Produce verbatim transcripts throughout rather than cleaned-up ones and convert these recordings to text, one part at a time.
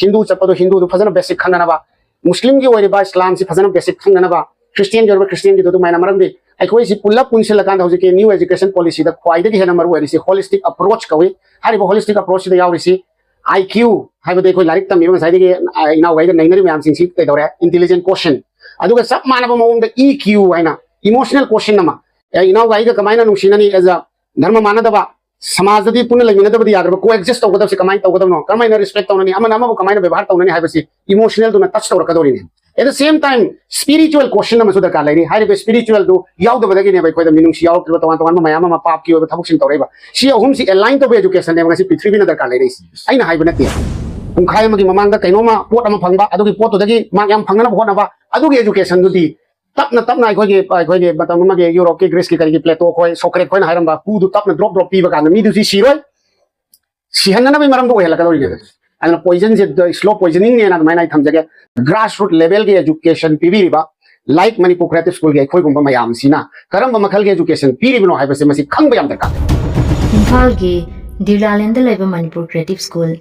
ꯍꯤꯟꯗꯨ ꯆꯠꯄꯗꯣ ꯍꯤꯟꯗꯨꯗꯨ ꯐꯖꯅ ꯕꯦꯁꯤꯛ ꯈꯪꯅꯅꯕ, ꯃꯨꯁꯂꯤꯝꯒꯤ ꯑꯣꯏꯔꯤꯕ ꯏꯁꯂꯥꯝꯁꯤ ꯐꯖꯅ ꯕꯦꯁꯤꯛ ꯈꯪꯅꯅꯕ, ꯈ꯭ꯔꯤꯁꯇꯤꯌꯟꯒꯤ ꯑꯣꯏꯔꯤꯕ ꯈ꯭ꯔꯤꯁꯇꯤꯌꯟꯒꯤꯗꯨ ꯑꯗꯨꯃꯥꯏꯅ꯫ ꯃꯔꯝꯗꯤ ꯑꯩꯈꯣꯏꯁꯤ ꯄꯨꯜꯂꯞ ꯄꯨꯟꯁꯤꯜꯂꯀꯥꯟꯗ ꯍꯧꯖꯤꯛꯀꯤ ꯅ꯭ꯌꯨ ꯑꯦꯖꯨꯀꯦꯁꯟ ꯄꯣꯂꯤꯁꯤꯗ ꯈ꯭ꯋꯥꯏꯗꯒꯤ ꯍꯦꯟꯅ ꯃꯔꯨ ꯑꯣꯏꯔꯤꯁꯤ ꯍꯣꯂꯤꯁꯇꯤꯛ ꯑꯦꯄ꯭ꯔꯣꯆ ꯀꯧꯏ꯫ ꯍꯥꯏꯔꯤꯕ ꯍꯣꯂꯤꯁꯇꯤꯛ ꯑꯦꯄ꯭ꯔꯣꯆꯁꯤꯗ ꯌꯥꯎꯔꯤꯁꯤ ꯑꯥꯏ ꯀ꯭ꯌꯨ ꯍꯥꯏꯕꯗꯤ ꯑꯩꯈꯣꯏ ꯂꯥꯏꯔꯤꯛ ꯇꯝꯃꯤꯕ ꯉꯁꯥꯏꯗꯒꯤ, ꯑ, ꯏꯅꯥꯎꯒꯩꯒ ꯅꯩꯅꯔꯤꯕ ꯃꯌꯥꯝꯁꯤꯡꯁꯤ ꯀꯩꯗꯧꯔꯦ, ꯏꯟꯇꯦꯂꯤꯖꯦꯟ ꯀꯣꯁꯟ꯫ ꯑꯗꯨꯒ ꯆꯞ ꯃꯥꯟꯅꯕ ꯃꯑꯣꯡꯗ ꯏ ꯀ꯭ꯌꯨ ꯍꯥꯏꯅ ꯏꯃꯣꯁꯅꯦꯜ ꯀꯣꯁꯟ ꯑꯃ, ꯑꯦ, ꯏꯅꯥꯎꯒꯩꯒ ꯀꯃꯥꯏꯅ ꯅꯨꯡꯁꯤꯅꯅꯤ, ꯑꯦꯖ ꯑ ꯙꯔꯃ ꯃꯥꯟꯅꯗꯕ, ꯁꯃꯥꯖꯇꯗꯤ ꯄꯨꯟꯅ ꯂꯩꯃꯤꯟꯅꯗꯕꯗꯤ ꯌꯥꯗ꯭ꯔꯕ, ꯀꯣ ꯑꯦꯛꯖꯤꯁ ꯇꯧꯒꯗꯕꯁꯦ ꯀꯃꯥꯏꯅ ꯇꯧꯒꯗꯕꯅꯣ, ꯀꯔꯝꯍꯥꯏꯅ ꯔꯦꯁꯄꯦꯛ ꯇꯧꯅꯅꯤ, ꯑꯃꯅ ꯑꯃꯕꯨ ꯀꯃꯥꯏꯅ ꯕꯦꯕꯥꯔ ꯇꯧꯅꯅꯤ ꯍꯥꯏꯕꯁꯤ ꯏꯃꯣꯁꯅꯦꯜꯗꯨꯅ touch ꯇꯧꯔꯛꯀꯗꯧꯔꯤꯅꯤ꯫ At the same time, spiritual question ꯑꯃꯁꯨ ꯗꯔꯀꯥꯔ ꯂꯩꯔꯤ꯫ ꯍꯥꯏꯔꯤꯕ ꯏꯁꯄꯤꯔꯤꯆꯨꯋꯦꯜꯗꯨ ꯌꯥꯎꯗꯕꯗꯒꯤꯅꯦꯕ ꯑꯩꯈꯣꯏꯗ ꯃꯤꯅꯨꯡꯁꯤ ꯌꯥꯎꯔꯛꯇ꯭ꯔꯤꯕ, ꯇꯣꯉꯥꯟ ꯇꯣꯉꯥꯟꯕ ꯃꯌꯥꯝ ꯑꯃ ꯄꯥꯞꯀꯤ ꯑꯣꯏꯕ ꯊꯕꯛꯁꯤꯡ ꯇꯧꯔꯛꯏꯕ꯫ ꯁꯤ ꯑꯍꯨꯝꯁꯤ ꯑꯦꯂꯥꯏꯟ ꯇꯧꯕ ꯑꯦꯖꯨꯀꯦꯁꯟꯅꯦꯕ ꯉꯁꯤ ꯄ꯭ꯔꯤꯊꯤꯕꯤꯅ ꯗꯔꯀꯥꯔ ꯂꯩꯔꯛꯏꯁꯤ꯫ ꯑꯩꯅ ꯍꯥꯏꯕ ꯅꯠꯇꯦ꯫ ꯄꯨꯡꯈꯥꯏ ꯑꯃꯒꯤ ꯃꯃꯥꯡꯗ ꯀꯩꯅꯣꯝꯃ ꯄꯣꯠ ꯑꯃ ꯐꯪꯕ, ꯑꯗꯨꯒꯤ ꯄꯣꯠꯇꯨꯗꯒꯤ ꯃꯥꯔꯛ ꯌꯥꯝ ꯐꯪꯅꯅꯕ ꯍꯣꯠꯅꯕ, ꯑꯗꯨꯒꯤ ꯑꯦꯖꯨꯀꯦꯁꯟꯗꯨꯗꯤ ꯇꯞꯅ ꯇꯞꯅ ꯑꯩꯈꯣꯏꯒꯤ, ꯑꯩꯈꯣꯏꯒꯤ ꯃꯇꯝ ꯑꯃꯒꯤ ꯌꯨꯔꯣꯞꯀꯤ, ꯒ꯭ꯔꯤꯁꯀꯤ, ꯀꯔꯤꯒꯤ ꯄ꯭ꯂꯦꯇꯣ ꯈꯣꯏ, ꯁꯣꯀ꯭ꯔꯦꯠ ꯈꯣꯏꯅ ꯍꯥꯏꯔꯝꯕ ꯍꯨꯗꯨ ꯇꯞꯅ ꯗ꯭ꯔꯣꯞ ꯗ꯭ꯔꯣꯞ ꯄꯤꯕ ꯀꯥꯟꯗ ꯃꯤꯗꯨ ꯁꯤ ꯁꯤꯔꯣꯏ, ꯁꯤꯍꯟꯅꯅꯕꯒꯤ ꯃꯔꯝꯗꯣ ꯑꯣꯏꯍꯜꯂꯛꯀꯗꯧꯔꯤꯅꯦꯕ꯫ ꯑꯗꯨꯅ ꯄꯣꯏꯖꯟꯁꯦ ꯁ꯭ꯂꯣ ꯄꯣꯏꯖꯅꯤꯡꯅꯦꯅ ꯑꯗꯨꯃꯥꯏꯅ ꯑꯩ ꯊꯝꯖꯒꯦ꯫ ꯒ꯭ꯔꯥꯁ ꯔꯨꯠ ꯂꯦꯚꯦꯜꯒꯤ ꯑꯦꯖꯨꯀꯦꯁꯟ ꯄꯤꯕꯤꯔꯤꯕ ꯂꯥꯏꯛ ꯃꯅꯤꯄꯨꯔ ꯀ꯭ꯔꯤꯌꯦꯇꯤꯞ ꯁ꯭ꯀꯨꯜꯒꯤ ꯑꯩꯈꯣꯏꯒꯨꯝꯕ ꯃꯌꯥꯝꯁꯤꯅ ꯀꯔꯝꯕ ꯃꯈꯜꯒꯤ ꯑꯦꯖꯨꯀꯦꯁꯟ ꯄꯤꯔꯤꯕꯅꯣ ꯍꯥꯏꯕꯁꯦ ꯃꯁꯤ ꯈꯪꯕ ꯌꯥꯝ ꯗꯔꯀꯥꯔ ꯂꯩ꯫ ꯏꯝꯐꯥꯜꯒꯤ ꯗ꯭ꯌꯨꯂꯥꯂꯦꯟꯗ ꯂꯩꯕ ꯃꯅꯤꯄꯨꯔ ꯀ꯭ꯔꯤꯌꯦꯇꯤꯞ ꯁ꯭ꯀꯨꯜ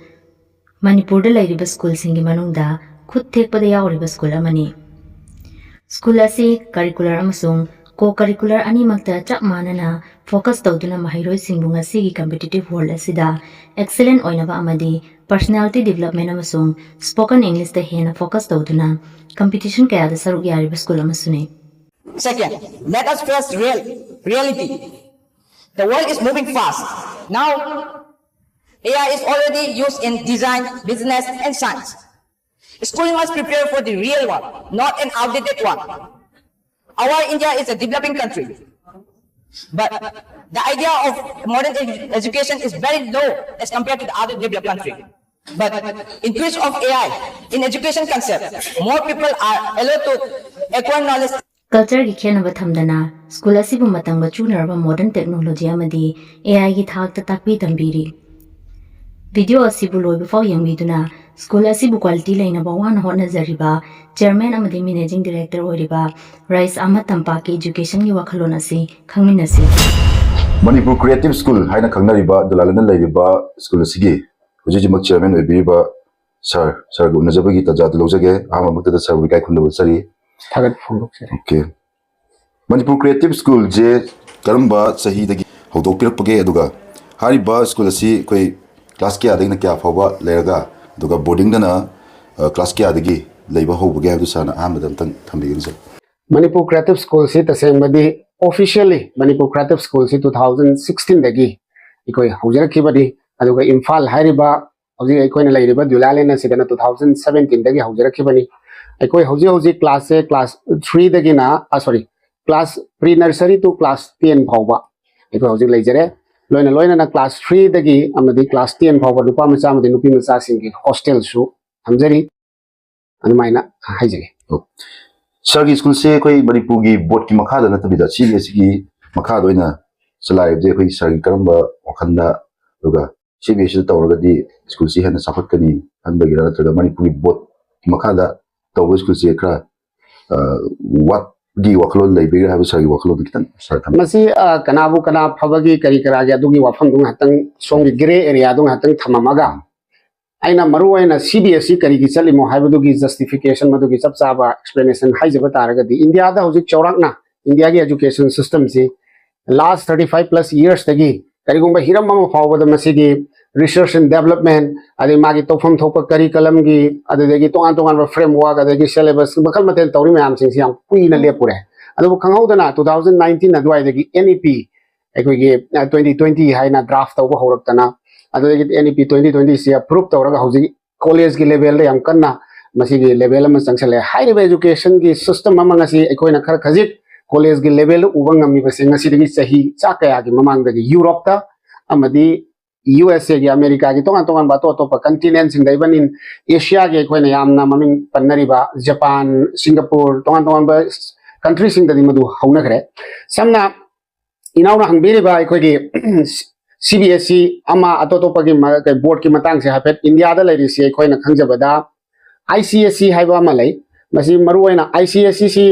ꯃꯅꯤꯄꯨꯔꯗ ꯂꯩꯔꯤꯕ ꯁ꯭ꯀꯨꯜꯁꯤꯡꯒꯤ ꯃꯅꯨꯡꯗ ꯈꯨꯠ ꯊꯦꯛꯄꯗ ꯌꯥꯎꯔꯤꯕ ꯁ꯭ꯀꯨꯜ ꯑꯃꯅꯤ꯫ ꯁ꯭ꯀꯨꯜ ꯑꯁꯤ ꯀꯔꯤꯀꯨꯂꯔ ꯑꯃꯁꯨꯡ ꯀꯣ ꯀꯔꯤꯀꯨꯂꯔ ꯑꯅꯤꯃꯛꯇ ꯆꯞ ꯃꯥꯟꯅꯅ ꯐꯣꯀꯁ ꯇꯧꯗꯨꯅ ꯃꯍꯩꯔꯣꯏꯁꯤꯡꯕꯨ ꯉꯁꯤꯒꯤ ꯀꯝꯄꯤꯇꯤꯇꯤꯚ ꯋꯥꯔꯜꯗ ꯑꯁꯤꯗ ꯑꯦꯛꯁꯦꯂꯦꯟ ꯑꯣꯏꯅꯕ ꯑꯃꯗꯤ ꯄꯔꯁꯣꯅꯦꯂꯤꯇꯤ ꯗꯤꯕꯦꯂꯞꯃꯦꯟ ꯑꯃꯁꯨꯡ ꯁ꯭ꯄꯣꯀꯟ ꯏꯪꯂꯤꯁꯇ ꯍꯦꯟꯅ ꯐꯣꯀꯁ ꯇꯧꯗꯨꯅ ꯀꯝꯄꯤꯇꯤꯁꯟ ꯀꯌꯥꯗ ꯁꯔꯨꯛ ꯌꯥꯔꯤꯕ school ꯑꯃꯁꯨꯅꯤ꯫ Second, let us face real reality. The world is moving fast. Now, A I is already used in design, business, and science. School must prepare for the real one, not an outdated one. Our India is a developing country, but the idea of modern ed- education is very low as compared to the other developed country. But in case of A I, in education concept, more people are allowed to acquire knowledge. ꯀꯜꯆꯔꯒꯤ ꯈꯦꯠꯅꯕ ꯊꯝꯗꯅ school ꯑꯁꯤꯕꯨ ꯃꯇꯝꯒ ꯆꯨꯅꯔꯕ modern technology ꯑꯃꯗꯤ ꯑꯦ ꯑꯥꯏꯒꯤ ꯊꯥꯛꯇ ꯇꯥꯛꯄꯤ ꯇꯝꯕꯤꯔꯤ꯫ Video ꯑꯁꯤꯕꯨ ꯂꯣꯏꯕ ꯐꯥꯎ ꯌꯦꯡꯕꯤꯗꯨꯅ ꯁ꯭ꯀꯨꯜ ꯑꯁꯤꯕꯨ ꯀ꯭ꯋꯥꯂꯤꯇꯤ ꯂꯩꯅꯕ ꯋꯥꯅ ꯍꯣꯠꯅꯖꯔꯤꯕ ꯆꯤꯌꯔꯃꯦꯟ ꯑꯃꯗꯤ ꯃꯦꯅꯦꯖꯤꯡ ꯗꯤꯔꯦꯛꯇꯔ ꯑꯣꯏꯔꯤꯕ ꯔꯥꯏꯁ ꯑꯍꯃꯗ ꯇꯝꯄꯥꯛꯀꯤ ꯏꯖꯨꯀꯦꯁꯟꯒꯤ ꯋꯥꯈꯜꯂꯣꯟ ꯑꯁꯤ ꯈꯪꯃꯤꯟꯅꯁꯤ꯫ ꯃꯅꯤꯄꯨꯔ ꯀ꯭ꯔꯤꯌꯦꯇꯤꯞ ꯁ꯭ꯀꯨꯜ ꯍꯥꯏꯅ ꯈꯪꯅꯔꯤꯕ ꯗꯨꯂꯥꯂꯦꯟꯗ ꯂꯩꯔꯤꯕ ꯁ꯭ꯀꯨꯜ ꯑꯁꯤꯒꯤ ꯍꯧꯖꯤꯛ ꯍꯧꯖꯤꯛꯃꯛ ꯆꯤꯌꯔꯃꯦꯟ ꯑꯣꯏꯕꯤꯔꯤꯕ ꯁꯥꯔ, ꯁꯥꯔꯒ ꯎꯅꯖꯕꯒꯤ ꯇꯥꯟꯖꯥꯗꯨ ꯂꯧꯖꯒꯦ꯫ ꯑꯍꯥꯟꯕ ꯃꯛꯇꯗ ꯁꯥꯔꯕꯨ ꯏꯀꯥꯏ ꯈꯨꯝꯅꯕ ꯆꯥꯔꯤ꯫ ꯊꯥꯒꯠ ꯐꯣꯡꯗꯣꯛꯆꯔꯤ꯫ ꯑꯣꯀꯦ꯫ ꯃꯅꯤꯄꯨꯔ ꯀ꯭ꯔꯤꯌꯦꯇꯤꯞ ꯁ꯭ꯀꯨꯜꯁꯦ ꯀꯔꯝꯕ ꯆꯍꯤꯗꯒꯤ ꯍꯧꯗꯣꯛꯄꯤꯔꯛꯄꯒꯦ, ꯑꯗꯨꯒ ꯍꯥꯏꯔꯤꯕ ꯁ꯭ꯀꯨꯜ ꯑꯁꯤ ꯑꯩꯈꯣꯏ ꯀ꯭ꯂꯥꯁ ꯀꯌꯥꯗꯒꯤꯅ ꯀꯌꯥ ꯐꯥꯎꯕ ꯂꯩꯔꯒ, ꯑꯗꯨꯒ ꯕꯣꯔꯗꯤꯡꯗꯅ, ꯑ, ꯀ꯭ꯂꯥꯁ ꯀꯌꯥꯗꯒꯤ ꯂꯩꯕ ꯍꯧꯕꯒꯦ ꯍꯥꯏꯕꯗꯨ ꯁꯥꯔꯅ ꯑꯍꯥꯟꯕꯗ ꯑꯝꯇꯪ ꯊꯝꯕꯤꯒꯅꯤ, ꯁꯥꯔ꯫ ꯃꯅꯤꯄꯨꯔ ꯀ꯭ꯔꯤꯌꯦꯇꯤꯞ ꯁ꯭ꯀꯨꯜꯁꯤ ꯇꯁꯦꯡꯕꯗꯤ, ꯑꯣꯐꯤꯁꯤꯌꯦꯜꯂꯤ ꯃꯅꯤꯄꯨꯔ ꯀ꯭ꯔꯤꯌꯦꯇꯤꯞ ꯁ꯭ꯀꯨꯜꯁꯤ two thousand sixteen ꯗꯒꯤ ꯑꯩꯈꯣꯏ ꯍꯧꯖꯔꯛꯈꯤꯕꯅꯤ꯫ ꯑꯗꯨꯒ ꯏꯝꯐꯥꯜ ꯍꯥꯏꯔꯤꯕ ꯍꯧꯖꯤꯛ ꯑꯩꯈꯣꯏꯅ ꯂꯩꯔꯤꯕ ꯗ꯭ꯌꯨꯂꯥꯂꯦꯟ ꯑꯁꯤꯗꯅ two thousand seventeen ꯗꯒꯤ ꯍꯧꯖꯔꯛꯈꯤꯕꯅꯤ꯫ ꯑꯩꯈꯣꯏ ꯍꯧꯖꯤꯛ ꯍꯧꯖꯤꯛ ꯀ꯭ꯂꯥꯁꯁꯦ ꯀ꯭ꯂꯥꯁ three ꯗꯒꯤꯅ, ꯑ, sorry, class pre nursery to class ten ꯐꯥꯎꯕ ꯑꯩꯈꯣꯏ ꯍꯧꯖꯤꯛ ꯂꯩꯖꯔꯦ꯫ ꯂꯣꯏꯅ ꯂꯣꯏꯅꯅ ꯀ꯭ꯂꯥꯁ three ꯗꯒꯤ ꯑꯃꯗꯤ ꯀ꯭ꯂꯥꯁ ten ꯐꯥꯎꯕ ꯅꯨꯄꯥ ꯃꯆꯥ ꯑꯃꯗꯤ ꯅꯨꯄꯤ ꯃꯆꯥꯁꯤꯡꯒꯤ ꯍꯣꯁꯇꯦꯜꯁꯨ ꯊꯝꯖꯔꯤ꯫ ꯑꯗꯨꯃꯥꯏꯅ ꯍꯥꯏꯖꯒꯦ꯫ ꯁꯥꯔꯒꯤ ꯁ꯭ꯀꯨꯜꯁꯦ ꯑꯩꯈꯣꯏ ꯃꯅꯤꯄꯨꯔꯒꯤ ꯕꯣꯔꯗꯀꯤ ꯃꯈꯥꯗ ꯅꯠꯇꯕꯤꯗ, ꯁꯤ ꯕꯤ ꯑꯦꯁ ꯁꯤꯒꯤ ꯃꯈꯥꯗ ꯑꯣꯏꯅ ꯆꯂꯥꯏꯔꯤꯕꯁꯦ ꯑꯩꯈꯣꯏ ꯁꯥꯔꯒꯤ ꯀꯔꯝꯕ ꯋꯥꯈꯜꯗ, ꯑꯗꯨꯒ ꯁꯤ ꯕꯤ ꯑꯦꯁ ꯁꯤꯗ ꯇꯧꯔꯒꯗꯤ ꯁ꯭ꯀꯨꯜꯁꯤ ꯍꯦꯟꯅ ꯆꯥꯎꯈꯠꯀꯅꯤ ꯈꯟꯕꯒꯤꯔ, ꯅꯠꯇ꯭ꯔꯒ ꯃꯅꯤꯄꯨꯔꯒꯤ ꯕꯣꯔꯗꯀꯤ ꯃꯈꯥꯗ ꯇꯧꯕ ꯁ꯭ꯀꯨꯜꯁꯦ ꯈꯔ, ꯑ, ꯋꯥꯠꯄꯒꯤ ꯋꯥꯈꯜꯂꯣꯟ ꯂꯩꯕꯒꯤꯔ ꯍꯥꯏꯕ ꯁꯥꯔꯒꯤ ꯋꯥꯈꯜꯂꯣꯟꯗꯣ ꯈꯤꯇꯪ ꯁꯥꯔ ꯊꯝꯕꯤꯌꯨ꯫ ꯃꯁꯤ, ꯑ, ꯀꯅꯥꯕꯨ ꯀꯅꯥ ꯐꯕꯒꯤ ꯀꯔꯤ ꯀꯔꯥꯒꯤ ꯑꯗꯨꯒꯤ ꯋꯥꯐꯝꯗꯨ ꯉꯥꯏꯍꯥꯛꯇꯪ, ꯁꯣꯝꯒꯤ ꯒ꯭ꯔꯦ ꯑꯦꯔꯤꯌꯥꯗꯨ ꯉꯥꯏꯍꯥꯛꯇꯪ ꯊꯝꯃꯝꯃꯒ, ꯑꯩꯅ ꯃꯔꯨ ꯑꯣꯏꯅ ꯁꯤ ꯕꯤ ꯑꯦꯁ ꯁꯤ ꯀꯔꯤꯒꯤ ꯆꯠꯂꯤꯃꯣ ꯍꯥꯏꯕꯗꯨꯒꯤ ꯖꯁꯇꯤꯐꯤꯀꯦꯁꯟ, ꯃꯗꯨꯒꯤ ꯆꯞ ꯆꯥꯕ ꯑꯦꯛꯁꯄ꯭ꯂꯦꯅꯦꯁꯟ ꯍꯥꯏꯖꯕ ꯇꯥꯔꯒꯗꯤ, ꯏꯟꯗꯤꯌꯥꯗ ꯍꯧꯖꯤꯛ ꯆꯥꯎꯔꯥꯛꯅ ꯏꯟꯗꯤꯌꯥꯒꯤ ꯑꯦꯖꯨꯀꯦꯁꯟ ꯁꯤꯁꯇꯝꯁꯤ last thirty five plus yearsꯇꯒꯤ ꯀꯔꯤꯒꯨꯝꯕ ꯍꯤꯔꯝ ꯑꯃ ꯐꯥꯎꯕꯗ ꯃꯁꯤꯒꯤ research and development, ꯑꯗꯩ ꯃꯥꯒꯤ ꯇꯧꯐꯝ ꯊꯣꯛꯄ ꯀꯔꯤꯀꯂꯝꯒꯤ, ꯑꯗꯨꯗꯒꯤ ꯇꯣꯉꯥꯟ ꯇꯣꯉꯥꯟꯕ ꯐ꯭ꯔꯦꯝꯋꯥꯔꯛ, ꯑꯗꯒꯤ ꯁꯦꯂꯦꯕꯁ ꯃꯈꯜ ꯃꯊꯦꯜ ꯇꯧꯔꯤ ꯃꯌꯥꯝꯁꯤꯡꯁꯤ ꯌꯥꯝ ꯀꯨꯏꯅ ꯂꯦꯞꯄꯨꯔꯦ꯫ ꯑꯗꯨꯕꯨ ꯈꯪꯍꯧꯗꯅ two thousand nineteen ꯑꯗꯨꯋꯥꯏꯗꯒꯤ N E P, ꯑꯩꯈꯣꯏꯒꯤ, ꯑ, twenty twenty ꯍꯥꯏꯅ ꯗ꯭ꯔꯥꯐ ꯇꯧꯕ ꯍꯧꯔꯛꯇꯅ, ꯑꯗꯨꯗꯒꯤ N E P twenty twenty ꯁꯤ ꯑꯦꯄ꯭ꯔꯨꯞ ꯇꯧꯔꯒ ꯍꯧꯖꯤꯛ ꯀꯣꯂꯦꯖꯀꯤ ꯂꯦꯚꯦꯜꯗ ꯌꯥꯝ ꯀꯟꯅ ꯃꯁꯤꯒꯤ ꯂꯦꯚꯦꯜ ꯑꯃ ꯆꯪꯁꯜꯂꯦ꯫ ꯍꯥꯏꯔꯤꯕ ꯑꯦꯖꯨꯀꯦꯁꯟꯒꯤ ꯁꯤꯁꯇꯝ ꯑꯃ ꯉꯁꯤ ꯑꯩꯈꯣꯏꯅ ꯈꯔ ꯈꯖꯤꯛ ꯀꯣꯂꯦꯖꯀꯤ ꯂꯦꯚꯦꯜꯗ ꯎꯕ ꯉꯝꯃꯤꯕꯁꯦ ꯉꯁꯤꯗꯒꯤ ꯆꯍꯤ ꯆꯥ ꯀꯌꯥꯒꯤ ꯃꯃꯥꯡꯗꯒꯤ ꯌꯨꯔꯣꯞꯇ ꯑꯃꯗꯤ ꯌꯨ ꯑꯦꯁ ꯑꯦꯒꯤ, ꯑꯃꯦꯔꯤꯀꯥꯒꯤ, ꯇꯣꯉꯥꯟ ꯇꯣꯉꯥꯟꯕ ꯑꯇꯣꯞ ꯑꯇꯣꯞꯄ continentꯁꯤꯡꯗ, even in Asiaꯒꯤ ꯑꯩꯈꯣꯏꯅ ꯌꯥꯝꯅ ꯃꯃꯤꯡ ꯄꯟꯅꯔꯤꯕ ꯖꯄꯥꯟ, ꯁꯤꯡꯒꯥꯄꯨꯔ, ꯇꯣꯉꯥꯟ ꯇꯣꯉꯥꯟꯕ countryꯁꯤꯡꯗꯗꯤ ꯃꯗꯨ ꯍꯧꯅꯈ꯭ꯔꯦ꯫ ꯁꯝꯅ ꯏꯅꯥꯎꯅ ꯍꯪꯕꯤꯔꯤꯕ ꯑꯩꯈꯣꯏꯒꯤ C B S E ꯑꯃ ꯑꯇꯣꯞ ꯑꯇꯣꯞꯄꯒꯤ ꯃ-, ꯀꯩ, ꯕꯣꯔꯗꯀꯤ ꯃꯇꯥꯡꯁꯦ ꯍꯥꯏꯐꯦꯠ ꯏꯟꯗꯤꯌꯥꯗ ꯂꯩꯔꯤꯁꯤ ꯑꯩꯈꯣꯏꯅ ꯈꯪꯖꯕꯗ I C S E ꯍꯥꯏꯕ ꯑꯃ ꯂꯩ꯫ ꯃꯁꯤ ꯃꯔꯨꯑꯣꯏꯅ I C S E ꯁꯤ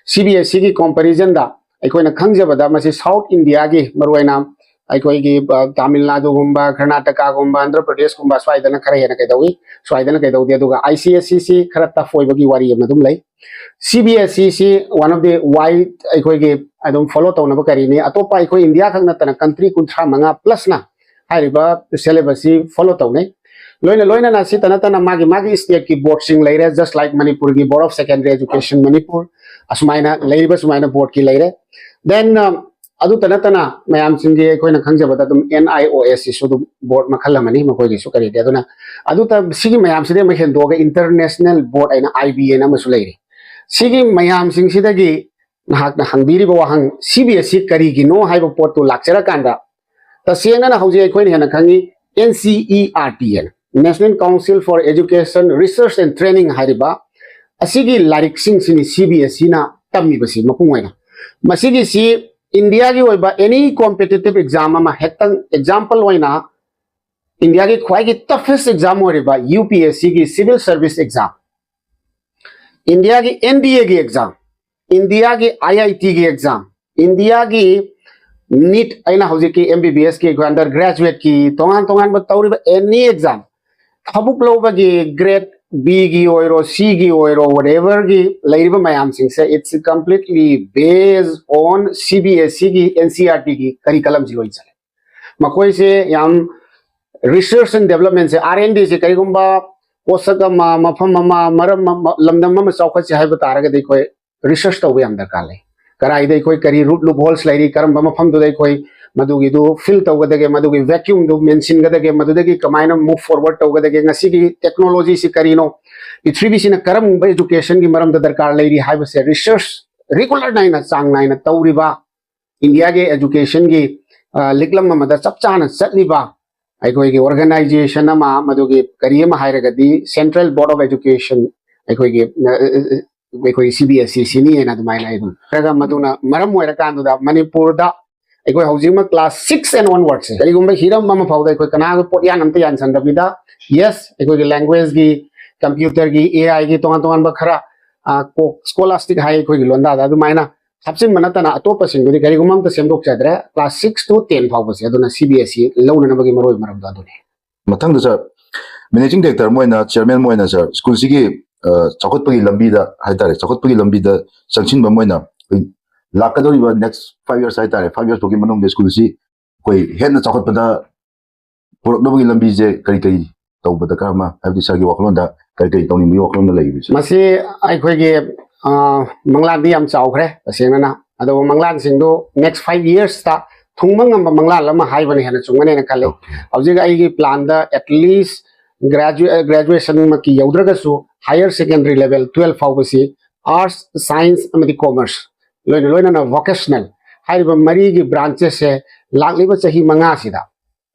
C B S Eꯒꯤ comparisonꯗ ꯑꯩꯈꯣꯏꯅ ꯈꯪꯖꯕꯗ ꯃꯁꯤ South Indiaꯒꯤ ꯃꯔꯨꯑꯣꯏꯅ ꯑꯩꯈꯣꯏꯒꯤ ꯇꯥꯃꯤꯜ ꯅꯥꯗꯨꯒꯨꯝꯕ, ꯀꯔꯅꯥꯇꯀꯥꯒꯨꯝꯕ, ꯑꯟꯗ꯭ꯔ ꯄ꯭ꯔꯗꯦꯁꯀꯨꯝꯕ, ꯁ꯭ꯋꯥꯏꯗꯅ ꯈꯔ ꯍꯦꯟꯅ ꯀꯩꯗꯧꯏ, ꯁ꯭ꯋꯥꯏꯗꯅ ꯀꯩꯗꯧꯗꯦ꯫ ꯑꯗꯨꯒ ICSE ꯁꯤ ꯈꯔ ꯇꯐ ꯑꯣꯏꯕꯒꯤ ꯋꯥꯔꯤ ꯑꯃ ꯑꯗꯨꯝ ꯂꯩ꯫ CBSE ꯁꯤ one of the why ꯑꯩꯈꯣꯏꯒꯤ ꯑꯗꯨꯝ ꯐꯣꯂꯣ ꯇꯧꯅꯕ ꯀꯔꯤꯅꯤ, ꯑꯇꯣꯞꯄ ꯑꯩꯈꯣꯏ ꯏꯟꯗꯤꯌꯥ ꯈꯛ ꯅꯠꯇꯅ ꯀꯟꯇ꯭ꯔꯤ ꯀꯨꯟꯊ꯭ꯔꯥ ꯃꯉꯥ ꯄ꯭ꯂꯁꯅ ꯍꯥꯏꯔꯤꯕ ꯁꯦꯂꯦꯕꯁꯁꯤ ꯐꯣꯂꯣ ꯇꯧꯅꯩ꯫ ꯂꯣꯏꯅ ꯂꯣꯏꯅꯅ ꯁꯤꯇ ꯅꯠꯇꯅ ꯃꯥꯒꯤ ꯃꯥꯒꯤ ꯁ꯭ꯇꯦꯠꯀꯤ ꯕꯣꯔꯗꯁꯤꯡ ꯂꯩꯔꯦ, just like ꯃꯅꯤꯄꯨꯔꯒꯤ Board of Secondary Education Manipur, ꯑꯁꯨꯃꯥꯏꯅ ꯂꯩꯔꯤꯕ ꯁꯨꯃꯥꯏꯅ ꯕꯣꯔꯗꯀꯤ ꯂꯩꯔꯦ꯫ Then ꯑꯗꯨꯇ ꯅꯠꯇꯅ ꯃꯌꯥꯝꯁꯤꯡꯒꯤ ꯑꯩꯈꯣꯏꯅ ꯈꯪꯖꯕꯗ ꯑꯗꯨꯝ NIOS ꯁꯤꯁꯨ ꯑꯗꯨꯝ ꯕꯣꯔꯗ ꯃꯈꯜ ꯑꯃꯅꯤ, ꯃꯈꯣꯏꯒꯤꯁꯨ ꯀꯔꯤꯗꯤ꯫ ꯑꯗꯨꯅ ꯑꯗꯨꯇ ꯁꯤꯒꯤ ꯃꯌꯥꯝꯁꯤꯗꯤ ꯑꯃ ꯍꯦꯟꯗꯣꯛꯑꯒ ꯏꯟꯇꯔꯅꯦꯁꯅꯦꯜ ꯕꯣꯔꯗ ꯑꯩꯅ IB ꯑꯅ ꯑꯃꯁꯨ ꯂꯩꯔꯤ꯫ ꯁꯤꯒꯤ ꯃꯌꯥꯝꯁꯤꯡꯁꯤꯗꯒꯤ ꯅꯍꯥꯛꯅ ꯍꯪꯕꯤꯔꯤꯕ ꯋꯥꯍꯪ CBSE ꯀꯔꯤꯒꯤꯅꯣ ꯍꯥꯏꯕ ꯄꯣꯠꯇꯨ ꯂꯥꯛꯆꯔꯀꯥꯟꯗ, ꯇꯁꯦꯡꯅꯅ ꯍꯧꯖꯤꯛ ꯑꯩꯈꯣꯏꯅ ꯍꯦꯟꯅ ꯈꯪꯉꯤ, NCERT ꯑꯅ, National Council for Education Research and Training ꯍꯥꯏꯔꯤꯕ ꯑꯁꯤꯒꯤ ꯂꯥꯏꯔꯤꯛꯁꯤꯡꯁꯤꯅꯤ CBSE ꯅ ꯇꯝꯃꯤꯕꯁꯤ ꯃꯄꯨꯡ ꯑꯣꯏꯅ꯫ ꯃꯁꯤꯒꯤꯁꯤ ꯏꯟꯗꯤꯌꯥꯒꯤ ꯑꯣꯏꯕ any competitive exam ꯑꯃ ꯍꯦꯛꯇꯪ, example ꯑꯣꯏꯅ ꯏꯟꯗꯤꯌꯥꯒꯤ ꯈ꯭ꯋꯥꯏꯒꯤ toughest exam ꯑꯣꯏꯔꯤꯕ UPSC ꯒꯤ civil service exam, ꯏꯟꯗꯤꯌꯥꯒꯤ NDA ꯒꯤ exam, ꯏꯟꯗꯤꯌꯥꯒꯤ IIT ꯒꯤ exam, ꯏꯟꯗꯤꯌꯥꯒꯤ NEET, ꯑꯩꯅ ꯍꯧꯖꯤꯛꯀꯤ MBBS ꯀꯤ ꯑꯩꯈꯣꯏ undergraduate ꯀꯤ ꯇꯣꯉꯥꯟ ꯇꯣꯉꯥꯟꯕ ꯇꯧꯔꯤꯕ any exam, ꯊꯕꯛ ꯂꯧꯕꯒꯤ grade B ꯒꯤ ꯑꯣꯏꯔꯣ, C ꯒꯤ ꯑꯣꯏꯔꯣ, whatever ꯒꯤ ꯂꯩꯔꯤꯕ ꯃꯌꯥꯝꯁꯤꯡꯁꯦ, it's completely based on CBSE ꯒꯤ NCERT ꯒꯤ curriculum ꯁꯤ ꯂꯣꯏ ꯆꯠꯂꯦ꯫ ꯃꯈꯣꯏꯁꯦ ꯌꯥꯝ research and development say, R and D ꯁꯦ, ꯀꯔꯤꯒꯨꯝꯕ ꯄꯣꯠꯁꯛ ꯑꯃ, ꯃꯐꯝ ꯑꯃ, ꯃꯔꯝ ꯑꯃ, ꯂꯝꯗꯝ ꯑꯃ ꯆꯥꯎꯈꯠꯁꯦ ꯍꯥꯏꯕ ꯇꯥꯔꯒꯗꯤ ꯑꯩꯈꯣꯏ research ꯇꯧꯕ ꯌꯥꯝ ꯗꯔꯀꯥꯔ ꯂꯩ꯫ ꯀꯗꯥꯏꯗ ꯑꯩꯈꯣꯏ ꯀꯔꯤ root loopholes ꯂꯩꯔꯤ, ꯀꯔꯝꯕ ꯃꯐꯝꯗꯨꯗ ꯑꯩꯈꯣꯏ ꯃꯗꯨꯒꯤꯗꯨ fill ꯇꯧꯒꯗꯒꯦ, ꯃꯗꯨꯒꯤ vacuum ꯗꯨ ꯃꯦꯟꯁꯤꯟꯒꯗꯒꯦ, ꯃꯗꯨꯗꯒꯤ ꯀꯃꯥꯏꯅ move forward ꯇꯧꯒꯗꯒꯦ, ꯉꯁꯤꯒꯤ technology ꯁꯤ ꯀꯔꯤꯅꯣ, ꯄ꯭ꯔꯤꯊꯤꯕꯤꯁꯤꯅ ꯀꯔꯝꯕ education ꯒꯤ ꯃꯔꯝꯗ ꯗꯔꯀꯥꯔ ꯂꯩꯔꯤ ꯍꯥꯏꯕꯁꯦ research regular ꯅꯥꯏꯅ, ꯆꯥꯡ ꯅꯥꯏꯅ ꯇꯧꯔꯤꯕ ꯏꯟꯗꯤꯌꯥꯒꯤ education ꯒꯤ, ꯑ, ꯂꯤꯛꯂꯝ ꯑꯃꯗ ꯆꯞ ꯆꯥꯅ ꯆꯠꯂꯤꯕ ꯑꯩꯈꯣꯏꯒꯤ organization ꯑꯃ, ꯃꯗꯨꯒꯤ ꯀꯔꯤ ꯑꯃ ꯍꯥꯏꯔꯒꯗꯤ Central Board of Education, ꯑꯩꯈꯣꯏꯒꯤ, ꯑ, ꯑ, ꯑ, ꯑꯩꯈꯣꯏꯒꯤ CBSE ꯁꯤꯅꯤ ꯍꯥꯏꯅ ꯑꯗꯨꯃꯥꯏꯅ ꯑꯩ ꯑꯗꯨꯝ ꯈꯔꯒ ꯃꯗꯨꯅ ꯃꯔꯝ ꯑꯣꯏꯔꯀꯥꯟꯗꯨꯗ ꯃꯅꯤꯄꯨꯔꯗ ꯑꯩꯈꯣꯏ ꯍꯧꯖꯤꯛꯃꯛ class six and onwards ꯁꯦ ꯀꯔꯤꯒꯨꯝꯕ ꯍꯤꯔꯝ ꯑꯃ ꯐꯥꯎꯗ ꯑꯩꯈꯣꯏ ꯀꯅꯥꯒ ꯄꯣꯠꯌꯥꯟ ꯑꯝꯇ ꯌꯥꯟꯁꯟꯗꯕꯤꯗ, yes, ꯑꯩꯈꯣꯏꯒꯤ language ꯒꯤ, computer ꯒꯤ, AI ꯒꯤ ꯇꯣꯉꯥꯟ ꯇꯣꯉꯥꯟꯕ ꯈꯔ, ꯑ, ꯀꯣꯛ scholastic ꯍꯥꯏ ꯑꯩꯈꯣꯏꯒꯤ ꯂꯣꯟꯗꯥꯗ, ꯑꯗꯨꯃꯥꯏꯅ ꯍꯥꯞꯆꯤꯟꯕ ꯅꯠꯇꯅ ꯑꯇꯣꯞꯄꯁꯤꯡꯗꯨꯗꯤ ꯀꯔꯤꯒꯨꯝꯕ ꯑꯃꯠꯇ ꯁꯦꯝꯗꯣꯛꯆꯗ꯭ꯔꯦ꯫ Class six to ten ꯐꯥꯎꯕꯁꯦ ꯑꯗꯨꯅ C B S E ꯂꯧꯅꯅꯕꯒꯤ ꯃꯔꯨꯑꯣꯏꯕ ꯃꯔꯝꯗꯣ ꯑꯗꯨꯅꯤ꯫ ꯃꯊꯪꯗ ꯁꯥꯔ, ꯃꯦꯅꯦꯖꯤꯡ ꯗꯥꯏꯔꯦꯛꯇꯔ ꯑꯃ ꯑꯣꯏꯅ, ꯆꯤꯌꯔꯃꯦꯟ ꯑꯃ ꯑꯣꯏꯅ ꯁꯥꯔ, ꯁ꯭ꯀꯨꯜꯁꯤꯒꯤ ꯆꯥꯎꯈꯠꯄꯒꯤ ꯂꯝꯕꯤꯗ ꯍꯥꯏꯇꯥꯔꯦ, ꯆꯥꯎꯈꯠꯄꯒꯤ ꯂꯝꯕꯤꯗ ꯆꯪꯁꯤꯟꯕ ꯑꯃ ꯑꯣꯏꯅ ꯑꯩꯈꯣꯏ ꯂꯥꯛꯀꯗꯧꯔꯤꯕ next five years ꯍꯥꯏꯇꯥꯔꯦ, five years ꯐꯥꯎꯒꯤ ꯃꯅꯨꯡꯗ ꯁ꯭ꯀꯨꯜꯁꯤ ꯑꯩꯈꯣꯏ ꯍꯦꯟꯅ ꯆꯥꯎꯈꯠꯄꯗ ꯄꯨꯔꯛꯅꯕꯒꯤ ꯂꯝꯕꯤꯁꯦ ꯀꯔꯤ ꯀꯔꯤ ꯇꯧꯕ ꯗꯔꯀꯥꯔ ꯑꯃ, ꯍꯥꯏꯕꯗꯤ ꯁꯥꯔꯒꯤ ꯋꯥꯈꯜꯂꯣꯟꯗ ꯀꯔꯤ ꯀꯔꯤ ꯇꯧꯅꯤꯡꯕꯒꯤ ꯋꯥꯈꯜꯂꯣꯟꯗ ꯂꯩꯔꯤꯕꯁꯦ? ꯃꯁꯤ ꯑꯩꯈꯣꯏꯒꯤ ꯃꯪꯂꯥꯟꯗꯤ ꯌꯥꯝ ꯆꯥꯎꯈ꯭ꯔꯦ ꯇꯁꯦꯡꯅꯅ, ꯑꯗꯨꯕꯨ ꯃꯪꯂꯥꯟꯁꯤꯡꯗꯨ next five yearsꯇ ꯊꯨꯡꯕ ꯉꯝꯕ ꯃꯪꯂꯥꯟ ꯑꯃ ꯍꯥꯏꯕꯅ ꯍꯦꯟꯅ ꯆꯨꯝꯒꯅꯦꯅ ꯈꯜꯂꯤ꯫ ꯍꯧꯖꯤꯛ ꯑꯩꯒꯤ planꯗ at least graduationꯃꯛꯀꯤ ꯌꯧꯗ꯭ꯔꯒꯁꯨ higher secondary level twelve ꯐꯥꯎꯕꯁꯤ arts, science ꯑꯃꯗꯤ commerce, ꯂꯣꯏꯅ ꯂꯣꯏꯅꯅ vocational ꯍꯥꯏꯔꯤꯕ ꯃꯔꯤꯒꯤ branchesꯁꯦ ꯂꯥꯛꯂꯤꯕ ꯆꯍꯤ ꯃꯉꯥꯁꯤꯗ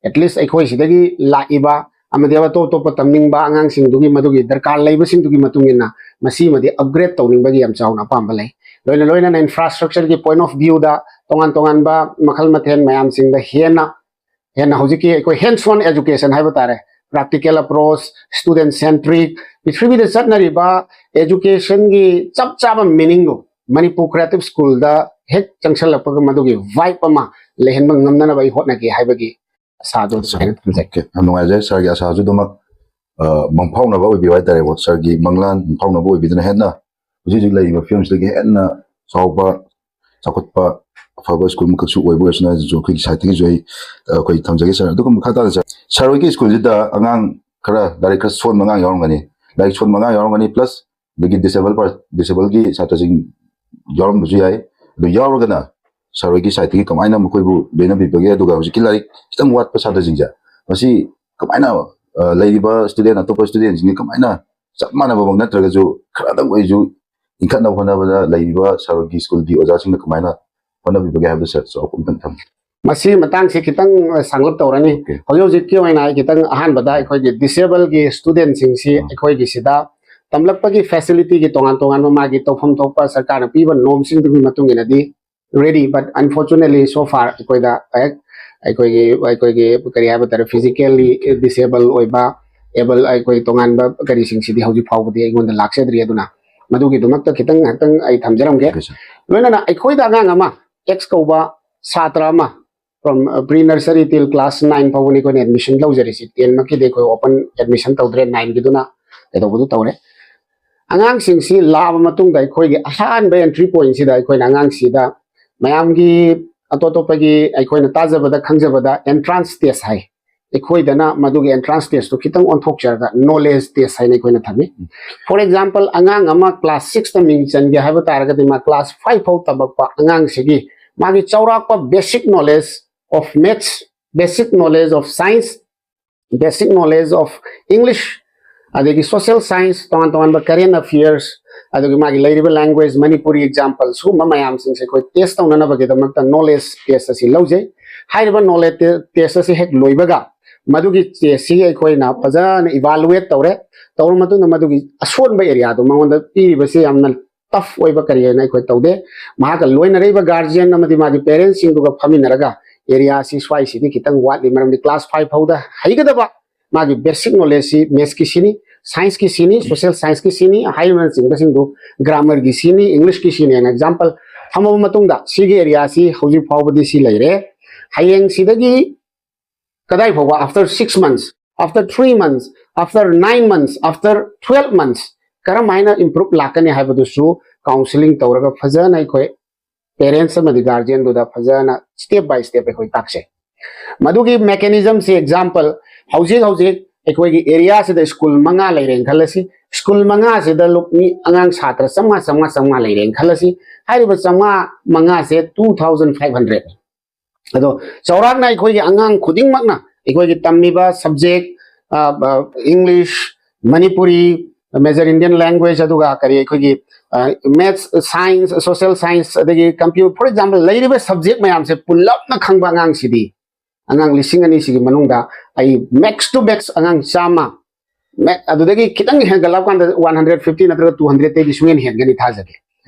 at least ꯑꯩꯈꯣꯏ ꯁꯤꯗꯒꯤ ꯂꯥꯛꯏꯕ ꯑꯃꯗꯤ ꯑꯇꯣꯞ ꯑꯇꯣꯞꯄ ꯇꯝꯅꯤꯡꯕ ꯑꯉꯥꯡꯁꯤꯡꯗꯨꯒꯤ ꯃꯗꯨꯒꯤ ꯗꯔꯀꯥꯔ ꯂꯩꯕꯁꯤꯡꯗꯨꯒꯤ ꯃꯇꯨꯡ ꯏꯟꯅ ꯃꯁꯤꯃꯗꯤ upgrade ꯇꯧꯅꯤꯡꯕꯒꯤ ꯌꯥꯝ ꯆꯥꯎꯅ ꯑꯄꯥꯝꯕ ꯂꯩ꯫ ꯂꯣꯏꯅ ꯂꯣꯏꯅꯅ infrastructureꯒꯤ point of viewꯗ ꯇꯣꯉꯥꯟ ꯇꯣꯉꯥꯟꯕ ꯃꯈꯜ ꯃꯊꯦꯜ ꯃꯌꯥꯝꯁꯤꯡꯗ ꯍꯦꯟꯅ ꯍꯦꯟꯅ ꯍꯧꯖꯤꯛꯀꯤ ꯑꯩꯈꯣꯏ hands on education ꯍꯥꯏꯕ ꯇꯥꯔꯦ, practical approach, student centric, ꯄ꯭ꯔꯤꯊꯤꯕꯤꯗ ꯆꯠꯅꯔꯤꯕ educationꯒꯤ ꯆꯞ ꯆꯥꯕ meaningꯗꯨ ꯃꯅꯤꯄꯨꯔ Creative Schoolꯗ ꯍꯦꯛ ꯆꯪꯁꯜꯂꯛꯄꯒ ꯃꯗꯨꯒꯤ vibe ꯑꯃ ꯂꯩꯍꯟꯕ ꯉꯝꯅꯅꯕ ꯑꯩ ꯍꯣꯠꯅꯒꯦ ꯍꯥꯏꯕꯒꯤ ꯑꯁꯥꯗꯨ ꯑꯗꯨꯃꯥꯏꯅ ꯊꯝꯖꯒꯦ꯫ Okay, ꯌꯥꯝ ꯅꯨꯡꯉꯥꯏꯖꯔꯦ꯫ ꯁꯥꯔꯒꯤ ꯑꯁꯥꯁꯨ ꯑꯗꯨꯃꯛ ꯃꯪꯐꯥꯎꯅꯕ ꯑꯣꯏꯕꯤꯌꯨ ꯍꯥꯏꯇꯥꯔꯦꯀꯣ꯫ ꯁꯥꯔꯒꯤ ꯃꯪꯂꯥꯟ ꯃꯪꯐꯥꯎꯅꯕ ꯑꯣꯏꯕꯤꯗꯨꯅ ꯍꯦꯟꯅ ꯍꯧꯖꯤꯛ ꯍꯧꯖꯤꯛ ꯂꯩꯔꯤꯕ ꯐꯤꯕꯝꯁꯤꯗꯒꯤ ꯍꯦꯟꯅ ꯆꯥꯎꯕ, ꯆꯥꯎꯈꯠꯄ, ꯑꯐꯕ ꯁ꯭ꯀꯨꯜ ꯑꯃꯈꯛꯁꯨ ꯑꯣꯏꯕ ꯑꯣꯏꯔꯁꯅꯨ ꯍꯥꯏꯗꯨꯁꯨ ꯑꯩꯈꯣꯏꯒꯤ ꯁꯥꯏꯠꯇꯒꯤꯁꯨ ꯑꯩ, ꯑꯩꯈꯣꯏ ꯊꯝꯖꯒꯦ ꯁꯥꯔ꯫ ꯑꯗꯨꯒ ꯃꯈꯥ ꯇꯥꯅ ꯁꯥꯔ, ꯁꯥꯔ ꯍꯣꯏꯒꯤ ꯁ꯭ꯀꯨꯜꯁꯤꯗ ꯑꯉꯥꯡ ꯈꯔ ꯂꯥꯏꯔꯤꯛ ꯈꯔ ꯁꯣꯟꯕ ꯑꯉꯥꯡ ꯌꯥꯎꯔꯝꯒꯅꯤ, ꯂꯥꯏꯔꯤꯛ ꯁꯣꯟꯕ ꯑꯉꯥꯡ ꯌꯥꯎꯔꯝꯒꯅꯤ, plus ꯑꯗꯒꯤ disable per-, disableꯒꯤ ꯁꯥꯇ꯭ꯔꯁꯤꯡ ꯌꯥꯎꯔꯝꯕꯁꯨ ꯌꯥꯏ꯫ ꯑꯗꯨ ꯌꯥꯎꯔꯒꯅ ꯁꯥꯔ ꯍꯣꯏꯒꯤ ꯁꯥꯏꯠꯇꯒꯤ ꯀꯃꯥꯏꯅ ꯃꯈꯣꯏꯕꯨ ꯂꯣꯏꯅꯕꯤꯕꯒꯦ? ꯑꯗꯨꯒ ꯍꯧꯖꯤꯛꯀꯤ ꯂꯥꯏꯔꯤꯛ ꯈꯤꯇꯪ ꯋꯥꯠꯄ ꯁꯥꯇ꯭ꯔꯁꯤꯡꯁꯦ ꯃꯁꯤ ꯀꯃꯥꯏꯅ, ꯑ, ꯂꯩꯔꯤꯕ student, ꯑꯇꯣꯞꯄ studentꯁꯤꯡꯒ ꯀꯃꯥꯏꯅ ꯆꯞ ꯃꯥꯟꯅꯕꯃꯛ ꯅꯠꯇ꯭ꯔꯒꯁꯨ ꯈꯔꯗꯪ ꯑꯣꯏꯔꯁꯨ ꯏꯟꯈꯠꯅꯕ ꯍꯣꯠꯅꯕꯗ ꯂꯩꯔꯤꯕ ꯁꯥꯔ ꯍꯣꯏꯒꯤ ꯁ꯭ꯀꯨꯜꯒꯤ ꯑꯣꯖꯥꯁꯤꯡꯅ ꯀꯃꯥꯏꯅ ꯍꯣꯠꯅꯕꯤꯕꯒꯦ ꯍꯥꯏꯕꯗꯨ ꯁꯥꯔ ꯆꯥꯎꯔꯥꯛꯄ ꯑꯃꯇꯪ ꯊꯝꯕꯤꯌꯨ꯫ ꯃꯁꯤ ꯃꯇꯥꯡꯁꯤ ꯈꯤꯇꯪ ꯁꯥꯡꯂꯞ ꯇꯧꯔꯅꯤ꯫ Okay. ꯍꯧꯖꯤꯛ ꯍꯧꯖꯤꯛꯀꯤ ꯑꯣꯏꯅ ꯑꯩ ꯈꯤꯇꯪ ꯑꯍꯥꯟꯕꯗ ꯑꯩꯈꯣꯏꯒꯤ disableꯒꯤ studentꯁꯤꯡꯁꯤ ꯎꯝ. ꯑꯩꯈꯣꯏꯒꯤꯁꯤꯗ ꯇꯝꯂꯛꯄꯒꯤ facilityꯒꯤ ꯇꯣꯉꯥꯟ ꯇꯣꯉꯥꯟꯕ ꯃꯥꯒꯤ ꯇꯧꯐꯝ ꯊꯣꯛꯄ ꯁꯔꯀꯥꯔꯅ ꯄꯤꯕ normꯁꯤꯡꯗꯨꯒꯤ ꯃꯇꯨꯡ ꯏꯟꯅꯗꯤ ready, but unfortunately so far ꯑꯩꯈꯣꯏꯗ ꯍꯦꯛ ꯑꯩꯈꯣꯏꯒꯤ, ꯑꯩꯈꯣꯏꯒꯤ ꯀꯔꯤ ꯍꯥꯏꯕ ꯇꯥꯔꯦ, physically disable ꯑꯣꯏꯕ, able, ꯑꯩꯈꯣꯏ ꯇꯣꯉꯥꯟꯕ ꯀꯔꯤꯁꯤꯡꯁꯤꯗꯤ ꯍꯧꯖꯤꯛ ꯐꯥꯎꯕꯗꯤ ꯑꯩꯉꯣꯟꯗ ꯂꯥꯛꯆꯗ꯭ꯔꯤ꯫ ꯑꯗꯨꯅ ꯃꯗꯨꯒꯤꯗꯃꯛꯇ ꯈꯤꯇꯪ ꯉꯥꯏꯍꯥꯛꯇꯪ ꯑꯩ ꯊꯝꯖꯔꯝꯒꯦ꯫ Okay, sir. ꯂꯣꯏꯅꯅ ꯑꯩꯈꯣꯏꯗ ꯑꯉꯥꯡ ꯑꯃ, X ꯀꯧꯕ ꯁꯥꯇ꯭ꯔ ꯑꯃ, from pre nursery till class nine ꯐꯥꯎꯕꯅꯤ ꯑꯩꯈꯣꯏꯅ admission ꯂꯧꯖꯔꯤꯁꯤ꯫ Ten ꯃꯛꯀꯤꯗꯤ ꯑꯩꯈꯣꯏ open admission ꯇꯧꯗ꯭ꯔꯦ, nine ꯒꯤꯗꯨꯅ ꯀꯩꯗꯧꯕꯗꯨ ꯇꯧꯔꯦ꯫ ꯑꯉꯥꯡꯁꯤꯡꯁꯤ ꯂꯥꯛꯑꯕ ꯃꯇꯨꯡꯗ ꯑꯩꯈꯣꯏꯒꯤ ꯑꯍꯥꯟꯕ entry point ꯁꯤꯗ ꯑꯩꯈꯣꯏꯅ ꯑꯉꯥꯡꯁꯤꯗ ꯃꯌꯥꯝꯒꯤ ꯑꯇꯣꯞ ꯑꯇꯣꯞꯄꯒꯤ ꯑꯩꯈꯣꯏꯅ ꯇꯥꯖꯕꯗ ꯈꯪꯖꯕꯗ entrance test ꯍꯥꯏ꯫ ꯑꯩꯈꯣꯏꯗꯅ ꯃꯗꯨꯒꯤ entrance test ꯇꯨ ꯈꯤꯇꯪ ꯑꯣꯟꯊꯣꯛꯆꯔꯒ knowledge test ꯍꯥꯏꯅ ꯑꯩꯈꯣꯏꯅ ꯊꯝꯃꯤ꯫ For example, ꯑꯉꯥꯡ ꯑꯃ class six ꯇ ꯃꯤꯡ ꯆꯟꯒꯦ ꯍꯥꯏꯕ ꯇꯥꯔꯒꯗꯤ ꯃꯥ class five ꯐꯥꯎ ꯇꯝꯃꯛꯄ ꯑꯉꯥꯡꯁꯤꯒꯤ ꯃꯥꯒꯤ ꯆꯥꯎꯔꯥꯛꯄ basic knowledge of maths, basic knowledge of science, basic knowledge of English, ꯑꯗꯒꯤ social science, ꯇꯣꯉꯥꯟ ꯇꯣꯉꯥꯟꯕ current affairs, ꯑꯗꯨꯒꯤ ꯃꯥꯒꯤ ꯂꯩꯔꯤꯕ language, Manipuri example, ꯁꯤꯒꯨꯝꯕ ꯃꯌꯥꯝꯁꯤꯡꯁꯦ ꯑꯩꯈꯣꯏ test ꯇꯧꯅꯅꯕꯒꯤꯗꯃꯛꯇ knowledge test ꯑꯁꯤ ꯂꯧꯖꯩ꯫ ꯍꯥꯏꯔꯤꯕ knowledge test ꯑꯁꯤ ꯍꯦꯛ ꯂꯣꯏꯕꯒ ꯃꯗꯨꯒꯤ test ꯁꯤ ꯑꯩꯈꯣꯏꯅ ꯐꯖꯅ evaluate ꯇꯧꯔꯦ꯫ ꯇꯧꯔ ꯃꯇꯨꯡꯗ ꯃꯗꯨꯒꯤ ꯑꯁꯣꯟꯕ area ꯗꯨ, ꯃꯉꯣꯟꯗ ꯄꯤꯔꯤꯕꯁꯤ ꯌꯥꯝꯅ tough ꯑꯣꯏꯕ ꯀꯔꯤ ꯍꯥꯏꯅ ꯑꯩꯈꯣꯏ ꯇꯧꯗꯦ꯫ ꯃꯍꯥꯛꯀ ꯂꯣꯏꯅꯔꯤꯕ guardian ꯑꯃꯗꯤ ꯃꯥꯒꯤ parents ꯁꯤꯡꯗꯨꯒ ꯐꯝꯃꯤꯟꯅꯔꯒ area ꯁꯤ ꯁ꯭ꯋꯥꯏꯁꯤꯗꯤ ꯈꯤꯇꯪ ꯋꯥꯠꯂꯤ, ꯃꯔꯝꯗꯤ class five ꯐꯥꯎꯗ ꯍꯩꯒꯗꯕ ꯃꯥꯒꯤ basic knowledge ꯁꯤ maths ꯀꯤ ꯁꯤꯅꯤ, science ꯀꯤ ꯁꯤꯅꯤ, social science ꯀꯤ ꯁꯤꯅꯤ, ꯍꯥꯏꯔꯤꯕꯅꯆꯤꯡꯕꯁꯤꯡꯗꯨ grammar ꯒꯤ ꯁꯤꯅꯤ, English ꯀꯤ ꯁꯤꯅꯤ ꯍꯥꯏꯅ example ꯊꯝꯃꯕ ꯃꯇꯨꯡꯗ ꯁꯤꯒꯤ area ꯁꯤ ꯍꯧꯖꯤꯛ ꯐꯥꯎꯕꯗꯤ ꯁꯤ ꯂꯩꯔꯦ꯫ ꯍꯌꯦꯡ ꯁꯤꯗꯒꯤ ꯀꯗꯥꯏ ꯐꯥꯎꯕ, after six months, after three months, after nine months, after twelve months, ꯀꯔꯝ ꯍꯥꯏꯅ improve ꯂꯥꯛꯀꯅꯤ ꯍꯥꯏꯕꯗꯨꯁꯨ counselling ꯇꯧꯔꯒ ꯐꯖꯅ ꯑꯩꯈꯣꯏ parents ꯑꯃꯗꯤ guardian ꯗꯨꯗ ꯐꯖꯅ step by step ꯑꯩꯈꯣꯏ ꯇꯥꯛꯆꯩ꯫ ꯃꯗꯨꯒꯤ mechanism ꯁꯤ example, ꯍꯧꯖꯤꯛ ꯍꯧꯖꯤꯛ ꯑꯩꯈꯣꯏꯒꯤ area ꯁꯤꯗ school ꯃꯉꯥ ꯂꯩꯔꯦꯅ ꯈꯜꯂꯁꯤ꯫ School ꯃꯉꯥꯁꯤꯗ ꯂꯨꯞ-, ꯃꯤ ꯑꯉꯥꯡ ꯁꯥꯇ꯭ꯔ ꯆꯥꯝꯃꯉꯥ, ꯆꯥꯝꯃꯉꯥ, ꯆꯥꯝꯃꯉꯥ ꯂꯩꯔꯦꯅ ꯈꯜꯂꯁꯤ꯫ ꯍꯥꯏꯔꯤꯕ ꯆꯥꯝꯃꯉꯥ ꯃꯉꯥꯁꯦ two thousand five hundred꯫ ꯑꯗꯣ ꯆꯥꯎꯔꯥꯛꯅ ꯑꯩꯈꯣꯏꯒꯤ ꯑꯉꯥꯡ ꯈꯨꯗꯤꯡꯃꯛꯅ ꯑꯩꯈꯣꯏꯒꯤ ꯇꯝꯃꯤꯕ subject, ꯑ, ꯑ, English, Manipuri, major Indian language, ꯑꯗꯨꯒ ꯀꯔꯤ ꯑꯩꯈꯣꯏꯒꯤ, ꯑ, maths, science, social science, ꯑꯗꯒꯤ computer, for example, ꯂꯩꯔꯤꯕ subject ꯃꯌꯥꯝꯁꯦ ꯄꯨꯜꯂꯞꯅ ꯈꯪꯕ ꯑꯉꯥꯡꯁꯤꯗꯤ, ꯑꯉꯥꯡ ꯂꯤꯁꯤꯡ ꯑꯅꯤꯁꯤꯒꯤ ꯃꯅꯨꯡꯗ ꯑꯩ max to max ꯑꯉꯥꯡ ꯆꯥꯝꯃ, ma-, ꯑꯗꯨꯗꯒꯤ ꯈꯤꯇꯪ ꯍꯦꯟꯒꯠꯂꯛꯑꯀꯥꯟꯗ one hundred fifty ꯅꯠꯇ꯭ꯔꯒ two hundred ꯇꯩꯗꯤ ꯁꯨꯡꯍꯦꯟ ꯍꯦꯟꯒꯅꯤ ꯊꯥꯖꯗꯦ꯫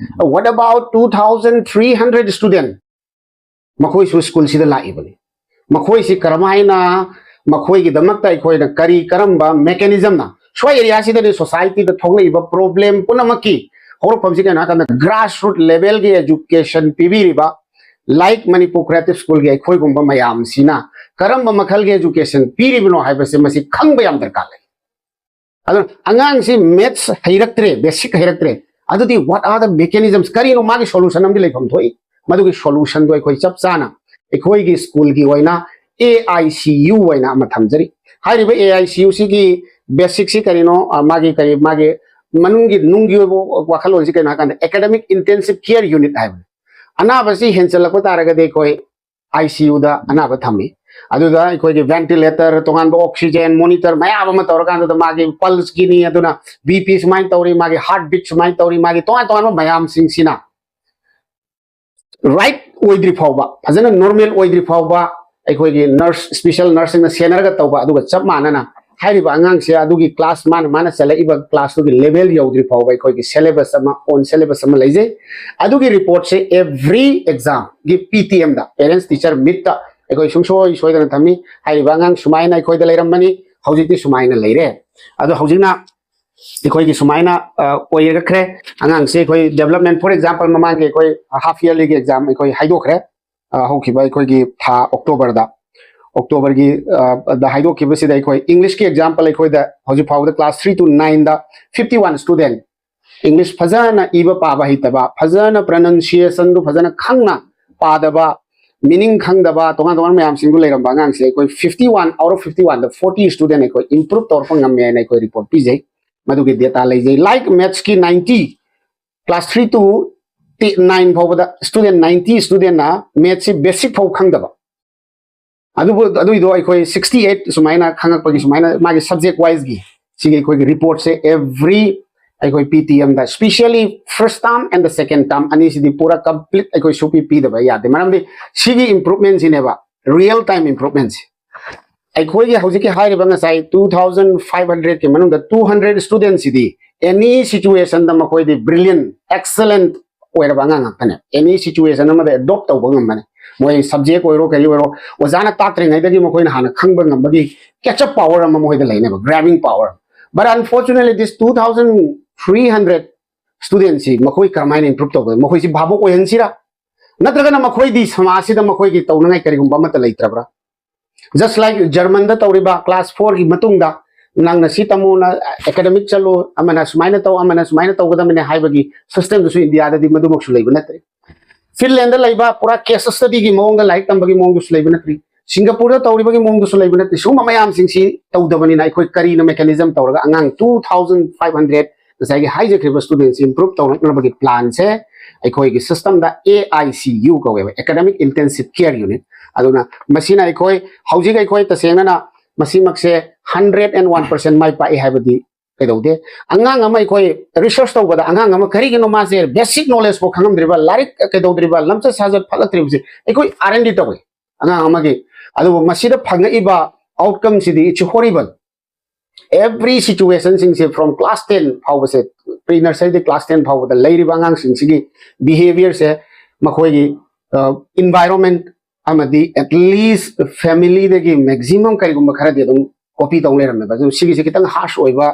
What about two thousand three hundred student? ꯃꯈꯣꯏꯁꯨ school ꯁꯤꯗ ꯂꯥꯛꯏꯕꯅꯤ꯫ ꯃꯈꯣꯏꯁꯤ ꯀꯔꯝꯍꯥꯏꯅ, ꯃꯈꯣꯏꯒꯤꯗꯃꯛꯇ ꯑꯩꯈꯣꯏꯅ ꯀꯔꯤ, ꯀꯔꯝꯕ mechanism ꯅ, ꯁ꯭ꯋꯥꯏ area ꯁꯤꯗꯗꯤ society ꯗ ꯊꯣꯛꯂꯛꯏꯕ problem ꯄꯨꯝꯅꯃꯛꯀꯤ ꯍꯧꯔꯛꯐꯝꯁꯤ ꯀꯩꯅꯣ ꯍꯥꯏꯀꯥꯟꯗ grassroot levelꯒꯤ education ꯄꯤꯕꯤꯔꯤꯕ Like Manipur Creative Schoolꯒꯤ ꯑꯩꯈꯣꯏꯒꯨꯝꯕ ꯃꯌꯥꯝꯁꯤꯅ ꯀꯔꯝꯕ ꯃꯈꯜꯒꯤ education ꯄꯤꯔꯤꯕꯅꯣ ꯍꯥꯏꯕꯁꯦ ꯃꯁꯤ ꯈꯪꯕ ꯌꯥꯝ ꯗꯔꯀꯥꯔ ꯂꯩ꯫ ꯑꯗꯨꯅ ꯑꯉꯥꯡꯁꯤ maths ꯍꯩꯔꯛꯇ꯭ꯔꯦ, basic ꯍꯩꯔꯛꯇ꯭ꯔꯦ, ꯑꯗꯨꯗꯤ what are the mechanisms, ꯀꯔꯤꯅꯣ ꯃꯥꯒꯤ solution ꯑꯃꯗꯤ ꯂꯩꯐꯝ ꯊꯣꯛꯏ꯫ ꯃꯗꯨꯒꯤ solutionꯗꯣ ꯑꯩꯈꯣꯏ ꯆꯞ ꯆꯥꯅ ꯑꯩꯈꯣꯏꯒꯤ schoolꯒꯤ ꯑꯣꯏꯅ A I C U ꯑꯣꯏꯅ ꯑꯃ ꯊꯝꯖꯔꯤ꯫ ꯍꯥꯏꯔꯤꯕ A I C Uꯁꯤꯒꯤ basicꯁꯤ ꯀꯔꯤꯅꯣ? ꯑ, ꯃꯥꯒꯤ ꯀꯔꯤ, ꯃꯥꯒꯤ ꯃꯅꯨꯡꯒꯤ, ꯅꯨꯡꯒꯤ ꯑꯣꯏꯕ ꯋꯥꯈꯜꯂꯣꯟꯁꯤ ꯀꯩꯅꯣ ꯍꯥꯏꯀꯥꯟꯗ Academic Intensive Care Unit ꯍꯥꯏꯕꯅꯤ꯫ ꯑꯅꯥꯕꯁꯤ ꯍꯦꯟꯖꯜꯂꯛꯄ ꯇꯥꯔꯒꯗꯤ ꯑꯩꯈꯣꯏ I C Uꯗ ꯑꯅꯥꯕ ꯊꯝꯃꯤ꯫ ꯑꯗꯨꯗ ꯑꯩꯈꯣꯏꯒꯤ ventilator, ꯇꯣꯉꯥꯟꯕ oxygen, monitor ꯃꯌꯥꯝ ꯑꯃ ꯇꯧꯔꯀꯥꯟꯗꯨꯗ ꯃꯥꯒꯤ pulseꯀꯤꯅꯤ, ꯑꯗꯨꯅ B P ꯁꯨꯃꯥꯏꯅ ꯇꯧꯔꯤ, ꯃꯥꯒꯤ heart beat ꯁꯨꯃꯥꯏꯅ ꯇꯧꯔꯤ, ꯃꯥꯒꯤ ꯇꯣꯉꯥꯟ ꯇꯣꯉꯥꯟꯕ ꯃꯌꯥꯝꯁꯤꯡꯁꯤꯅ right ꯑꯣꯏꯗ꯭ꯔꯤ ꯐꯥꯎꯕ, ꯐꯖꯅ normal ꯑꯣꯏꯗ꯭ꯔꯤ ꯐꯥꯎꯕ ꯑꯩꯈꯣꯏꯒꯤ nurse, special nurseꯁꯤꯡꯅ ꯁꯦꯟꯅꯔꯒ ꯇꯧꯕ, ꯑꯗꯨꯒ ꯆꯞ ꯃꯥꯟꯅꯅ ꯍꯥꯏꯔꯤꯕ ꯑꯉꯥꯡꯁꯦ ꯑꯗꯨꯒꯤ class, ꯃꯥꯅ, ꯃꯥꯅ ꯆꯠꯂꯛꯏꯕ classꯇꯨꯒꯤ level ꯌꯧꯗ꯭ꯔꯤ ꯐꯥꯎꯕ ꯑꯩꯈꯣꯏꯒꯤ syllabus ꯑꯃ, own syllabus ꯑꯃ ꯂꯩꯖꯩ꯫ ꯑꯗꯨꯒꯤ reportꯁꯦ every examꯒꯤ P T Mꯗ, Parents Teacher Meetꯇ, ꯑꯩꯈꯣꯏ ꯁꯨꯡꯁꯣꯏ ꯁꯣꯏꯗꯅ ꯊꯝꯃꯤ꯫ ꯍꯥꯏꯔꯤꯕ ꯑꯉꯥꯡ ꯁꯨꯃꯥꯏꯅ ꯑꯩꯈꯣꯏꯗ ꯂꯩꯔꯝꯕꯅꯤ, ꯍꯧꯖꯤꯛꯇꯤ ꯁꯨꯃꯥꯏꯅ ꯂꯩꯔꯦ꯫ ꯑꯗꯣ ꯍꯧꯖꯤꯛꯅ ꯑꯩꯈꯣꯏꯒꯤ ꯁꯨꯃꯥꯏꯅ, ꯑ, ꯑꯣꯏꯔꯛꯈ꯭ꯔꯦ꯫ ꯑꯉꯥꯡꯁꯦ ꯑꯩꯈꯣꯏ development, for example, ꯃꯃꯥꯡꯒꯤ ꯑꯩꯈꯣꯏ half yearlyꯒꯤ exam ꯑꯩꯈꯣꯏ ꯍꯥꯏꯗꯣꯛꯈ꯭ꯔꯦ꯫ ꯑ, ꯍꯧꯈꯤꯕ ꯑꯩꯈꯣꯏꯒꯤ ꯊꯥ Octoberꯗ, Octoberꯒꯤ, ꯑ, ꯗ ꯍꯥꯏꯗꯣꯛꯈꯤꯕꯁꯤꯗ ꯑꯩꯈꯣꯏ Englishꯀꯤ example ꯑꯩꯈꯣꯏꯗ ꯍꯧꯖꯤꯛ ꯐꯥꯎꯕꯗ class three to nineꯗ fifty one student, English ꯐꯖꯅ ꯏꯕ ꯄꯥꯕ ꯍꯩꯇꯕ, ꯐꯖꯅ pronunciationꯗꯨ ꯐꯖꯅ ꯈꯪꯅ ꯄꯥꯗꯕ, meaning ꯈꯪꯗꯕ, ꯇꯣꯉꯥꯟ ꯇꯣꯉꯥꯟꯕ ꯃꯌꯥꯝꯁꯤꯡꯗꯨ ꯂꯩꯔꯝꯕ ꯑꯉꯥꯡꯁꯦ ꯑꯩꯈꯣꯏ fifty one out of fifty oneꯗ forty student ꯑꯩꯈꯣꯏ improve ꯇꯧꯔꯛꯄ ꯉꯝꯃꯦ ꯍꯥꯏꯅ ꯑꯩꯈꯣꯏ report ꯄꯤꯖꯩ꯫ ꯃꯗꯨꯒꯤ data ꯂꯩꯖꯩ꯫ Like mathsꯀꯤ ninety, class three to nine ꯐꯥꯎꯕꯗ student ninety studentꯅ mathsꯁꯤ basic ꯐꯥꯎ ꯈꯪꯗꯕ꯫ ꯑꯗꯨꯕꯨ, ꯑꯗꯨꯏꯗꯣ ꯑꯩꯈꯣꯏ sixty eight ꯁꯨꯃꯥꯏꯅ ꯈꯪꯉꯛꯄꯒꯤ, ꯁꯨꯃꯥꯏꯅ ꯃꯥꯒꯤ subject wiseꯒꯤ, ꯁꯤꯒꯤ ꯑꯩꯈꯣꯏꯒꯤ reportꯁꯦ every ꯑꯩꯈꯣꯏ P T Mꯗ, specially first term and the second term ꯑꯅꯤꯁꯤꯗꯤ ꯄꯨꯔꯥ complete ꯑꯩꯈꯣꯏ ꯁꯨꯄꯤ ꯄꯤꯗꯕ ꯌꯥꯗꯦ꯫ ꯃꯔꯝꯗꯤ ꯁꯤꯒꯤ improvementꯁꯤꯅꯦꯕ real time improvementꯁꯤ꯫ ꯑꯩꯈꯣꯏꯒꯤ ꯍꯧꯖꯤꯛꯀꯤ ꯍꯥꯏꯔꯤꯕ ꯉꯁꯥꯏ two thousand five hundredꯀꯤ ꯃꯅꯨꯡꯗ two hundred studentꯁꯤꯗꯤ any situationꯗ ꯃꯈꯣꯏꯗꯤ brilliant, excellent ꯑꯣꯏꯔꯕ ꯑꯉꯥꯡ ꯉꯥꯛꯇꯅꯦ꯫ Any situation ꯑꯃꯗ adopt ꯇꯧꯕ ꯉꯝꯕꯅꯦ꯫ ꯃꯣꯏ subject ꯑꯣꯏꯔꯣ, ꯀꯔꯤ ꯑꯣꯏꯔꯣ, ꯑꯣꯖꯥꯅ ꯇꯥꯛꯇ꯭ꯔꯤꯉꯩꯗꯒꯤ ꯃꯈꯣꯏꯅ ꯍꯥꯟꯅ ꯈꯪꯕ ꯉꯝꯕꯒꯤ catch up power ꯑꯃ ꯃꯈꯣꯏꯗ ꯂꯩꯅꯦꯕ, grabbing power꯫ But unfortunately, this two thousand three hundred ꯁ꯭ꯇꯨꯗꯦꯟꯁꯤ ꯃꯈꯣꯏ ꯀꯔꯝꯍꯥꯏꯅ ꯏꯝꯄ꯭ꯔꯨꯞ ꯇꯧꯒꯗꯒꯦ? ꯃꯈꯣꯏꯁꯤ ꯚꯥꯕꯣꯛ ꯑꯣꯏꯍꯟꯁꯤꯔꯥ? ꯅꯠꯇ꯭ꯔꯒꯅ ꯃꯈꯣꯏꯗꯤ ꯁꯃꯥꯖꯁꯤꯗ ꯃꯈꯣꯏꯒꯤ ꯇꯧꯅꯉꯥꯏ ꯀꯔꯤꯒꯨꯝꯕ ꯑꯃꯠꯇ ꯂꯩꯇ꯭ꯔꯕ꯭ꯔꯥ? Just like ꯖꯔꯃꯟꯗ ꯇꯧꯔꯤꯕ ꯀ꯭ꯂꯥꯁ ꯐꯣꯔꯒꯤ ꯃꯇꯨꯡꯗ ꯅꯪꯅ ꯁꯤ ꯇꯝꯃꯨ, ꯅ ꯑꯦꯀꯥꯗꯃꯤꯛ ꯆꯠꯂꯨ, ꯑꯃꯅ ꯁꯨꯃꯥꯏꯅ ꯇꯧ, ꯑꯃꯅ ꯁꯨꯃꯥꯏꯅ ꯇꯧꯒꯗꯕꯅꯤ ꯍꯥꯏꯕꯒꯤ ꯁꯤꯁꯇꯦꯝꯗꯨꯁꯨ ꯏꯟꯗꯤꯌꯥꯗꯗꯤ ꯃꯗꯨꯃꯛꯁꯨ ꯂꯩꯕ ꯅꯠꯇ꯭ꯔꯤ꯫ ꯐꯤꯟꯂꯦꯟꯗ ꯂꯩꯕ ꯄꯨꯔꯥ ꯀꯦꯁ ꯁ꯭ꯇꯗꯤꯒꯤ ꯃꯑꯣꯡꯗ ꯂꯥꯏꯔꯤꯛ ꯇꯝꯕꯒꯤ ꯃꯑꯣꯡꯗꯨꯁꯨ ꯂꯩꯕ ꯅꯠꯇ꯭ꯔꯤ꯫ ꯁꯤꯡꯒꯥꯄꯨꯔꯗ ꯇꯧꯔꯤꯕꯒꯤ ꯃꯑꯣꯡꯗꯨꯁꯨ ꯂꯩꯕ ꯅꯠꯇ꯭ꯔꯤ꯫ ꯁꯤꯒꯨꯝꯕ ꯃꯌꯥꯝꯁꯤꯡꯁꯤ ꯇꯧꯗꯕꯅꯤꯅ ꯑꯩꯈꯣꯏ ꯀꯔꯤꯅ ꯃꯦꯀꯥꯅꯤꯖꯝ ꯇꯧꯔꯒ ꯑꯉꯥꯡ two thousand five hundred, ꯉꯁꯥꯏꯒꯤ ꯍꯥꯏꯖꯈ꯭ꯔꯤꯕ ꯁ꯭ꯇꯨꯗꯦꯟꯁꯤ ꯏꯝꯄ꯭ꯔꯨꯞ ꯇꯧꯔꯛꯅꯕꯒꯤ ꯄ꯭ꯂꯥꯟꯁꯦ ꯑꯩꯈꯣꯏꯒꯤ ꯁꯤꯁꯇꯝꯗ A I C U ꯀꯧꯋꯦꯕ, Academic Intensive Care Unit꯫ ꯑꯗꯨꯅ ꯃꯁꯤꯅ ꯑꯩꯈꯣꯏ ꯍꯧꯖꯤꯛ ꯑꯩꯈꯣꯏ ꯇꯁꯦꯡꯅꯅ ꯃꯁꯤꯃꯛꯁꯦ hundred and one percent ꯃꯥꯏ ꯄꯥꯛꯏ ꯍꯥꯏꯕꯗꯤ ꯀꯩꯗꯧꯗꯦ꯫ ꯑꯉꯥꯡ ꯑꯃ ꯑꯩꯈꯣꯏ ꯔꯤꯁꯔꯁ ꯇꯧꯕꯗ ꯑꯉꯥꯡ ꯑꯃ ꯀꯔꯤꯒꯤꯅꯣ ꯃꯥꯁꯦ ꯕꯦꯁꯤꯛ ꯅꯣꯂꯦꯖ ꯐꯥꯎ ꯈꯪꯉꯝꯗ꯭ꯔꯤꯕ, ꯂꯥꯏꯔꯤꯛ ꯀꯩꯗꯧꯗ꯭ꯔꯤꯕ, ꯂꯝꯆꯠ ꯁꯥꯖꯠ ꯐꯠꯂꯛꯇ꯭ꯔꯤꯕꯁꯦ ꯑꯩꯈꯣꯏ R and D ꯇꯧꯏ ꯑꯉꯥꯡ ꯑꯃꯒꯤ꯫ ꯑꯗꯨꯕꯨ ꯃꯁꯤꯗ ꯐꯪꯉꯛꯏꯕ ꯑꯥꯎꯠꯀꯝꯁꯤꯗꯤ it's horrible꯫ Every situationꯁꯤꯡꯁꯦ from class ten ꯐꯥꯎꯕꯁꯦ, pre nurseryꯗꯤ class ten ꯐꯥꯎꯕꯗ ꯂꯩꯔꯤꯕ ꯑꯉꯥꯡꯁꯤꯡꯁꯤꯒꯤ behaviourꯁꯦ, ꯃꯈꯣꯏꯒꯤ environment ꯑꯃꯗꯤ at least familyꯗꯒꯤ maximum ꯀꯔꯤꯒꯨꯝꯕ ꯈꯔꯗꯤ ꯑꯗꯨꯝ copy ꯇꯧ ꯂꯩꯔꯝꯃꯦꯕ꯫ ꯑꯗꯨ ꯁꯤꯒꯤꯁꯦ ꯈꯤꯇꯪ harsh ꯑꯣꯏꯕ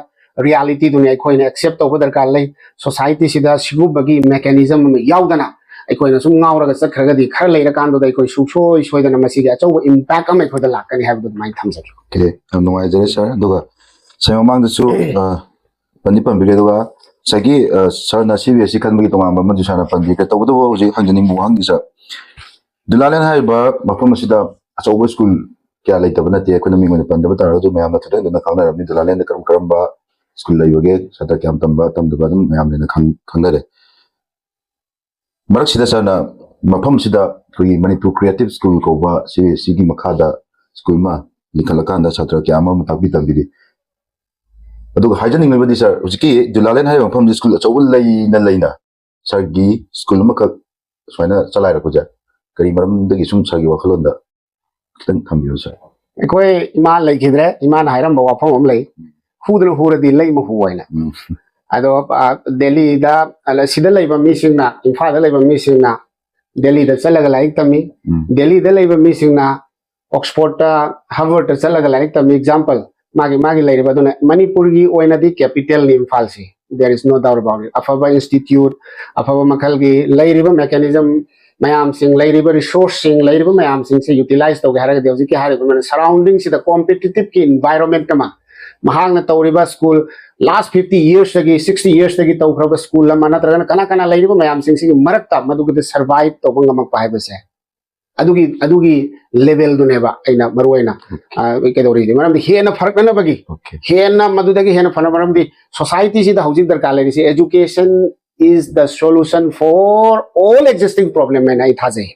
realityꯗꯨꯅꯤ ꯑꯩꯈꯣꯏꯅ accept ꯇꯧꯕ ꯗꯔꯀꯥꯔ ꯂꯩ꯫ Societyꯁꯤꯗ ꯁꯤꯒꯨꯝꯕꯒꯤ mechanism ꯑꯃ ꯌꯥꯎꯗꯅ ꯑꯩꯈꯣꯏꯅ ꯁꯨꯝ ꯉꯥꯎꯔꯒ ꯆꯠꯈ꯭ꯔꯒꯗꯤ ꯈꯔ ꯂꯩꯔꯀꯥꯟꯗꯨꯗ ꯑꯩꯈꯣꯏ ꯁꯨꯡꯁꯣꯏ ꯁꯣꯏꯗꯅ ꯃꯁꯤꯒꯤ ꯑꯆꯧꯕ impact ꯑꯃ ꯑꯩꯈꯣꯏꯗ ꯂꯥꯛꯀꯅꯤ ꯍꯥꯏꯕꯗꯨ ꯑꯗꯨꯃꯥꯏꯅ ꯊꯝꯖꯒꯦ꯫ Okay, ꯌꯥꯝ ꯅꯨꯡꯉꯥꯏꯖꯔꯦ ꯁꯥꯔ꯫ ꯑꯗꯨꯒ ꯁꯥꯔ ꯃꯃꯥꯡꯗꯁꯨ ꯑ, ꯄꯟꯗꯤ ꯄꯟꯕꯤꯔꯦ꯫ ꯑꯗꯨꯒ ꯉꯁꯥꯏꯒꯤ ꯑ, ꯁꯥꯔꯅ C B S E ꯈꯟꯕꯒꯤ ꯇꯣꯉꯥꯟꯕ ꯑꯃꯁꯨ ꯁꯥꯔꯅ ꯄꯟꯕꯤꯈ꯭ꯔꯦ꯫ ꯇꯧꯕꯇꯕꯨ ꯍꯧꯖꯤꯛ ꯍꯪꯖꯅꯤꯡꯕ ꯋꯥꯍꯪꯗꯤ ꯁꯥꯔ, ꯗꯨꯂꯥꯂꯦꯟ ꯍꯥꯏꯔꯤꯕ ꯃꯐꯝ ꯑꯁꯤꯗ ꯑꯆꯧꯕ ꯁ꯭ꯀꯨꯜ ꯀꯌꯥ ꯂꯩꯇꯕ ꯅꯠꯇꯦ, ꯑꯩꯈꯣꯏꯅ ꯃꯤꯡ ꯑꯣꯏꯅ ꯄꯟꯗꯕ ꯇꯥꯔꯒꯁꯨ ꯃꯌꯥꯝꯅ ꯊꯣꯏꯗꯣꯛ ꯍꯦꯟꯗꯣꯛꯅ ꯈꯪꯅꯔꯕꯅꯤ ꯗꯨꯂꯥꯂꯦꯟꯗ ꯀꯔꯝ ꯀꯔꯝꯕ ꯁ꯭ꯀꯨꯜ ꯂꯩꯕꯒꯦ, ꯁꯥꯇ꯭ꯔ ꯀꯌꯥꯝ ꯇꯝꯕ ꯇꯝꯗꯕ ꯑꯗꯨꯝ ꯃꯌꯥꯝꯅ ꯈꯪ ꯈꯪꯅꯔꯦ꯫ ꯃꯔꯛꯁꯤꯗ ꯁꯥꯔꯅ ꯃꯐꯝꯁꯤꯗ ꯑꯩꯈꯣꯏꯒꯤ ꯃꯅꯤꯄꯨꯔ ꯀ꯭ꯔꯤꯌꯦꯇꯤꯞ ꯁ꯭ꯀꯨꯜ ꯀꯧꯕ ꯁꯤ ꯁꯤꯒꯤ ꯃꯈꯥꯗ ꯁ꯭ꯀꯨꯜ ꯑꯃ ꯂꯤꯡꯈꯠꯂꯀꯥꯟꯗ ꯁꯥꯇ꯭ꯔ ꯀꯌꯥ ꯑꯃ ꯇꯥꯛꯄꯤ ꯇꯝꯕꯤꯔꯤ꯫ ꯑꯗꯨꯒ ꯍꯥꯏꯖꯅꯤꯡꯂꯤꯕꯗꯤ ꯁꯥꯔ, ꯍꯧꯖꯤꯛꯀꯤ ꯗꯨꯂꯥꯂꯦꯟ ꯍꯥꯏꯔꯤꯕ ꯃꯐꯝꯁꯤ ꯁ꯭ꯀꯨꯜ ꯑꯆꯧꯕ ꯂꯩꯅ ꯂꯩꯅ ꯁꯥꯔꯒꯤ ꯁ꯭ꯀꯨꯜ ꯑꯃꯈꯛ ꯁꯨꯃꯥꯏꯅ ꯆꯂꯥꯏꯔꯛꯄꯁꯦ ꯀꯔꯤ ꯃꯔꯝꯗꯒꯤ ꯁꯨꯝ ꯁꯥꯔꯒꯤ ꯋꯥꯈꯜꯂꯣꯟꯗ ꯈꯤꯇꯪ ꯊꯝꯕꯤꯌꯨ ꯁꯥꯔ꯫ ꯑꯩꯈꯣꯏ ꯏꯃꯥ ꯂꯩꯈꯤꯗ꯭ꯔꯦ, ꯏꯃꯥꯅ ꯍꯥꯏꯔꯝꯕ ꯋꯥꯐꯝ ꯑꯃ ꯂꯩ, "ꯍꯨꯗꯅ ꯍꯨꯔꯗꯤ ꯂꯩ ꯃꯍꯨ" ꯍꯥꯏꯅ꯫ ꯎꯝ꯫ ꯑꯗꯣ ꯑ, ꯗꯦꯜꯂꯤꯗ, ꯑ, ꯁꯤꯗ ꯂꯩꯕ ꯃꯤꯁꯤꯡꯅ, ꯏꯝꯐꯥꯜꯗ ꯂꯩꯕ ꯃꯤꯁꯤꯡꯅ ꯗꯦꯜꯂꯤꯗ ꯆꯠꯂꯒ ꯂꯥꯏꯔꯤꯛ ꯇꯝꯃꯤ, ꯎꯝ꯫ ꯗꯦꯜꯂꯤꯗ ꯂꯩꯕ ꯃꯤꯁꯤꯡꯅ ꯑꯣꯛꯁꯐꯣꯔꯗꯇ, ꯍꯥꯔꯕꯔꯗꯇ ꯆꯠꯂꯒ ꯂꯥꯏꯔꯤꯛ ꯇꯝꯃꯤ꯫ Example, ꯃꯥꯒꯤ ꯃꯥꯒꯤ ꯂꯩꯔꯤꯕ, ꯑꯗꯨꯅ ꯃꯅꯤꯄꯨꯔꯒꯤ ꯑꯣꯏꯅꯗꯤ ꯀꯦꯄꯤꯇꯦꯜꯅꯤ ꯏꯝꯐꯥꯜꯁꯤ, There is no doubt about it. ꯑꯐꯕ institute, ꯑꯐꯕ ꯃꯈꯜꯒꯤ ꯂꯩꯔꯤꯕ mechanism ꯃꯌꯥꯝꯁꯤꯡ, ꯂꯩꯔꯤꯕ resource ꯁꯤꯡ, ꯂꯩꯔꯤꯕ ꯃꯌꯥꯝꯁꯤꯡꯁꯦ utilize ꯇꯧꯒꯦ ꯍꯥꯏꯔꯒꯗꯤ ꯍꯧꯖꯤꯛꯀꯤ ꯍꯥꯏꯔꯤꯕ surrounding ꯁꯤꯗ competitive ꯀꯤ environment ꯑꯃ, ꯃꯍꯥꯛꯅ ꯇꯧꯔꯤꯕ school last fifty years ꯇꯒꯤ, sixty years ꯇꯒꯤ ꯇꯧꯈ꯭ꯔꯕ school ꯑꯃ, ꯅꯠꯇ꯭ꯔꯒꯅ ꯀꯅꯥ ꯀꯅꯥ ꯂꯩꯔꯤꯕ ꯃꯌꯥꯝꯁꯤꯡꯁꯤꯒꯤ ꯃꯔꯛꯇ ꯃꯗꯨꯒꯤꯗ survive ꯇꯧꯕ ꯉꯝꯃꯛꯄ ꯍꯥꯏꯕꯁꯦ, ꯑꯗꯨꯒꯤ, ꯑꯗꯨꯒꯤ level ꯗꯨꯅꯦꯕ ꯑꯩꯅ ꯃꯔꯨ ꯑꯣꯏꯅ, ꯑ, ꯀꯩꯗꯧꯔꯤꯗꯤ, ꯃꯔꯝꯗꯤ ꯍꯦꯟꯅ ꯐꯔꯛꯅꯅꯕꯒꯤ, Okay. ꯍꯦꯟꯅ ꯃꯗꯨꯗꯒꯤ ꯍꯦꯟꯅ ꯐꯅ, ꯃꯔꯝꯗꯤ society ꯁꯤꯗ ꯍꯧꯖꯤꯛ ꯗꯔꯀꯥꯔ ꯂꯩꯔꯤꯁꯤ education is the solution for all existing problem ꯍꯥꯏꯅ ꯑꯩ ꯊꯥꯖꯩ꯫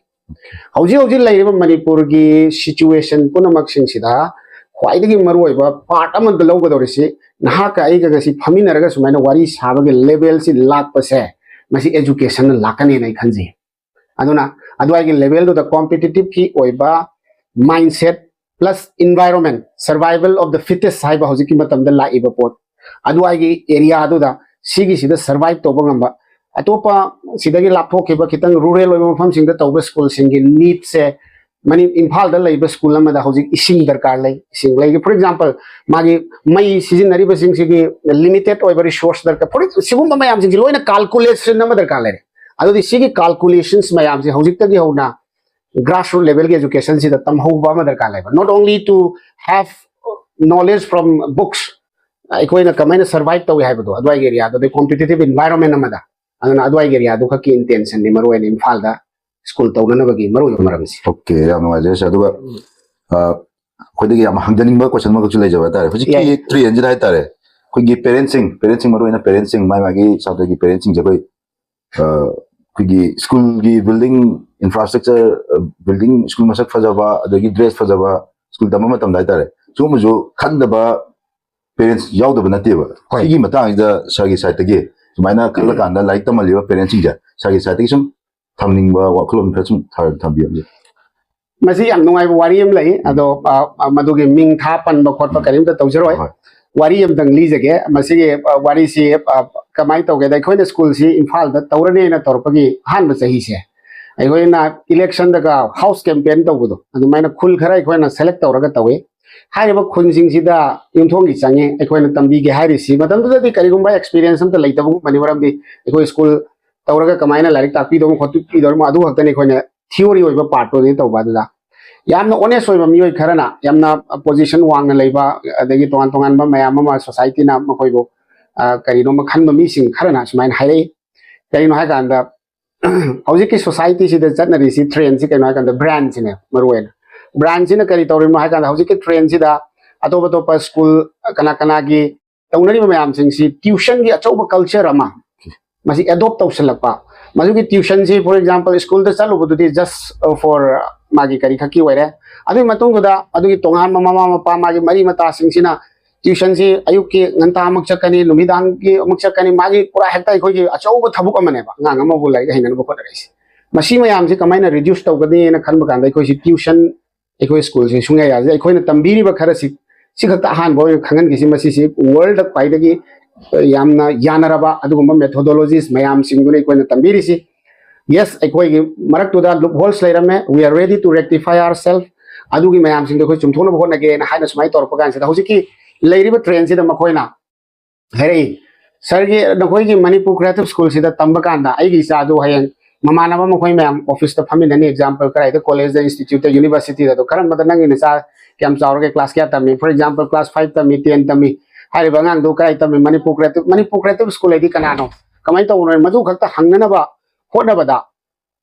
ꯍꯧꯖꯤꯛ ꯍꯧꯖꯤꯛ ꯂꯩꯔꯤꯕ ꯃꯅꯤꯄꯨꯔꯒꯤ situation ꯄꯨꯝꯅꯃꯛꯁꯤꯡꯁꯤꯗ ꯈ꯭ꯋꯥꯏꯗꯒꯤ ꯃꯔꯨꯑꯣꯏꯕ part ꯑꯃꯗ ꯂꯧꯒꯗꯧꯔꯤꯁꯤ, ꯅꯍꯥꯛꯀ ꯑꯩꯒ ꯉꯁꯤ ꯐꯝꯃꯤꯟꯅꯔꯒ ꯁꯨꯃꯥꯏꯅ ꯋꯥꯔꯤ ꯁꯥꯕꯒꯤ level ꯁꯤ ꯂꯥꯛꯄꯁꯦ, ꯃꯁꯤ education ꯅ ꯂꯥꯛꯀꯅꯦꯅ ꯑꯩ ꯈꯟꯖꯩ꯫ ꯑꯗꯨꯅ ꯑꯗꯨꯋꯥꯏꯒꯤ level ꯗꯨꯗ competitive ꯀꯤ ꯑꯣꯏꯕ mindset plus environment, survival of the fittest ꯍꯥꯏꯕ ꯍꯧꯖꯤꯛꯀꯤ ꯃꯇꯝꯗ ꯂꯥꯛꯏꯕ ꯄꯣꯠ, ꯑꯗꯨꯋꯥꯏꯒꯤ area ꯗꯨꯗ ꯁꯤꯒꯤꯁꯤꯗ survive ꯇꯧꯕ ꯉꯝꯕ, ꯑꯇꯣꯞꯄ ꯁꯤꯗꯒꯤ ꯂꯥꯞꯊꯣꯛꯈꯤꯕ ꯈꯤꯇꯪ rural ꯑꯣꯏꯕ ꯃꯐꯝꯁꯤꯡꯗ ꯇꯧꯕ school ꯁꯤꯡꯒꯤ need ꯁꯦ, ꯃꯅꯤ-, ꯏꯝꯐꯥꯜꯗ ꯂꯩꯕ school ꯑꯃꯗ ꯍꯧꯖꯤꯛ ꯏꯁꯤꯡ ꯗꯔꯀꯥꯔ ꯂꯩ, ꯏꯁꯤꯡ ꯂꯩꯒꯦ, for example, ꯃꯥꯒꯤ ꯃꯩ ꯁꯤꯖꯤꯟꯅꯔꯤꯕꯁꯤꯡꯁꯤꯒꯤ limited ꯑꯣꯏꯕ resource ꯗꯔꯀꯥꯔ, for example, ꯁꯤꯒꯨꯝꯕ ꯃꯌꯥꯝꯁꯤꯡꯁꯤ ꯂꯣꯏꯅ calculation ꯑꯃ ꯗꯔꯀꯥꯔ ꯂꯩꯔꯦ꯫ ꯑꯗꯨꯗꯤ ꯁꯤꯒꯤ calculations ꯃꯌꯥꯝꯁꯦ ꯍꯧꯖꯤꯛꯇꯒꯤ ꯍꯧꯅ grassroot level ꯒꯤ education ꯁꯤꯗ ꯇꯝꯍꯧꯕ ꯑꯃ ꯗꯔꯀꯥꯔ ꯂꯩꯕ, not only to have knowledge from books, ꯑꯩꯈꯣꯏꯅ ꯀꯃꯥꯏꯅ survive ꯇꯧꯏ ꯍꯥꯏꯕꯗꯣ ꯑꯗꯨꯋꯥꯏꯒꯤ area ꯗꯨꯗꯤ, competitive environment ꯑꯃꯗ꯫ ꯑꯗꯨꯅ ꯑꯗꯨꯋꯥꯏꯒꯤ area ꯗꯨ ꯈꯛꯀꯤ intention ꯅꯤ ꯃꯔꯨ ꯑꯣꯏꯅ ꯏꯝꯐꯥꯜꯗ school ꯇꯧꯅꯅꯕꯒꯤ ꯃꯔꯨ ꯑꯣꯏꯕ ꯃꯔꯝꯁꯤ꯫ Okay, ꯌꯥꯝ ꯅꯨꯡꯉꯥꯏꯖꯔꯦ sir꯫ ꯑꯗꯨꯒ, ꯑ, ꯑꯩꯈꯣꯏꯗꯒꯤ ꯌꯥꯝ ꯍꯪꯖꯅꯤꯡꯕ question ꯑꯃꯈꯛꯁꯨ ꯂꯩꯖꯕ ꯍꯥꯏꯇꯥꯔꯦ꯫ ꯍꯧꯖꯤꯛꯀꯤ ꯌꯥꯏ꯫ trend ꯁꯤꯗ ꯍꯥꯏꯇꯥꯔꯦ, ꯑꯩꯈꯣꯏꯒꯤ parents ꯁꯤꯡ, parents ꯁꯤꯡ, ꯃꯔꯨ ꯑꯣꯏꯅ parents ꯁꯤꯡ, ꯃꯥꯏ ꯃꯥꯒꯤ ꯁꯥꯇ꯭ꯔꯒꯤ parents ꯁꯤꯡꯁꯦ ꯑꯩꯈꯣꯏ, ꯑ, ꯑꯩꯈꯣꯏꯒꯤ school ꯒꯤ building infrastructure, ꯑ, building, school ꯃꯁꯛ ꯐꯖꯕ, ꯑꯗꯒꯤ dress ꯐꯖꯕ, school ꯇꯝꯕ ꯃꯇꯝꯗ ꯍꯥꯏꯇꯥꯔꯦ, ꯁꯤꯒꯨꯝꯕꯁꯨ ꯈꯟꯗꯕ parents ꯌꯥꯎꯗꯕ ꯅꯠꯇꯦꯕ꯫ ꯍꯣꯏ꯫ ꯁꯤꯒꯤ ꯃꯇꯥꯡꯁꯤꯗ sir ꯒꯤ side ꯇꯒꯤ ꯁꯨꯃꯥꯏꯅ ꯈꯜꯂꯀꯥꯟꯗ ꯂꯥꯏꯔꯤꯛ ꯇꯝꯍꯜꯂꯤꯕ parents ꯁꯤꯡꯁꯦ sir ꯒꯤ side ꯇꯒꯤ ꯁꯨꯝ ꯊꯝꯅꯤꯡꯕ ꯋꯥꯈꯜꯂꯣꯟ ꯈꯔ ꯁꯨꯝ ꯊ-, ꯊꯝꯕꯤꯌꯨ꯫ ꯃꯁꯤ ꯌꯥꯝ ꯅꯨꯡꯉꯥꯏꯕ ꯋꯥꯔꯤ ꯑꯃ ꯂꯩ, ꯑꯗꯣ, ꯑ, ꯑ, ꯃꯗꯨꯒꯤ ꯃꯤꯡ ꯊꯥ ꯄꯟꯕ ꯈꯣꯠꯄ ꯀꯔꯤꯝꯇ ꯇꯧꯖꯔꯣꯏ꯫ ꯍꯣꯏ꯫ ꯋꯥꯔꯤ ꯑꯃꯇꯪ ꯂꯤꯖꯒꯦ꯫ ꯃꯁꯤꯒꯤ, ꯑ, ꯋꯥꯔꯤꯁꯤ, ꯑ, ꯀꯃꯥꯏꯅ ꯇꯧꯒꯦꯗ, ꯑꯩꯈꯣꯏꯅ school ꯁꯤ ꯏꯝꯐꯥꯜꯗ ꯇꯧꯔꯅꯦꯅ ꯇꯧꯔꯛꯄꯒꯤ ꯑꯍꯥꯟꯕ ꯆꯍꯤꯁꯦ, ꯑꯩꯈꯣꯏꯅ election ꯗꯒ house campaign ꯇꯧꯕꯗꯣ, ꯑꯗꯨꯃꯥꯏꯅ ꯈꯨꯜ ꯈꯔ ꯑꯩꯈꯣꯏꯅ select ꯇꯧꯔꯒ ꯇꯧꯏ꯫ ꯍꯥꯏꯔꯤꯕ ꯈꯨꯟꯁꯤꯡꯁꯤꯗ ꯌꯨꯝꯊꯣꯡꯒꯤ ꯆꯪꯉꯤ ꯑꯩꯈꯣꯏꯅ ꯇꯝꯕꯤꯒꯦ ꯍꯥꯏꯔꯤꯁꯤ꯫ ꯃꯇꯝꯗꯨꯗꯗꯤ ꯀꯔꯤꯒꯨꯝꯕ experience ꯑꯝꯇ ꯂꯩꯇꯕꯒꯨꯝꯕꯅꯤ, ꯃꯔꯝꯗꯤ ꯑꯩꯈꯣꯏ ꯁ꯭ꯀꯨꯜ ꯇꯧꯔꯒ ꯀꯃꯥꯏꯅ ꯂꯥꯏꯔꯤꯛ ꯇꯥꯛꯄꯤꯗꯧꯔꯤꯃꯣ ꯑꯗꯨ ꯈꯛꯇꯅꯤ ꯑꯩꯈꯣꯏꯅ theory ꯑꯣꯏꯕ part ꯇꯨꯗꯤ ꯇꯧꯕ꯫ ꯑꯗꯨꯗ ꯌꯥꯝꯅ honest ꯑꯣꯏꯕ ꯃꯤꯑꯣꯏ ꯈꯔꯅ, ꯌꯥꯝꯅ position ꯋꯥꯡꯅ ꯂꯩꯕ, ꯑꯗꯒꯤ ꯇꯣꯉꯥꯟ ꯇꯣꯉꯥꯟꯕ ꯃꯌꯥꯝ ꯑꯃ society ꯅ ꯃꯈꯣꯏꯕꯨ ꯑ, ꯀꯔꯤꯅꯣꯃ ꯈꯟꯕ ꯃꯤꯁꯤꯡ ꯈꯔꯅ ꯁꯨꯃꯥꯏꯅ ꯍꯥꯏꯔꯛꯏ꯫ ꯀꯔꯤꯅꯣ ꯍꯥꯏꯀꯥꯟꯗ, ꯍꯧꯖꯤꯛꯀꯤ society ꯁꯤꯗ ꯆꯠꯅꯔꯤꯁꯤ, trend ꯁꯤ ꯀꯩꯅꯣ ꯍꯥꯏꯀꯥꯟꯗ brand ꯁꯤꯅꯦ ꯃꯔꯨ ꯑꯣꯏꯅ꯫ Brand ꯁꯤꯅ ꯀꯔꯤ ꯇꯧꯔꯤꯅꯣ ꯍꯥꯏꯀꯥꯟꯗ, ꯍꯧꯖꯤꯛꯀꯤ trend ꯁꯤꯗ ꯑꯇꯣꯞ ꯑꯇꯣꯞꯄ ꯁ꯭ꯀꯨꯜ ꯀꯅꯥ ꯀꯅꯥꯒꯤ ꯇꯧꯅꯔꯤꯕ ꯃꯌꯥꯝꯁꯤꯡꯁꯤ tuition ꯒꯤ ꯑꯆꯧꯕ culture ꯑꯃ ꯃꯁꯤ adopt ꯇꯧꯁꯤꯜꯂꯛꯄ꯫ ꯃꯗꯨꯒꯤ tuition ꯁꯤ, for example, ꯁ꯭ꯀꯨꯜꯗ ꯆꯠꯂꯨꯕꯗꯨꯗꯤ just for ꯃꯥꯒꯤ ꯀꯔꯤ ꯈꯛꯀꯤ ꯑꯣꯏꯔꯦ꯫ ꯑꯗꯨꯒꯤ ꯃꯇꯨꯡꯗꯨꯗ ꯑꯗꯨꯒꯤ ꯇꯣꯉꯥꯟꯕ ꯃꯃꯥ ꯃꯄꯥ, ꯃꯥꯒꯤ ꯃꯔꯤ ꯃꯇꯥꯁꯤꯡꯁꯤꯅ tuition ꯁꯤ ꯑꯌꯨꯛꯀꯤ ꯉꯟꯇꯥ ꯑꯃꯨꯛ ꯆꯠꯀꯅꯤ, ꯅꯨꯃꯤꯗꯥꯡꯒꯤ ꯑꯃꯨꯛ ꯆꯠꯀꯅꯤ, ꯃꯥꯒꯤ ꯄꯨꯔꯥ ꯍꯦꯛꯇ ꯑꯩꯈꯣꯏꯒꯤ ꯑꯆꯧꯕ ꯊꯕꯛ ꯑꯃꯅꯦꯕ ꯑꯉꯥꯡ ꯑꯃꯕꯨ ꯂꯥꯏꯔꯤꯛ ꯍꯩꯅꯅꯕ ꯍꯣꯠꯅꯔꯛꯏꯁꯦ꯫ ꯃꯁꯤ ꯃꯌꯥꯝꯁꯤ ꯀꯃꯥꯏꯅ reduce ꯇꯧꯒꯅꯤꯅ ꯈꯟꯕ ꯀꯥꯟꯗ ꯑꯩꯈꯣꯏꯁꯤ tuition, ꯑꯩꯈꯣꯏ ꯁ꯭ꯀꯨꯜꯁꯦ ꯁꯨꯡꯌꯥ ꯌꯥꯗꯦ꯫ ꯑꯩꯈꯣꯏꯅ ꯇꯝꯕꯤꯔꯤꯕ ꯈꯔꯁꯤ ꯁꯤ ꯈꯛꯇ ꯑꯍꯥꯟꯕ ꯑꯣꯏꯅ ꯈꯪꯍꯟꯈꯤꯁꯤ꯫ ꯃꯁꯤꯁꯤ world ꯗ ꯈ꯭ꯋꯥꯏꯗꯒꯤ ꯌꯥꯝꯅ ꯌꯥꯅꯔꯕ ꯑꯗꯨꯒꯨꯝꯕ methodologies ꯃꯌꯥꯝꯁꯤꯡꯗꯨꯅ ꯑꯩꯈꯣꯏꯅ ꯇꯝꯕꯤꯔꯤꯁꯤ꯫ Yes, ꯑꯩꯈꯣꯏꯒꯤ ꯃꯔꯛꯇꯨꯗ loopholes ꯂꯩꯔꯝꯃꯦ, we are ready to rectify ourselves꯫ ꯑꯗꯨꯒꯤ ꯃꯌꯥꯝꯁꯤꯡꯗꯣ ꯑꯩꯈꯣꯏ ꯆꯨꯝꯊꯣꯛꯅꯕ ꯍꯣꯠꯅꯒꯦꯅ ꯍꯥꯏꯅ ꯁꯨꯃꯥꯏꯅ ꯇꯧꯔꯛꯄ ꯀꯥꯟꯁꯤꯗ, ꯍꯧꯖꯤꯛꯀꯤ ꯂꯩꯔꯤꯕ trend ꯁꯤꯗ ꯃꯈꯣꯏꯅ ꯍꯥꯏꯔꯛꯏ, "Sir ꯒꯤ, ꯅꯈꯣꯏꯒꯤ ꯃꯅꯤꯄꯨꯔ Creative School ꯁꯤꯗ ꯇꯝꯕ ꯀꯥꯟꯗ ꯑꯩꯒꯤ ꯏꯆꯥꯗꯨ ꯍꯌꯦꯡ ꯃꯃꯥꯟꯅꯕ ꯃꯈꯣꯏ ꯃꯌꯥꯝ office ꯇ ꯐꯝꯃꯤꯟꯅꯅꯤ, example, ꯀꯗꯥꯏꯗ, college ꯗ, institute ꯇ, university ꯗ, ꯑꯗꯣ ꯀꯔꯝꯕꯗ ꯅꯪꯒꯤ ꯅꯆꯥ ꯀꯌꯥꯝ ꯆꯥꯎꯔꯒꯦ, class ꯀꯌꯥ ꯇꯝꯃꯤ, for example, class five ꯇꯝꯃꯤ, ten ꯇꯝꯃꯤ, ꯍꯥꯏꯔꯤꯕ ꯑꯉꯥꯡꯗꯨ ꯀꯗꯥꯏ ꯇꯝꯃꯤ, Manipur Creative, Manipur Creative School ꯍꯥꯏꯗꯤ ꯀꯅꯥꯅꯣ, ꯀꯃꯥꯏꯅ ꯇꯧꯕꯅꯣ?" ꯃꯗꯨ ꯈꯛꯇ ꯍꯪꯅꯅꯕ ꯍꯣꯠꯅꯕꯗ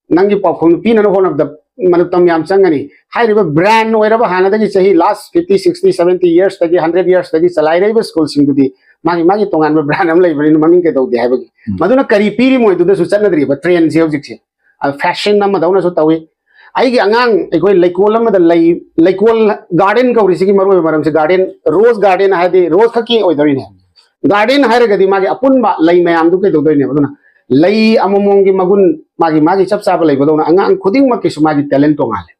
ꯅꯪꯒꯤ ꯄꯥꯎꯈꯨꯝ ꯄꯤꯅꯅꯕ ꯍꯣꯠꯅꯕꯗ ꯃꯇꯝ ꯌꯥꯝ ꯆꯪꯒꯅꯤ꯫ ꯍꯥꯏꯔꯤꯕ brand ꯑꯣꯏꯔꯕ ꯍꯥꯟꯅꯗꯒꯤ ꯆꯍꯤ last fifty, sixty, seventy years ꯇꯒꯤ, hundred years ꯇꯒꯤ ꯆꯂꯥꯏꯔꯛꯏꯕ ꯁ꯭ꯀꯨꯜꯁꯤꯡꯗꯨꯗꯤ ꯃꯥꯒꯤ ꯃꯥꯒꯤ ꯇꯣꯉꯥꯟꯕ brand ꯑꯃ ꯂꯩꯕꯅꯤꯅ ꯃꯃꯤꯡ ꯀꯩꯗꯧꯗꯦ ꯍꯥꯏꯕꯒꯤ꯫ ꯎꯝ꯫ ꯃꯗꯨꯅ ꯀꯔꯤ ꯄꯤꯔꯤ ꯃꯣꯏꯗꯨꯗꯁꯨ ꯆꯠꯅꯗ꯭ꯔꯤꯕ trend ꯁꯤ ꯍꯧꯖꯤꯛꯁꯦ꯫ ꯑ, fashion ꯑꯃꯗꯧꯅꯁꯨ ꯇꯧꯏ꯫ ꯑꯩꯒꯤ ꯑꯉꯥꯡ ꯑꯩꯈꯣꯏ ꯂꯩꯀꯣꯜ ꯑꯃꯗ ꯂꯩ, ꯂꯩꯀꯣꯜ, garden ꯀꯧꯔꯤꯁꯤꯒꯤ ꯃꯔꯨꯑꯣꯏꯕ ꯃꯔꯝꯁꯦ garden, rose garden ꯍꯥꯏꯔꯗꯤ rose ꯈꯛꯀꯤ ꯑꯣꯏꯗꯣꯔꯤꯅꯦ꯫ Garden ꯍꯥꯏꯔꯒꯗꯤ ꯃꯥꯒꯤ ꯑꯄꯨꯟꯕ ꯂꯩ ꯃꯌꯥꯝꯗꯨ ꯀꯩꯗꯧꯗꯣꯏꯅꯦꯕ? ꯑꯗꯨꯅ ꯂꯩ ꯑꯃꯃꯝꯒꯤ ꯃꯒꯨꯟ ꯃꯥꯒꯤ ꯃꯥꯒꯤ ꯆꯞ ꯆꯥꯕ ꯂꯩꯕꯗꯧꯅ ꯑꯉꯥꯡ ꯈꯨꯗꯤꯡꯃꯛꯀꯤꯁꯨ ꯃꯥꯒꯤ talent ꯇꯣꯉꯥꯜꯂꯦ꯫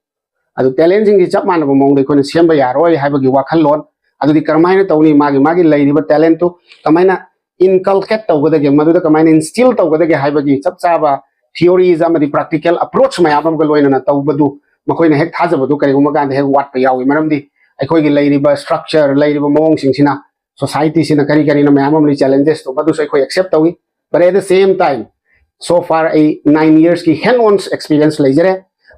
ꯑꯗꯨ talent ꯁꯤꯡꯁꯤ ꯆꯞ ꯃꯥꯟꯅꯕ ꯃꯑꯣꯡꯗ ꯑꯩꯈꯣꯏꯅ ꯁꯦꯝꯕ ꯌꯥꯔꯣꯏ ꯍꯥꯏꯕꯒꯤ ꯋꯥꯈꯜꯂꯣꯟ꯫ ꯑꯗꯨꯗꯤ ꯀꯔꯝꯍꯥꯏꯅ ꯇꯧꯅꯤ? ꯃꯥꯒꯤ ꯃꯥꯒꯤ ꯂꯩꯔꯤꯕ talent ꯇꯨ ꯀꯃꯥꯏꯅ inculcate ꯇꯧꯒꯗꯒꯦ, ꯃꯗꯨꯗ ꯀꯃꯥꯏꯅ instill ꯇꯧꯒꯗꯒꯦ ꯍꯥꯏꯕꯒꯤ ꯆꯞ ꯆꯥꯕ theories ꯑꯃꯗꯤ practical approach ꯃꯌꯥꯝ ꯑꯃꯒ ꯂꯣꯏꯅꯅ ꯇꯧꯕꯗꯨ ꯃꯈꯣꯏꯅ ꯍꯦꯛ ꯊꯥꯖꯕꯗꯨ ꯀꯔꯤꯒꯨꯝꯕ ꯀꯥꯟꯗ ꯍꯦꯛ ꯋꯥꯠꯄ ꯌꯥꯎꯏ꯫ ꯃꯔꯝꯗꯤ ꯑꯩꯈꯣꯏꯒꯤ ꯂꯩꯔꯤꯕ structure, ꯂꯩꯔꯤꯕ ꯃꯑꯣꯡꯁꯤꯡꯁꯤꯅ, society ꯁꯤꯅ ꯀꯔꯤ ꯀꯔꯤꯅ ꯃꯌꯥꯝ ꯑꯃ ꯂꯩ, challenges ꯇꯣ, ꯃꯗꯨꯁꯨ ꯑꯩꯈꯣꯏ accept ꯇꯧꯏ꯫ But at the same time, so far ꯑꯩ nine years ꯀꯤ hands on experience ꯂꯩꯖꯔꯦ꯫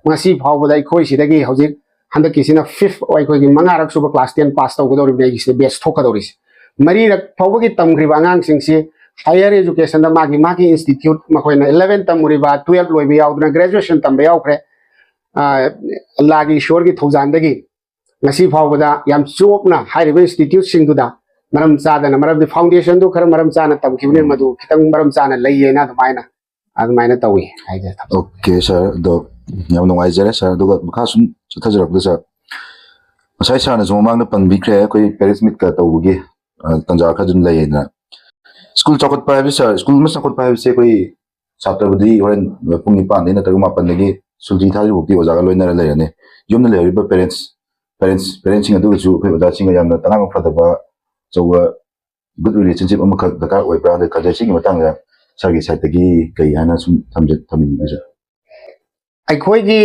ꯉꯁꯤ ꯐꯥꯎꯕꯗ ꯑꯩꯈꯣꯏ ꯁꯤꯗꯒꯤ ꯍꯧꯖꯤꯛ ꯍꯟꯗꯛꯀꯤꯁꯤꯅ fifth, ꯑꯩꯈꯣꯏꯒꯤ ꯃꯉꯥꯔꯛ ꯁꯨꯕ class ten pass ꯇꯧꯒꯗꯧꯔꯤꯕꯅꯤ ꯑꯩꯒꯤꯁꯤꯗ batch ꯊꯣꯛꯀꯗꯧꯔꯤꯁꯦ꯫ ꯃꯔꯤꯔꯛ ꯐꯥꯎꯕꯒꯤ ꯇꯝꯈ꯭ꯔꯤꯕ ꯑꯉꯥꯡꯁꯤꯡꯁꯤ higher education ꯗ ꯃꯥꯒꯤ ꯃꯥꯒꯤ institute, ꯃꯈꯣꯏꯅ eleven ꯇꯝꯃꯨꯔꯤꯕ, twelve ꯂꯣꯏꯕ ꯌꯥꯎꯗꯅ graduation ꯇꯝꯕ ꯌꯥꯎꯈ꯭ꯔꯦ꯫ ꯑꯥ, ꯑꯜꯂꯥꯒꯤ ꯏꯁꯣꯔꯒꯤ ꯊꯧꯖꯥꯜꯗꯒꯤ ꯉꯁꯤ ꯐꯥꯎꯕꯗ ꯌꯥꯝ ꯆꯣꯞꯅ ꯍꯥꯏꯔꯤꯕ institute ꯁꯤꯡꯗꯨꯗ ꯃꯔꯝ ꯆꯥꯗꯅ, ꯃꯔꯝꯗꯤ foundation ꯗꯨ ꯈꯔ ꯃꯔꯝ ꯆꯥꯅ ꯇꯝꯈꯤꯕꯅꯤꯅ ꯎꯝ꯫ ꯃꯗꯨ ꯈꯤꯇꯪ ꯃꯔꯝ ꯆꯥꯅ ꯂꯩꯌꯦꯅ ꯑꯗꯨꯃꯥꯏꯅ, ꯑꯗꯨꯃꯥꯏꯅ ꯇꯧꯏ ꯍꯥꯏꯖ ꯊꯝꯖꯒꯦ꯫ Okay, sir, ꯑꯗꯣ ꯌꯥꯝ ꯅꯨꯡꯉꯥꯏꯖꯔꯦ, sir꯫ ꯑꯗꯨꯒ ꯃꯈꯥ ꯁꯨꯝ ꯆꯠꯊꯖꯔꯛꯄꯗ, sir, ꯉꯁꯥꯏ sir ꯅꯁꯨ ꯃꯃꯥꯡꯗ ꯄꯟꯕꯤꯈ꯭ꯔꯦ, ꯑꯩꯈꯣꯏ parents meet ꯀ ꯇꯧꯕꯒꯤ, ꯑ, ꯇꯥꯟꯖꯥ ꯈꯔ ꯑꯗꯨꯝ ꯂꯩꯌꯦꯅ꯫ School ꯆꯥꯎꯈꯠꯄ ꯍꯥꯏꯕꯁꯤ, sir, school ꯑꯃ ꯆꯥꯎꯈꯠꯄ ꯍꯥꯏꯕꯁꯤ ꯑꯩꯈꯣꯏ ꯁꯥꯇ꯭ꯔꯕꯨꯗꯤ ꯍꯣꯔꯦꯟ ꯄꯨꯡ ꯅꯤꯄꯥꯟꯗꯒꯤꯅ ꯇꯔꯨꯛ ꯃꯥꯄꯟꯗꯒꯤ ꯁꯨꯇꯤ ꯊꯥꯗ꯭ꯔꯤꯐꯥꯎꯗꯤ ꯑꯣꯖꯥꯒ ꯂꯣꯏꯅꯔ ꯂꯩꯔꯅꯤ꯫ ꯌꯨꯝꯗ ꯂꯩꯍꯧꯔꯤꯕ parents, parents, parents ꯁꯤꯡ ꯑꯗꯨꯒꯁꯨ ꯑꯩꯈꯣꯏ ꯑꯣꯖꯥꯁꯤꯡꯒ ꯌꯥꯝꯅ ꯇꯉꯥꯏ ꯐꯗꯕ ꯑꯆꯧꯕ good relationship ꯑꯃꯈꯛ ꯗꯔꯀꯥꯔ ꯑꯣꯏꯕ꯭ꯔꯥ? ꯑꯗ ꯀꯜꯆꯔꯁꯤꯒꯤ ꯃꯇꯥꯡꯗ sir ꯒꯤ side ꯇꯒꯤ ꯀꯩ ꯍꯥꯏꯅ ꯁꯨꯝ ꯊꯝꯖ-, ꯊꯝꯕꯤꯅꯤꯡꯉꯤ, sir? ꯑꯩꯈꯣꯏꯒꯤ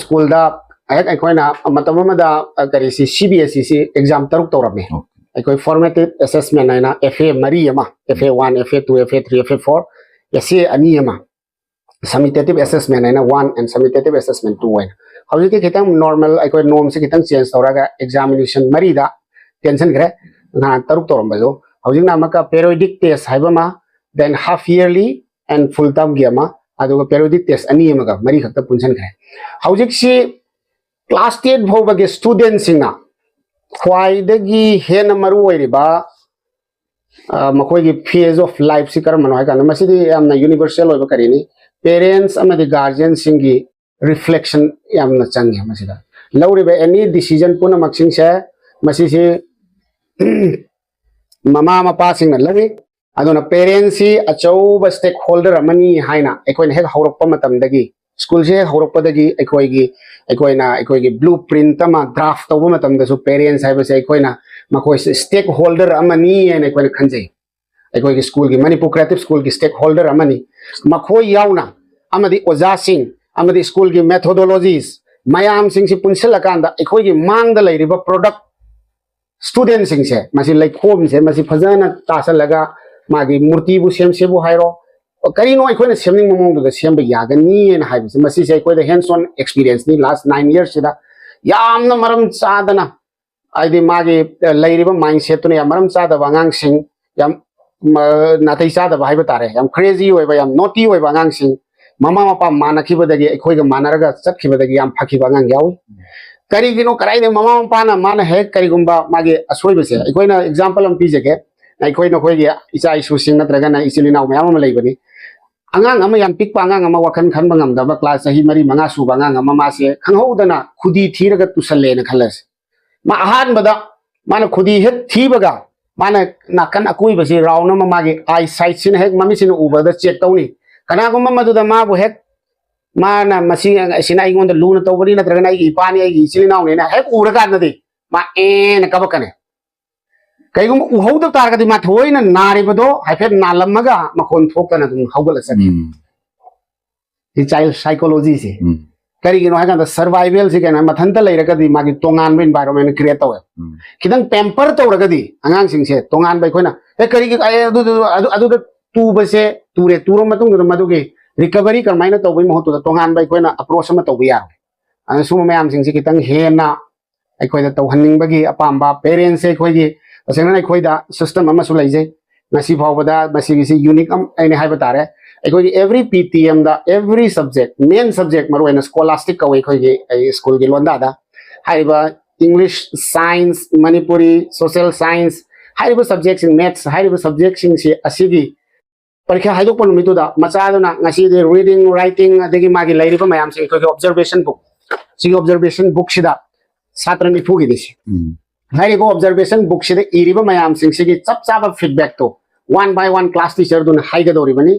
school ꯗ ꯍꯦꯛ ꯑꯩꯈꯣꯏꯅ ꯃꯇꯝ ꯑꯃꯗ, ꯑ, ꯀꯔꯤꯁꯤ, C B S E ꯁꯤ exam ꯇꯔꯨꯛ ꯇꯧꯔꯝꯃꯤ꯫ Okay. ꯑꯩꯈꯣꯏ formative assessment ꯍꯥꯏꯅ F A ꯃꯔꯤ ꯑꯃ, F A one, F A two, F A three, F A four, essay ꯑꯅꯤ ꯑꯃ, summative assessment ꯍꯥꯏꯅ one and summative assessment two ꯍꯥꯏꯅ꯫ ꯍꯧꯖꯤꯛꯇꯤ ꯈꯤꯇꯪ normal, ꯑꯩꯈꯣꯏ norm ꯁꯤ ꯈꯤꯇꯪ change ꯇꯧꯔꯒ examination ꯃꯔꯤꯗ ꯇꯦꯟꯁꯤꯟꯈ꯭ꯔꯦ꯫ ꯅꯍꯥꯟ ꯇꯔꯨꯛ ꯇꯧꯔꯝꯕꯗꯣ ꯍꯧꯖꯤꯛꯅ ꯑꯃꯨꯛꯀ periodic test ꯍꯥꯏꯕ ꯑꯃ, then half yearly and full term ꯒꯤ ꯑꯃ, ꯑꯗꯨꯒ periodic test ꯑꯅꯤ ꯑꯃꯒ ꯃꯔꯤꯈꯛꯇ ꯄꯨꯟꯁꯤꯟꯈ꯭ꯔꯦ꯫ ꯍꯧꯖꯤꯛꯁꯤ class ten ꯐꯥꯎꯕꯒꯤ student ꯁꯤꯡꯅ ꯈ꯭ꯋꯥꯏꯗꯒꯤ ꯍꯦꯟꯅ ꯃꯔꯨ ꯑꯣꯏꯔꯤꯕ, ꯑ, ꯃꯈꯣꯏꯒꯤ phase of life ꯁꯤ ꯀꯔꯝꯕꯅꯣ ꯍꯥꯏ ꯀꯥꯟꯗ, ꯃꯁꯤꯗꯤ ꯌꯥꯝꯅ universal ꯑꯣꯏꯕ ꯀꯔꯤꯅꯤ, parents ꯑꯃꯗꯤ guardian ꯁꯤꯡꯒꯤ reflection ꯌꯥꯝꯅ ꯆꯪꯉꯤ ꯃꯁꯤꯗ꯫ ꯂꯧꯔꯤꯕ any decision ꯄꯨꯝꯅꯃꯛꯁꯤꯡꯁꯦ, ꯃꯁꯤꯁꯤ ꯃꯃꯥ ꯃꯄꯥꯁꯤꯡꯅ ꯂꯧꯏ꯫ ꯑꯗꯨꯅ parents ꯁꯤ ꯑꯆꯧꯕ stakeholder ꯑꯃꯅꯤ ꯍꯥꯏꯅ ꯑꯩꯈꯣꯏꯅ ꯍꯦꯛ ꯍꯧꯔꯛꯄ ꯃꯇꯝꯗꯒꯤ, school ꯁꯦ ꯍꯦꯛ ꯍꯧꯔꯛꯄꯗꯒꯤ ꯑꯩꯈꯣꯏꯒꯤ, ꯑꯩꯈꯣꯏꯅ ꯑꯩꯈꯣꯏꯒꯤ blueprint ꯑꯃ draft ꯇꯧꯕ ꯃꯇꯝꯗꯁꯨ parents ꯍꯥꯏꯕꯁꯦ ꯑꯩꯈꯣꯏꯅ ꯃꯈꯣꯏꯁꯦ stakeholder ꯑꯃꯅꯤ ꯍꯥꯏꯅ ꯑꯩꯈꯣꯏꯅ ꯈꯟꯖꯩ꯫ ꯑꯩꯈꯣꯏꯒꯤ school ꯒꯤ, ꯃꯅꯤꯄꯨꯔ Creative School ꯒꯤ stakeholder ꯑꯃꯅꯤ꯫ ꯃꯈꯣꯏ ꯌꯥꯎꯅ ꯑꯃꯗꯤ ꯑꯣꯖꯥꯁꯤꯡ ꯑꯃꯗꯤ school ꯒꯤ methodologies ꯃꯌꯥꯝꯁꯤꯡꯁꯤ ꯄꯨꯟꯁꯤꯜꯂꯀꯥꯟꯗ ꯑꯩꯈꯣꯏꯒꯤ ꯃꯥꯡꯗ ꯂꯩꯔꯤꯕ product ꯁ꯭ꯇꯨꯗꯦꯟꯁꯤꯡꯁꯦ, ꯃꯁꯤ ꯂꯩꯈꯣꯝꯁꯦ ꯃꯁꯤ ꯐꯖꯅ ꯇꯥꯁꯜꯂꯒ ꯃꯥꯒꯤ ꯃꯨꯔꯇꯤꯕꯨ ꯁꯦꯝꯁꯦꯕꯨ ꯍꯥꯏꯔꯣ, ꯀꯔꯤꯅꯣ ꯑꯩꯈꯣꯏꯅ ꯁꯦꯝꯅꯤꯡꯕ ꯃꯑꯣꯡꯗꯨꯗ ꯁꯦꯝꯕ ꯌꯥꯒꯅꯤꯅ ꯍꯥꯏꯕꯁꯦ, ꯃꯁꯤꯁꯦ ꯑꯩꯈꯣꯏꯗ ꯍꯦꯟꯁ ꯑꯣꯟ ꯑꯦꯛꯁꯄꯤꯔꯤꯌꯦꯟꯁꯅꯤ꯫ ꯂꯥꯁ ꯅꯥꯏꯟ ꯌꯔꯁꯁꯤꯗ ꯌꯥꯝꯅ ꯃꯔꯝ ꯆꯥꯗꯅ, ꯍꯥꯏꯗꯤ ꯃꯥꯒꯤ, ꯑ, ꯂꯩꯔꯤꯕ ꯃꯥꯏꯟꯁꯦꯠꯇꯨꯅ ꯌꯥꯝ ꯃꯔꯝ ꯆꯥꯗꯕ ꯑꯉꯥꯡꯁꯤꯡ, ꯌꯥꯝ, ꯃ-, ꯅꯥꯇꯩ ꯆꯥꯗꯕ ꯍꯥꯏꯕ ꯇꯥꯔꯦ, ꯌꯥꯝ ꯀ꯭ꯔꯦꯖꯤ ꯑꯣꯏꯕ, ꯌꯥꯝ ꯅꯣꯇꯤ ꯑꯣꯏꯕ ꯑꯉꯥꯡꯁꯤꯡ, ꯃꯃꯥ ꯃꯄꯥ ꯃꯥꯟꯅꯈꯤꯕꯗꯒꯤ, ꯑꯩꯈꯣꯏꯒ ꯃꯥꯟꯅꯔꯒ ꯆꯠꯈꯤꯕꯗꯒꯤ ꯌꯥꯝ ꯐꯈꯤꯕ ꯑꯉꯥꯡ ꯌꯥꯎꯏ꯫ ꯀꯔꯤꯒꯤꯅꯣ? ꯀꯗꯥꯏꯗ ꯃꯃꯥ ꯃꯄꯥꯅ ꯃꯥꯅ ꯍꯦꯛ ꯀꯔꯤꯒꯨꯝꯕ ꯃꯥꯒꯤ ꯑꯁꯣꯏꯕꯁꯦ, ꯑꯩꯈꯣꯏꯅ ꯑꯦꯛꯖꯥꯝꯄꯜ ꯑꯃ ꯄꯤꯖꯒꯦ꯫ ꯑꯩꯈꯣꯏ ꯅꯈꯣꯏꯒꯤ ꯏꯆꯥ ꯏꯁꯨꯁꯤꯡ ꯅꯠꯇ꯭ꯔꯒꯅ ꯏꯆꯤꯜ ꯏꯅꯥꯎ ꯃꯌꯥꯝ ꯑꯃ ꯂꯩꯕꯅꯤ꯫ ꯑꯉꯥꯡ ꯑꯃ, ꯌꯥꯝ ꯄꯤꯛꯄ ꯑꯉꯥꯡ ꯑꯃ, ꯋꯥꯈꯜ ꯈꯟꯕ ꯉꯝꯗꯕ, ꯀ꯭ꯂꯥꯁ ꯆꯍꯤ ꯃꯔꯤ ꯃꯉꯥ ꯁꯨꯕ ꯑꯉꯥꯡ ꯑꯃ, ꯃꯥꯁꯦ ꯈꯪꯍꯧꯗꯅ ꯈꯨꯗꯤ ꯊꯤꯔꯒ ꯇꯨꯁꯜꯂꯦꯅ ꯈꯜꯂꯁꯤ꯫ ꯃꯥ ꯑꯍꯥꯟꯕꯗ ꯃꯥꯅ ꯈꯨꯗꯤ ꯍꯦꯛ ꯊꯤꯕꯒ, ꯃꯥꯅ ꯅꯥꯀꯟ ꯑꯀꯣꯏꯕꯁꯤ ꯔꯥꯎꯟ ꯑꯃ, ꯃꯥꯒꯤ ꯑꯥꯏ ꯁꯥꯏꯠꯁꯤꯅ ꯍꯦꯛ ꯃꯃꯤꯠꯁꯤꯅ ꯎꯕꯗ ꯆꯦꯛ ꯇꯧꯅꯤ꯫ ꯀꯅꯥꯒꯨꯝꯕ ꯃꯗꯨꯗ ꯃꯥꯕꯨ ꯍꯦꯛ, ꯃꯥꯅ ꯃꯁꯤ, ꯑꯁꯤꯅ ꯑꯩꯉꯣꯟꯗ ꯂꯨꯅ ꯇꯧꯕꯅꯤ, ꯅꯠꯇ꯭ꯔꯒꯅ ꯑꯩꯒꯤ ꯏꯄꯥꯅꯤ, ꯑꯩꯒꯤ ꯏꯆꯤꯜ ꯏꯅꯥꯎꯅꯤꯅ ꯍꯦꯛ ꯎꯔꯀꯥꯟꯗꯗꯤ ꯃꯥ ꯑꯦꯅ ꯀꯕꯛꯀꯅꯤ꯫ ꯀꯩꯒꯨꯝꯕ ꯎꯍꯧꯗꯕ ꯇꯥꯔꯒꯗꯤ ꯃꯥ ꯊꯑꯣꯏꯅ ꯅꯥꯔꯤꯕꯗꯣ ꯍꯥꯏꯐꯦꯠ ꯅꯥꯜꯂꯝꯃꯒ ꯃꯈꯣꯟ ꯊꯣꯛꯇꯅ ꯑꯗꯨꯝ ꯍꯧꯒꯠꯂ ꯆꯠꯈꯤ꯫ ꯎꯝ꯫ ꯁꯤ ꯆꯥꯏꯜ ꯁꯥꯏꯀꯣꯂꯣꯖꯤꯁꯦ꯫ ꯎꯝ꯫ ꯀꯔꯤꯒꯤꯅꯣ ꯍꯥꯏꯀꯥꯟꯗ, ꯁꯔꯚꯥꯏꯚꯦꯜꯁꯤ ꯀꯩꯅꯣ, ꯃꯊꯟꯇ ꯂꯩꯔꯒꯗꯤ ꯃꯥꯒꯤ ꯇꯣꯉꯥꯟꯕ ꯏꯟꯚꯥꯏꯔꯣꯟꯃꯦꯟ ꯀ꯭ꯔꯤꯌꯦꯠ ꯇꯧꯋꯦ꯫ ꯎꯝ꯫ ꯈꯤꯇꯪ ꯄꯦꯝꯄꯔ ꯇꯧꯔꯒꯗꯤ ꯑꯉꯥꯡꯁꯤꯡꯁꯦ ꯇꯣꯉꯥꯟꯕ, ꯑꯩꯈꯣꯏꯅ, "ꯑꯦ, ꯀꯔꯤꯒꯤ, ꯑꯦ, ꯑꯗꯨ, ꯑꯗꯨ, ꯑꯗꯨ, ꯑꯗꯨꯗ ꯇꯨꯕꯁꯦ ꯇꯨꯔꯦ, ꯇꯨꯔ ꯃꯇꯨꯡꯗ ꯃꯗꯨꯒꯤ ꯔꯤꯀꯚꯔꯤ ꯀꯔꯝꯍꯥꯏꯅ ꯇꯧꯕꯒꯤ ꯃꯍꯨꯠꯇꯨꯗ ꯇꯣꯉꯥꯟꯕ ꯑꯩꯈꯣꯏꯅ ꯑꯦꯄ꯭ꯔꯣꯆ ꯑꯃ ꯇꯧꯕ ꯌꯥꯔꯦ"꯫ ꯑꯗꯨꯅ ꯁꯨꯝꯕ ꯃꯌꯥꯝꯁꯤꯡꯁꯦ ꯈꯤꯇꯪ ꯍꯦꯟꯅ ꯑꯩꯈꯣꯏꯗ ꯇꯧꯍꯟꯅꯤꯡꯕꯒꯤ ꯑꯄꯥꯝꯕ ꯄꯦꯔꯦꯟꯁꯁꯦ ꯑꯩꯈꯣꯏꯒꯤ, ꯇꯁꯦꯡꯅ ꯑꯩꯈꯣꯏꯗ ꯁꯤꯁꯇꯦꯝ ꯑꯃꯁꯨ ꯂꯩꯖꯩ꯫ ꯉꯁꯤ ꯐꯥꯎꯕꯗ ꯃꯁꯤꯒꯤꯁꯤ ꯌꯨꯅꯤꯛ ꯑꯃ ꯑꯩꯅ ꯍꯥꯏꯕ ꯇꯥꯔꯦ꯫ ꯑꯩꯈꯣꯏꯒꯤ ꯑꯦꯚ꯭ꯔꯤ ꯄꯤ ꯇꯤ ꯑꯦꯝꯗ, ꯑꯦꯚ꯭ꯔꯤ ꯁꯕꯖꯦꯛ, ꯃꯦꯟ ꯁꯕꯖꯦꯛ, ꯃꯔꯨꯑꯣꯏꯅ ꯁ꯭ꯀꯣꯂꯥꯁꯇꯤꯛ ꯀꯧꯏ ꯑꯩꯈꯣꯏꯒꯤ, ꯑꯩ ꯁ꯭ꯀꯨꯜꯒꯤ ꯂꯣꯟꯗꯥꯗ, ꯍꯥꯏꯔꯤꯕ English, science, Manipuri, social science ꯍꯥꯏꯔꯤꯕ ꯁꯕꯖꯦꯛꯁꯤꯡ, ꯃꯦꯠꯁ ꯍꯥꯏꯔꯤꯕ ꯁꯕꯖꯦꯛꯁꯤꯡꯁꯤ ꯑꯁꯤꯒꯤ ꯄꯔꯤꯈ꯭ꯌꯥ ꯍꯥꯏꯗꯣꯛꯄ ꯅꯨꯃꯤꯠꯇꯨꯗ ꯃꯆꯥꯗꯨꯅ ꯉꯁꯤꯗꯤ ꯔꯤꯗꯤꯡ, ꯔꯥꯏꯇꯤꯡ, ꯑꯗꯒꯤ ꯃꯥꯒꯤ ꯂꯩꯔꯤꯕ ꯃꯌꯥꯝꯁꯦ ꯑꯩꯈꯣꯏꯒꯤ ꯑꯣꯕꯖꯔꯕꯦꯁꯟ ꯕꯨꯛ, ꯁꯤꯒꯤ ꯑꯣꯕꯖꯔꯕꯦꯁꯟ ꯕꯨꯛꯁꯤꯗ ꯁꯥꯇ꯭ꯔ ꯅꯤꯐꯨꯒꯤꯅꯤ ꯁꯤ꯫ ꯎꯝ꯫ ꯍꯥꯏꯔꯤꯕ ꯑꯣꯕꯖꯔꯕꯦꯁꯟ ꯕꯨꯛꯁꯤꯗ ꯏꯔꯤꯕ ꯃꯌꯥꯝꯁꯤꯡꯁꯤꯒꯤ ꯆꯞ ꯆꯥꯕ ꯐꯤꯗꯕꯦꯛꯇꯣ ꯋꯥꯟ ꯕꯥꯏ ꯋꯥꯟ ꯀ꯭ꯂꯥꯁ ꯇꯤꯆꯔꯗꯨꯅ ꯍꯥꯏꯒꯗꯧꯔꯤꯕꯅꯤ꯫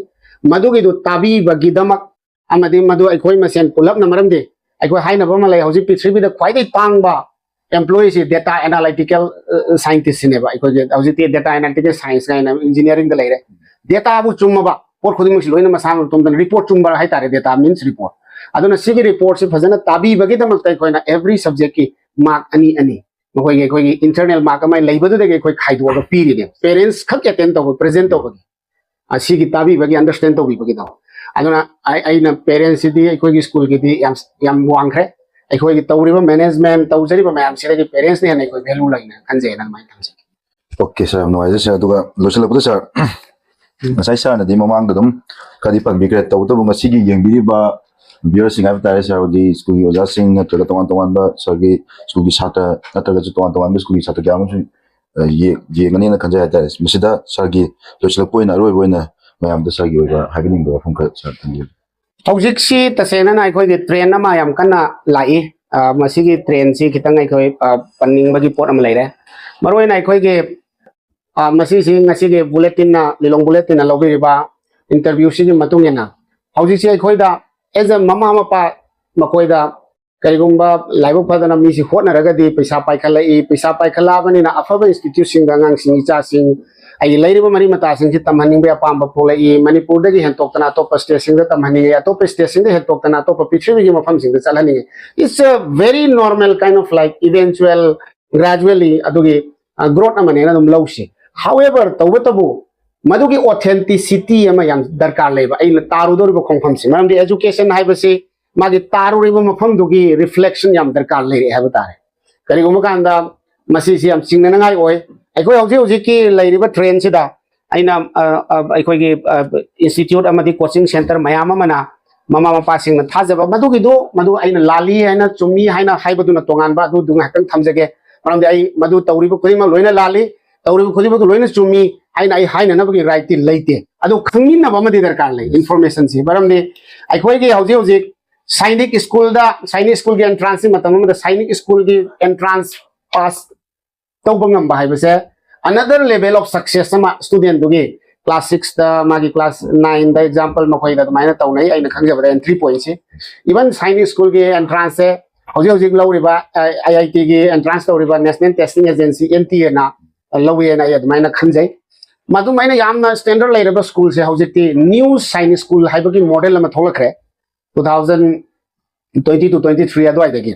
ꯃꯗꯨꯒꯤꯗꯨ ꯇꯥꯕꯤꯕꯒꯤꯗꯃꯛ ꯑꯃꯗꯤ ꯃꯗꯨ ꯑꯩꯈꯣꯏ ꯃꯁꯦꯟ ꯄꯨꯂꯞꯅ, ꯃꯔꯝꯗꯤ ꯑꯩꯈꯣꯏ ꯍꯥꯏꯅꯕ ꯑꯃ ꯂꯩ, ꯍꯧꯖꯤꯛ ꯄ꯭ꯔꯤꯊꯤꯕꯤꯗ ꯈ꯭ꯋꯥꯏꯗꯩ ꯇꯥꯡꯕ ꯑꯦꯝꯄ꯭ꯂꯣꯌꯤꯁꯤ ꯗꯦꯇꯥ ꯑꯦꯅꯥꯂꯥꯏꯇꯤꯀꯦꯜ ꯁꯥꯏꯟꯇꯤꯁꯁꯤꯅꯦꯕ꯫ ꯑꯩꯈꯣꯏꯒꯤ ꯍꯧꯖꯤꯛꯇꯤ ꯗꯦꯇꯥ ꯑꯦꯅꯥꯂꯥꯏꯇꯤꯀꯦꯜ ꯁꯥꯏꯟꯁ ꯀꯥꯏꯅ ꯏꯟꯖꯤꯅꯤꯌꯥꯔꯤꯡꯗ ꯂꯩꯔꯦ꯫ ꯗꯦꯇꯥꯕꯨ ꯆꯨꯝꯃꯕ ꯄꯣꯠ ꯈꯨꯗꯤꯡꯃꯛꯁꯤ ꯂꯣꯏꯅ ꯃꯁꯥ ꯃꯇꯣꯝꯇꯅ ꯔꯤꯄꯣꯔꯠ ꯆꯨꯝꯕ ꯍꯥꯏꯇꯥꯔꯦ, ꯗꯦꯇꯥ ꯃꯤꯟꯁ ꯔꯤꯄꯣꯔꯠ꯫ ꯑꯗꯨꯅ ꯁꯤꯒꯤ ꯔꯤꯄꯣꯔꯠꯁꯤ ꯐꯖꯅ ꯇꯥꯕꯤꯕꯒꯤꯗꯃꯛꯇ ꯑꯩꯈꯣꯏꯅ ꯑꯦꯚ꯭ꯔꯤ ꯁꯕꯖꯦꯛꯀꯤ ꯃꯥꯔꯛ ꯑꯅꯤ ꯑꯅꯤ, ꯃꯈꯣꯏꯒꯤ ꯑꯩꯈꯣꯏꯒꯤ ꯏꯟꯇꯔꯅꯦꯜ ꯃꯥꯔꯛ ꯑꯃ ꯂꯩꯕꯗꯨꯗꯒꯤ ꯑꯩꯈꯣꯏ ꯈꯥꯏꯗꯣꯛꯑꯒ ꯄꯤꯔꯤꯅꯦ, ꯄꯦꯔꯦꯟꯁ ꯈꯛ ꯑꯦꯇꯦꯟ ꯇꯧꯕ, ꯄ꯭ꯔꯦꯖꯦꯟ ꯇꯧꯕꯒꯤ꯫ ꯑꯁꯤꯒꯤ ꯇꯥꯕꯤꯕꯒꯤ, ꯑꯟꯗꯔꯁꯇꯦꯟ ꯇꯧꯕꯤꯕꯒꯤꯗꯣ꯫ ꯑꯗꯨꯅ ꯑꯩ, ꯑꯩꯅ ꯄꯦꯔꯦꯟꯁꯁꯤꯗꯤ ꯑꯩꯈꯣꯏꯒꯤ ꯁ꯭ꯀꯨꯜꯒꯤꯗꯤ ꯌꯥꯝ, ꯌꯥꯝ ꯋꯥꯡꯈ꯭ꯔꯦ꯫ ꯑꯩꯈꯣꯏꯒꯤ ꯇꯧꯔꯤꯕ ꯃꯦꯅꯦꯖꯃꯦꯟ, ꯇꯧꯖꯔꯤꯕ ꯃꯌꯥꯝꯁꯤꯗꯒꯤ ꯄꯦꯔꯦꯟꯁꯅ ꯍꯦꯟꯅ ꯑꯩꯈꯣꯏ ꯚꯦꯂꯨ ꯂꯩꯅ ꯈꯟꯖꯩ, ꯑꯗꯨꯃꯥꯏꯅ ꯊꯝꯖꯒꯦ꯫ ꯑꯣꯀꯦ ꯁꯥꯔ, ꯌꯥꯝ ꯅꯨꯡꯉꯥꯏꯖꯩ ꯁꯥꯔ꯫ ꯑꯗꯨꯒ ꯂꯣꯏꯁꯤꯜꯂꯛꯄꯗ ꯁꯥꯔ, ꯉꯁꯥꯏ ꯁꯥꯔꯅꯗꯤ ꯃꯃꯥꯡꯗ ꯑꯗꯨꯝ ꯈꯔꯗꯤ ꯄꯟꯕꯤꯈ꯭ꯔꯦ, ꯇꯧꯕꯇꯕꯨ ꯉꯁꯤꯒꯤ ꯌꯦꯡꯕꯤꯔꯤꯕ ꯚꯤꯌꯔꯁꯤꯡ ꯍꯥꯏꯕ ꯇꯥꯔꯦ, ꯁꯥꯔꯒꯤ ꯁ꯭ꯀꯨꯜꯒꯤ ꯑꯣꯖꯥꯁꯤꯡ ꯅꯠꯇ꯭ꯔꯒ ꯇꯣꯉꯥꯟ ꯇꯣꯉꯥꯟꯕ ꯁꯥꯔꯒꯤ ꯁ꯭ꯀꯨꯜꯒꯤ ꯁꯥꯇ꯭ꯔ ꯅꯠꯇ꯭ꯔꯒꯁꯨ ꯇꯣꯉꯥꯟ ꯇꯣꯉꯥꯟꯕ ꯁ꯭ꯀꯨꯜꯒꯤ ꯁꯥꯇ꯭ꯔ ꯀꯌꯥ ꯑꯃꯁꯨ, ꯑ, ꯌꯦ-, ꯌꯦꯡꯒꯅꯤꯅ ꯈꯟꯖꯩ ꯍꯥꯏꯇꯥꯔꯦ꯫ ꯃꯁꯤꯗ ꯁꯥꯔꯒꯤ ꯂꯣꯏꯁꯤꯜꯂꯛꯄ ꯑꯣꯏꯅ ꯑꯔꯣꯏꯕ ꯑꯣꯏꯅ ꯃꯌꯥꯝꯗ ꯁꯥꯔꯒꯤ ꯑꯣꯏꯕ ꯍꯥꯏꯕꯤꯅꯤꯡꯕ ꯋꯥꯐꯝ ꯈꯔ ꯁꯥꯔ ꯊꯝꯕꯤꯌꯨ꯫ ꯍꯧꯖꯤꯛꯁꯤ ꯇꯁꯦꯡꯅꯅ ꯑꯩꯈꯣꯏꯒꯤ ꯇ꯭ꯔꯦꯟ ꯑꯃ ꯌꯥꯝ ꯀꯟꯅ ꯂꯥꯛꯏ꯫ ꯑ, ꯃꯁꯤꯒꯤ ꯇ꯭ꯔꯦꯟꯁꯤ ꯈꯤꯇꯪ ꯑꯩꯈꯣꯏ, ꯑ, ꯄꯟꯅꯤꯡꯕꯒꯤ ꯄꯣꯠ ꯑꯃ ꯂꯩꯔꯦ꯫ ꯃꯔꯨꯑꯣꯏꯅ ꯑꯩꯈꯣꯏꯒꯤ, ꯑ, ꯃꯁꯤꯁꯤ ꯉꯁꯤꯒꯤ ꯕꯨꯂꯦꯇꯤꯟꯅ, ꯂꯤꯂꯣꯡ ꯕꯨꯂꯦꯇꯤꯟꯅ ꯂꯧꯕꯤꯔꯤꯕ ꯏꯟꯇꯔꯚ꯭ꯌꯨꯁꯤꯒꯤ ꯃꯇꯨꯡ ꯏꯟꯅ ꯍꯧꯖꯤꯛꯁꯤ ꯑꯩꯈꯣꯏꯗ, ꯑꯦꯖ ꯑꯦ ꯃꯃꯥ ꯃꯄꯥ, ꯃꯈꯣꯏꯗ ꯀꯔꯤꯒꯨꯝꯕ ꯂꯥꯏꯕꯛ ꯐꯗꯅ ꯃꯤꯁꯤ ꯍꯣꯠꯅꯔꯒꯗꯤ ꯄꯩꯁꯥ ꯄꯥꯏꯈꯠꯂꯛꯏ, ꯄꯩꯁꯥ ꯄꯥꯏꯈꯠꯂꯛꯑꯕꯅꯤꯅ ꯑꯐꯕ ꯏꯟꯁꯇꯤꯇ꯭ꯌꯨꯠꯁꯤꯡꯗ ꯑꯉꯥꯡꯁꯤꯡ, ꯏꯆꯥꯁꯤꯡ, ꯑꯩꯒꯤ ꯂꯩꯔꯤꯕ ꯃꯔꯤ ꯃꯇꯥꯁꯤꯡꯁꯤ ꯇꯝꯍꯟꯅꯤꯡꯕꯒꯤ ꯑꯄꯥꯝꯕ ꯄꯣꯛꯂꯛꯏ, ꯃꯅꯤꯄꯨꯔꯗꯒꯤ ꯍꯦꯟꯇꯣꯛꯇꯅ ꯑꯇꯣꯞꯄ ꯁ꯭ꯇꯦꯠꯁꯤꯡꯗ ꯇꯝꯍꯟꯅꯤꯡꯉꯤ, ꯑꯇꯣꯞꯄ ꯁ꯭ꯇꯦꯠꯁꯤꯡꯗ ꯍꯦꯟꯇꯣꯛꯇꯅ ꯑꯇꯣꯞꯄ ꯄ꯭ꯔꯤꯊꯤꯕꯤꯒꯤ ꯃꯐꯝꯁꯤꯡꯗ ꯆꯠꯍꯟꯅꯤꯡꯉꯤ꯫ It's a very normal kind of, like, eventual, gradually ꯑꯗꯨꯒꯤ ꯒ꯭ꯔꯣꯠ ꯑꯃꯅꯦꯅ ꯑꯗꯨꯝ ꯂꯧꯁꯤ꯫ However, ꯇꯧꯕꯇꯕꯨ ꯃꯗꯨꯒꯤ ꯑꯣꯊꯦꯟꯇꯤꯁꯤꯇꯤ ꯑꯃ ꯌꯥꯝ ꯗꯔꯀꯥꯔ ꯂꯩꯕ, ꯑꯩꯅ ꯇꯥꯔꯨꯗꯧꯔꯤꯕ ꯈꯣꯡꯐꯝꯁꯤ꯫ ꯃꯔꯝꯗꯤ ꯑꯦꯖꯨꯀꯦꯁꯟ ꯍꯥꯏꯕꯁꯤ ꯃꯥꯒꯤ ꯇꯥꯔꯨꯔꯤꯕ ꯃꯐꯝꯗꯨꯒꯤ ꯔꯤꯐ꯭ꯂꯦꯛꯁꯟ ꯌꯥꯝ ꯗꯔꯀꯥꯔ ꯂꯩꯔꯛꯑꯦ ꯍꯥꯏꯕ ꯇꯥꯔꯦ꯫ ꯀꯔꯤꯒꯨꯝꯕ ꯀꯥꯟꯗ ꯃꯁꯤꯁꯤ ꯌꯥꯝ ꯆꯤꯡꯅꯅꯤꯡꯉꯥꯏ ꯑꯣꯏ꯫ ꯑꯩꯈꯣꯏ ꯍꯧꯖꯤꯛ ꯍꯧꯖꯤꯛꯀꯤ ꯂꯩꯔꯤꯕ ꯇ꯭ꯔꯦꯟꯁꯤꯗ ꯑꯩꯅ, ꯑ, ꯑ, ꯑꯩꯈꯣꯏꯒꯤ, ꯑ, ꯏꯟꯁꯇꯤꯇ꯭ꯌꯨꯠ ꯑꯃꯗꯤ ꯀꯣꯆꯤꯡ ꯁꯦꯟꯇꯔ ꯃꯌꯥꯝ ꯑꯃꯅ ꯃꯃꯥ ꯃꯄꯥꯁꯤꯡꯅ ꯊꯥꯖꯕ, ꯃꯗꯨꯒꯤꯗꯨ, ꯃꯗꯨ ꯑꯩꯅ ꯂꯥꯜꯂꯤ ꯍꯥꯏꯅ, ꯆꯨꯝꯃꯤ ꯍꯥꯏꯅ ꯍꯥꯏꯕꯗꯨꯅ ꯇꯣꯉꯥꯟꯕ, ꯑꯗꯨꯗꯨ ꯉꯥꯏꯍꯥꯛꯇꯪ ꯊꯝꯖꯒꯦ꯫ ꯃꯔꯝꯗꯤ ꯑꯩ ꯃꯗꯨ ꯇꯧꯔꯤꯕ ꯈꯨꯗꯤꯡꯃꯛ ꯂꯣꯏꯅ ꯂꯥꯜꯂꯤ, ꯇꯧꯔꯤꯕ ꯈꯨꯗꯤꯡꯃꯛꯇꯨ ꯂꯣꯏꯅ ꯆꯨꯝꯃꯤ ꯍꯥꯏꯅ ꯑꯩ ꯍꯥꯏꯅꯅꯕꯒꯤ ꯔꯥꯏꯠꯇꯤ ꯂꯩꯇꯦ꯫ ꯑꯗꯨ ꯈꯪꯃꯤꯟꯅꯕ ꯑꯃꯗꯤ ꯗꯔꯀꯥꯔ ꯂꯩ, ꯏꯟꯐꯣꯔꯃꯦꯁꯟꯁꯤ꯫ ꯃꯔꯝꯗꯤ ꯑꯩꯈꯣꯏꯒꯤ ꯍꯧꯖꯤꯛ ꯍꯧꯖꯤꯛ ꯁꯥꯏꯅꯤꯛ ꯁ꯭ꯀꯨꯜꯗ, ꯁꯥꯏꯅꯤꯛ ꯁ꯭ꯀꯨꯜꯒꯤ ꯑꯦꯟꯇ꯭ꯔꯥꯟꯁꯀꯤ ꯃꯇꯝ ꯑꯃꯗ ꯁꯥꯏꯅꯤꯛ ꯁ꯭ꯀꯨꯜꯒꯤ ꯑꯦꯟꯇ꯭ꯔꯥꯟꯁ ꯄꯥꯁ ꯇꯧꯕ ꯉꯝꯕ ꯍꯥꯏꯕꯁꯦ another level of success ꯑꯃ ꯁ꯭ꯇꯨꯗꯦꯟꯗꯨꯒꯤ꯫ ꯀ꯭ꯂꯥꯁ ꯁꯤꯛꯁꯇ, ꯃꯥꯒꯤ ꯀ꯭ꯂꯥꯁ ꯅꯥꯏꯟꯗ ꯑꯦꯛꯖꯥꯝꯄꯜ ꯃꯈꯣꯏꯗ ꯑꯗꯨꯃꯥꯏꯅ ꯇꯧꯅꯩ, ꯑꯩꯅ ꯈꯪꯖꯕꯗ ꯑꯦꯟꯇ꯭ꯔꯤ ꯄꯣꯏꯟꯁꯤ꯫ ꯏꯚꯟ ꯁꯥꯏꯅꯤꯛ ꯁ꯭ꯀꯨꯜꯒꯤ ꯑꯦꯟꯇ꯭ꯔꯥꯟꯁꯁꯦ ꯍꯧꯖꯤꯛ ꯍꯧꯖꯤꯛ ꯂꯧꯔꯤꯕ, ꯑꯥꯏ ꯑꯥꯏ ꯇꯤꯒꯤ ꯑꯦꯟꯇ꯭ꯔꯥꯟꯁ ꯇꯧꯔꯤꯕ national testing agency, N T ꯑꯦꯅ ꯂꯧꯋꯦꯅ ꯑꯩ ꯑꯗꯨꯃꯥꯏꯅ ꯈꯟꯖꯩ꯫ ꯃꯗꯨꯃꯥꯏꯅ ꯌꯥꯝꯅ ꯁ꯭ꯇꯦꯟꯗꯔꯠ ꯂꯩꯔꯕ ꯁ꯭ꯀꯨꯜꯁꯦ ꯍꯧꯖꯤꯛꯇꯤ ꯅ꯭ꯌꯨ ꯁꯥꯏꯅꯤꯛ ꯁ꯭ꯀꯨꯜ ꯍꯥꯏꯕꯒꯤ ꯃꯣꯗꯦꯜ ꯑꯃ ꯊꯣꯛꯂꯛꯈ꯭ꯔꯦ꯫ Two thousand twenty two twenty three ꯑꯗꯨꯋꯥꯏꯗꯒꯤ꯫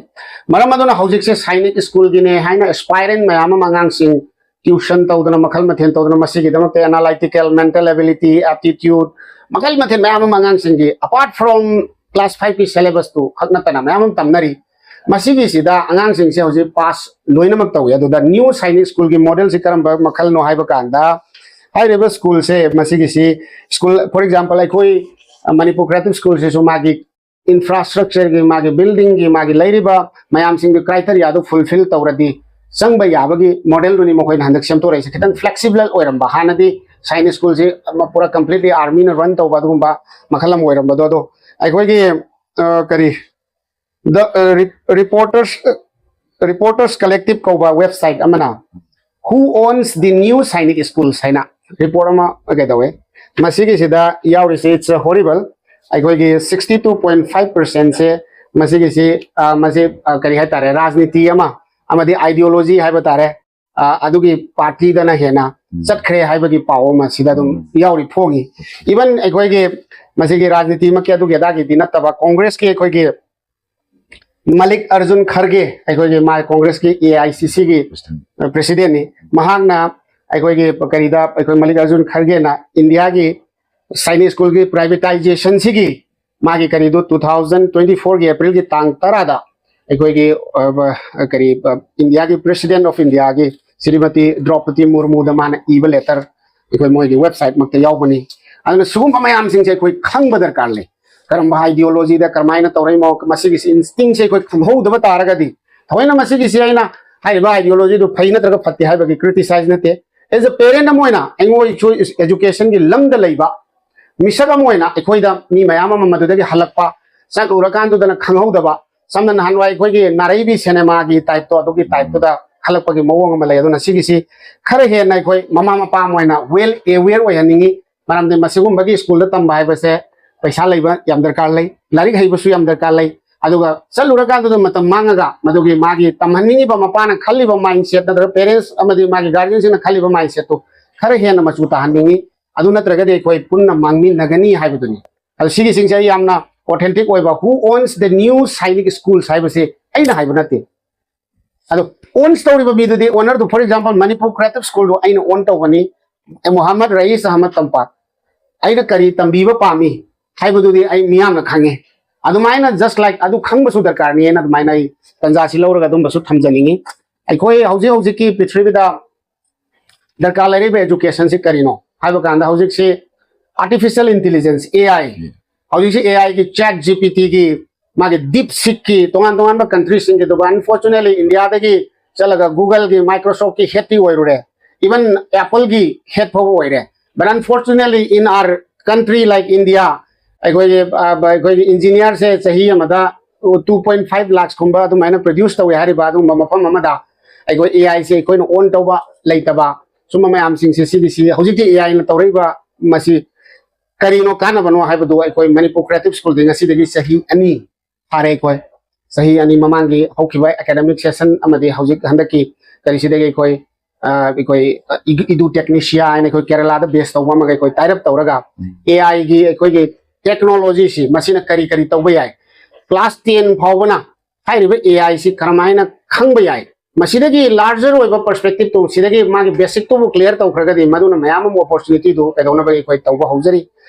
ꯃꯔꯝ ꯑꯗꯨꯅ ꯍꯧꯖꯤꯛꯁꯦ ꯁꯥꯏꯅꯤꯛ ꯁ꯭ꯀꯨꯜꯒꯤꯅꯦ ꯍꯥꯏꯅ ꯑꯦꯁꯄꯥꯏꯔꯦꯟ ꯃꯌꯥꯝ ꯑꯃ ꯑꯉꯥꯡꯁꯤꯡ ꯇ꯭ꯌꯨꯁꯟ ꯇꯧꯗꯅ, ꯃꯈꯜ ꯃꯊꯦꯜ ꯇꯧꯗꯅ, ꯃꯁꯤꯒꯤꯗꯃꯛꯇ ꯑꯦꯅꯥꯂꯥꯏꯇꯤꯀꯦꯜ, ꯃꯦꯟꯇꯦꯜ ꯑꯦꯕꯤꯂꯤꯇꯤ, ꯑꯦꯞꯇꯤꯇ꯭ꯌꯨꯠ, ꯃꯈꯜ ꯃꯊꯦꯜ ꯃꯌꯥꯝ ꯑꯃ ꯑꯉꯥꯡꯁꯤꯡꯒꯤ, ꯑꯄꯥꯔꯠ ꯐ꯭ꯔꯣꯝ ꯀ꯭ꯂꯥꯁ ꯐꯥꯏꯚꯀꯤ ꯁꯦꯂꯦꯕꯁꯇꯨ ꯈꯛ ꯅꯠꯇꯅ ꯃꯌꯥꯝ ꯑꯃ ꯇꯝꯅꯔꯤ꯫ ꯃꯁꯤꯒꯤꯁꯤꯗ ꯑꯉꯥꯡꯁꯤꯡꯁꯦ ꯍꯧꯖꯤꯛ ꯄꯥꯁ ꯂꯣꯏꯅꯃꯛ ꯇꯧꯏ꯫ ꯑꯗꯨꯗ ꯅ꯭ꯌꯨ ꯁꯥꯏꯅꯤꯛ ꯁ꯭ꯀꯨꯜꯒꯤ ꯃꯣꯗꯦꯜꯁꯤ ꯀꯔꯝꯕ ꯃꯈꯜꯅꯣ ꯍꯥꯏꯕ ꯀꯥꯟꯗ, ꯍꯥꯏꯔꯤꯕ ꯁ꯭ꯀꯨꯜꯁꯦ, ꯃꯁꯤꯒꯤꯁꯤ ꯁ꯭ꯀꯨꯜ, ꯐꯣꯔ ꯑꯦꯛꯖꯥꯝꯄꯜ, ꯑꯩꯈꯣꯏ, ꯑ, ꯃꯅꯤꯄꯨꯔ ꯀ꯭ꯔꯤꯌꯦꯇꯤꯞ ꯁ꯭ꯀꯨꯜꯁꯤꯁꯨ ꯃꯥꯒꯤ ꯏꯟꯐ꯭ꯔꯥꯁ꯭ꯇ꯭ꯔꯛꯆꯔꯒꯤ, ꯃꯥꯒꯤ ꯕꯤꯜꯗꯤꯡꯒꯤ, ꯃꯥꯒꯤ ꯂꯩꯔꯤꯕ ꯃꯌꯥꯝꯁꯤꯡꯒꯤ ꯀ꯭ꯔꯥꯏꯇꯦꯔꯤꯌꯥꯗꯨ ꯐꯨꯜꯐꯤꯜ ꯇꯧꯔꯗꯤ ꯆꯪꯕ ꯌꯥꯕꯒꯤ ꯃꯣꯗꯦꯜꯗꯨꯅꯤ ꯃꯈꯣꯏꯅ ꯍꯟꯗꯛ ꯁꯦꯝꯗꯣꯔꯛꯏꯁꯦ꯫ ꯈꯤꯇꯪ ꯐ꯭ꯂꯦꯛꯁꯤꯕꯜ ꯑꯣꯏꯔꯝꯕ, ꯍꯥꯟꯅꯗꯤ ꯁꯥꯏꯅꯤꯛ ꯁ꯭ꯀꯨꯜꯁꯤ ꯑꯃ ꯄꯨꯔꯥ ꯀꯝꯄ꯭ꯂꯤꯠꯂꯤ ꯑꯥꯔꯃꯤꯅ ꯔꯟ ꯇꯧꯕ ꯑꯗꯨꯒꯨꯝꯕ ꯃꯈꯜ ꯑꯃ ꯑꯣꯏꯔꯝꯕꯗꯣ, ꯑꯗꯣ ꯑꯩꯈꯣꯏꯒꯤ, ꯑ, ꯀꯔꯤ, ꯗ, ꯑ, ꯔꯤ-, ꯔꯤꯄꯣꯔꯇꯔꯁ, ꯑ, ꯔꯤꯄꯣꯔꯇꯔꯁ ꯀꯂꯦꯛꯇꯤꯚ ꯀꯧꯕ ꯋꯦꯕꯁꯥꯏꯠ ꯑꯃꯅ "Who owns the new Sainik schools?" ꯍꯥꯏꯅ ꯔꯤꯄꯣꯔꯠ ꯑꯃ ꯀꯩꯗꯧꯋꯦ꯫ ꯃꯁꯤꯒꯤꯁꯤꯗ ꯌꯥꯎꯔꯤꯁꯤ, it's horrible, ꯑꯩꯈꯣꯏꯒꯤ ꯁꯤꯛꯁꯇꯤ ꯇꯨ ꯄꯣꯏꯟ ꯐꯥꯏꯚ ꯄꯥꯔꯁꯦꯟꯁꯦ ꯃꯁꯤꯒꯤꯁꯤ, ꯑ, ꯃꯁꯤ, ꯑ, ꯀꯔꯤ ꯍꯥꯏꯇꯥꯔꯦ, ꯔꯥꯖꯅꯤꯇꯤ ꯑꯃ ꯑꯃꯗꯤ ꯑꯥꯏꯗꯤꯌꯣꯂꯣꯖꯤ ꯍꯥꯏꯕ ꯇꯥꯔꯦ, ꯑ, ꯑꯗꯨꯒꯤ ꯄꯥꯔꯇꯤꯗꯅ ꯍꯦꯟꯅ ꯎꯝ꯫ ꯆꯠꯈ꯭ꯔꯦ ꯍꯥꯏꯕꯒꯤ ꯄꯥꯎ ꯑꯃ ꯁꯤꯗ ꯑꯗꯨꯝ ꯎꯝ꯫ ꯌꯥꯎꯔꯤ, ꯐꯣꯡꯉꯤ꯫ ꯏꯚꯟ ꯑꯩꯈꯣꯏꯒꯤ ꯃꯁꯤꯒꯤ ꯔꯥꯖꯅꯤꯇꯤꯃꯛꯀꯤ ꯑꯗꯨꯒꯤ ꯑꯗꯥꯒꯤꯗꯤ ꯅꯠꯇꯕ, ꯀꯣꯡꯒ꯭ꯔꯦꯁꯀꯤ ꯑꯩꯈꯣꯏꯒꯤ ꯃꯂꯤꯛ ꯑꯔꯖꯨꯟ ꯈꯔꯒꯦ, ꯑꯩꯈꯣꯏꯒꯤ ꯃꯥ ꯀꯣꯡꯒ꯭ꯔꯦꯁꯀꯤ ꯑꯦ ꯑꯥꯏ ꯁꯤ ꯁꯤꯒꯤ ꯄ꯭ꯔꯁꯤꯗꯦꯟꯅꯤ꯫ ꯃꯍꯥꯛꯅ ꯑꯩꯈꯣꯏꯒꯤ ꯀꯔꯤꯗ, ꯑꯩꯈꯣꯏ ꯃꯂꯤꯛ ꯑꯔꯖꯨꯟ ꯈꯔꯒꯦꯅ ꯏꯟꯗꯤꯌꯥꯒꯤ ꯁꯥꯏꯅꯤꯛ ꯁ꯭ꯀꯨꯜꯒꯤ ꯄ꯭ꯔꯥꯏꯚꯦꯇꯥꯏꯖꯦꯁꯟꯁꯤꯒꯤ ꯃꯥꯒꯤ ꯀꯔꯤꯗꯣ ꯇꯨ ꯊꯥꯎꯖꯟ ꯇ꯭ꯋꯦꯟꯇꯤ ꯐꯣꯔꯒꯤ ꯑꯦꯄ꯭ꯔꯤꯜꯒꯤ ꯇꯥꯡ ꯇꯔꯥꯗ ꯑꯩꯈꯣꯏꯒꯤ, ꯑ, ꯀꯔꯤ, ꯑ, ꯏꯟꯗꯤꯌꯥꯒꯤ ꯄ꯭ꯔꯦꯁꯤꯗꯦꯟ ꯑꯣꯐ ꯏꯟꯗꯤꯌꯥꯒꯤ ꯁ꯭ꯔꯤꯃꯇꯤ ꯗ꯭ꯔꯧꯄꯗꯤ ꯃꯨꯔꯃꯨꯗ ꯃꯥꯅ ꯏꯕ ꯂꯦꯇꯔ ꯑꯩꯈꯣꯏ ꯃꯣꯏꯒꯤ ꯋꯦꯕꯁꯥꯏꯠꯃꯛꯇ ꯌꯥꯎꯕꯅꯤ꯫ ꯑꯗꯨꯅ ꯁꯤꯒꯨꯝꯕ ꯃꯌꯥꯝꯁꯤꯡꯁꯦ ꯑꯩꯈꯣꯏ ꯈꯪꯕ ꯗꯔꯀꯥꯔ ꯂꯩ꯫ ꯀꯔꯝꯕ ꯑꯥꯏꯗꯤꯌꯣꯂꯣꯖꯤꯗ ꯀꯔꯝꯍꯥꯏꯅ ꯇꯧꯔꯛꯏꯃꯣ, ꯃꯁꯤꯒꯤꯁꯤ ꯏꯟꯁꯇꯤꯡꯁꯦ ꯑꯩꯈꯣꯏ ꯈꯪꯍꯧꯗꯕ ꯇꯥꯔꯒꯗꯤ, ꯊꯑꯣꯏꯅ ꯃꯁꯤꯒꯤꯁꯤ ꯑꯩꯅ ꯍꯥꯏꯔꯤꯕ ꯑꯥꯏꯗꯤꯌꯣꯂꯣꯖꯤꯗꯨ ꯐꯩ ꯅꯠꯇ꯭ꯔꯒ ꯐꯠꯇꯦ ꯍꯥꯏꯕꯒꯤ ꯀ꯭ꯔꯤꯇꯤꯁꯥꯏꯖ ꯅꯠꯇꯦ꯫ ꯑꯦꯖ ꯑ ꯄꯦꯔꯦꯟ ꯑꯃ ꯑꯣꯏꯅ ꯑꯩꯉꯣꯟꯗꯁꯨ ꯑꯦꯖꯨꯀꯦꯁꯟꯒꯤ ꯂꯝꯗ ꯂꯩꯕ ꯃꯤꯁꯛ ꯑꯃ ꯑꯣꯏꯅ ꯑꯩꯈꯣꯏꯗ ꯃꯤ ꯃꯌꯥꯝ ꯑꯃ ꯃꯗꯨꯗꯒꯤ ꯍꯜꯂꯛꯄ, ꯆꯠꯂꯨꯔꯀꯥꯟꯗꯨꯗꯅ ꯈꯪꯍꯧꯗꯕ, ꯁꯝꯅ ꯅꯍꯥꯟꯋꯥꯏ ꯑꯩꯈꯣꯏꯒꯤ ꯅꯥꯔꯩꯕꯤ ꯁꯤꯅꯦꯃꯥꯒꯤ ꯇꯥꯏꯞꯇꯣ, ꯑꯗꯨꯒꯤ ꯇꯥꯏꯞꯇꯨꯗ ꯍꯜꯂꯛꯄꯒꯤ ꯃꯑꯣꯡ ꯑꯃ ꯂꯩ꯫ ꯑꯗꯨꯅ ꯁꯤꯒꯤꯁꯤ ꯈꯔ ꯍꯦꯟꯅ ꯑꯩꯈꯣꯏ ꯃꯃꯥ ꯃꯄꯥ ꯑꯃ ꯑꯣꯏꯅ ꯋꯦꯜ ꯑꯦꯋꯦꯌꯔ ꯑꯣꯏꯍꯟꯅꯤꯡꯉꯤ꯫ ꯃꯔꯝꯗꯤ ꯃꯁꯤꯒꯨꯝꯕꯒꯤ ꯁ꯭ꯀꯨꯜꯗ ꯇꯝꯕ ꯍꯥꯏꯕꯁꯦ ꯄꯩꯁꯥ ꯂꯩꯕ ꯌꯥꯝ ꯗꯔꯀꯥꯔ ꯂꯩ, ꯂꯥꯏꯔꯤꯛ ꯍꯩꯕꯁꯨ ꯌꯥꯝ ꯗꯔꯀꯥꯔ ꯂꯩ꯫ ꯑꯗꯨꯒ ꯆꯠꯂꯨꯔꯀꯥꯟꯗꯨꯗ ꯃꯇꯝ ꯃꯥꯡꯉꯒ ꯃꯗꯨꯒꯤ ꯃꯥꯒꯤ ꯇꯝꯍꯟꯅꯤꯡꯉꯤꯕ ꯃꯄꯥꯅ ꯈꯜꯂꯤꯕ ꯃꯥꯏꯟꯁꯦꯠ ꯅꯠꯇ꯭ꯔꯒ ꯄꯦꯔꯦꯟꯁ ꯑꯃꯗꯤ ꯃꯥꯒꯤ ꯒꯥꯔꯖꯤꯌꯟꯁꯤꯡꯅ ꯈꯜꯂꯤꯕ ꯃꯥꯏꯟꯁꯦꯠꯇꯨ ꯈꯔ ꯍꯦꯟꯅ ꯃꯆꯨ ꯇꯥꯍꯟꯅꯤꯡꯉꯤ꯫ ꯑꯗꯨ ꯅꯠꯇ꯭ꯔꯒꯗꯤ ꯑꯩꯈꯣꯏ ꯄꯨꯟꯅ ꯃꯥꯡꯃꯤꯟꯅꯒꯅꯤ ꯍꯥꯏꯕꯗꯨꯅꯤ꯫ ꯑꯗꯨ ꯁꯤꯒꯤꯁꯤꯡꯁꯦ ꯑꯩ ꯌꯥꯝꯅ ꯑꯣꯊꯦꯟꯇꯤꯛ ꯑꯣꯏꯕ, who owns the new Sainik schools ꯍꯥꯏꯕꯁꯤ ꯑꯩꯅ ꯍꯥꯏꯕ ꯅꯠꯇꯦ꯫ ꯑꯗꯣ ꯑꯣꯟ ꯇꯧꯔꯤꯕ ꯃꯤꯗꯨꯗꯤ, owner do, for example, Manipur Creative School ꯗꯨ ꯑꯩꯅ ꯑꯣꯟ ꯇꯧꯕꯅꯤ, ꯑꯦ, ꯃꯣꯍꯥꯃꯗ ꯔꯌꯤꯁ ꯑꯍꯃꯗ ꯇꯝꯄꯥꯛ, ꯑꯩꯅ ꯀꯔꯤ ꯇꯝꯕꯤꯕ ꯄꯥꯝꯃꯤ ꯍꯥꯏꯕꯗꯨꯗꯤ ꯑꯩ ꯃꯤꯌꯥꯝꯅ ꯈꯪꯉꯦ꯫ ꯑꯗꯨꯃꯥꯏꯅ just like ꯑꯗꯨ ꯈꯪꯕꯁꯨ ꯗꯔꯀꯥꯔꯅꯤꯅ ꯑꯗꯨꯃꯥꯏꯅ ꯑꯩ ꯇꯟꯖꯥꯁꯤ ꯂꯧꯔꯒ ꯑꯗꯨꯝꯕꯁꯨ ꯊꯝꯖꯅꯤꯡꯉꯤ꯫ ꯑꯩꯈꯣꯏ ꯍꯧꯖꯤꯛ ꯍꯧꯖꯤꯛꯀꯤ ꯄ꯭ꯔꯤꯊꯤꯕꯤꯗ ꯗꯔꯀꯥꯔ ꯂꯩꯔꯤꯕ education ꯁꯤ ꯀꯔꯤꯅꯣ ꯍꯥꯏꯕ ꯀꯥꯟꯗ, ꯍꯧꯖꯤꯛꯁꯤ artificial intelligence, A I, ꯎꯝ꯫ ꯍꯧꯖꯤꯛꯁꯤ A I ꯒꯤ, ChatGPT ꯒꯤ, ꯃꯥꯒꯤ DeepSeek ꯀꯤ, ꯇꯣꯉꯥꯟ ꯇꯣꯉꯥꯟꯕ country ꯁꯤꯡꯒꯤ, ꯑꯗꯨꯒ unfortunately India ꯗꯒꯤ ꯆꯠꯂꯒ Google ꯒꯤ, Microsoft ꯀꯤ head ꯇꯤ ꯑꯣꯏꯔꯨꯔꯦ, even Apple ꯒꯤ head ꯐꯥꯎꯕ ꯑꯣꯏꯔꯦ꯫ But unfortunately in our country like India, ꯑꯩꯈꯣꯏꯒꯤ, ꯑ, ꯑꯩꯈꯣꯏꯒꯤ engineer ꯁꯦ ꯆꯍꯤ ꯑꯃꯗ two point five lakhs ꯀꯨꯝꯕ ꯑꯗꯨꯃꯥꯏꯅ produce ꯇꯧꯋꯦ ꯍꯥꯏꯔꯤꯕ ꯑꯗꯨꯒꯨꯝꯕ ꯃꯐꯝ ꯑꯃꯗ ꯑꯩꯈꯣꯏ A I ꯁꯦ ꯑꯩꯈꯣꯏꯅ own ꯇꯧꯕ ꯂꯩꯇꯕ, ꯁꯨꯝꯕ ꯃꯌꯥꯝꯁꯤꯡꯁꯦ, ꯁꯤꯒꯤꯁꯤ ꯍꯧꯖꯤꯛꯇꯤ A I ꯅ ꯇꯧꯔꯛꯏꯕ ꯃꯁꯤ ꯀꯔꯤꯅꯣ ꯀꯥꯟꯅꯕꯅꯣ ꯍꯥꯏꯕꯗꯨ ꯑꯩꯈꯣꯏ Manipur Creative School ꯗꯤ ꯉꯁꯤꯗꯒꯤ ꯆꯍꯤ ꯑꯅꯤ ꯐꯥꯔꯦ꯫ ꯑꯩꯈꯣꯏ ꯆꯍꯤ ꯑꯅꯤ ꯃꯃꯥꯡꯒꯤ ꯍꯧꯈꯤꯕ academic session ꯑꯃꯗꯤ ꯍꯧꯖꯤꯛ ꯍꯟꯗꯛꯀꯤ ꯀꯔꯤꯁꯤꯗꯒꯤ ꯑꯩꯈꯣꯏ, ꯑ, ꯑꯩꯈꯣꯏ, ꯑ, Edu-, Edutechnicia ꯍꯥꯏꯅ ꯑꯩꯈꯣꯏ ꯀꯦꯔꯂꯥꯗ base ꯇꯧꯕ ꯑꯃꯒ ꯑꯩꯈꯣꯏ tie up ꯇꯧꯔꯒ ꯎꯝ꯫ A I ꯒꯤ ꯑꯩꯈꯣꯏꯒꯤ technology ꯁꯤ ꯃꯁꯤꯅ ꯀꯔꯤ ꯀꯔꯤ ꯇꯧꯕ ꯌꯥꯏ, class ten ꯐꯥꯎꯕꯅ ꯍꯥꯏꯔꯤꯕ A I ꯁꯤ ꯀꯔꯝꯍꯥꯏꯅ ꯈꯪꯕ ꯌꯥꯏ, ꯃꯁꯤꯗꯒꯤ larger ꯑꯣꯏꯕ perspective ꯇꯨ, ꯁꯤꯗꯒꯤ ꯃꯥꯒꯤ basic ꯇꯨꯕꯨ clear ꯇꯧꯈ꯭ꯔꯒꯗꯤ ꯃꯗꯨꯅ ꯃꯌꯥꯝ ꯑꯃ opportunity ꯗꯨ ꯀꯩꯗꯧꯅꯕꯒꯤ ꯑꯩꯈꯣꯏ ꯇꯧꯕ ꯍꯧꯖꯔꯤ꯫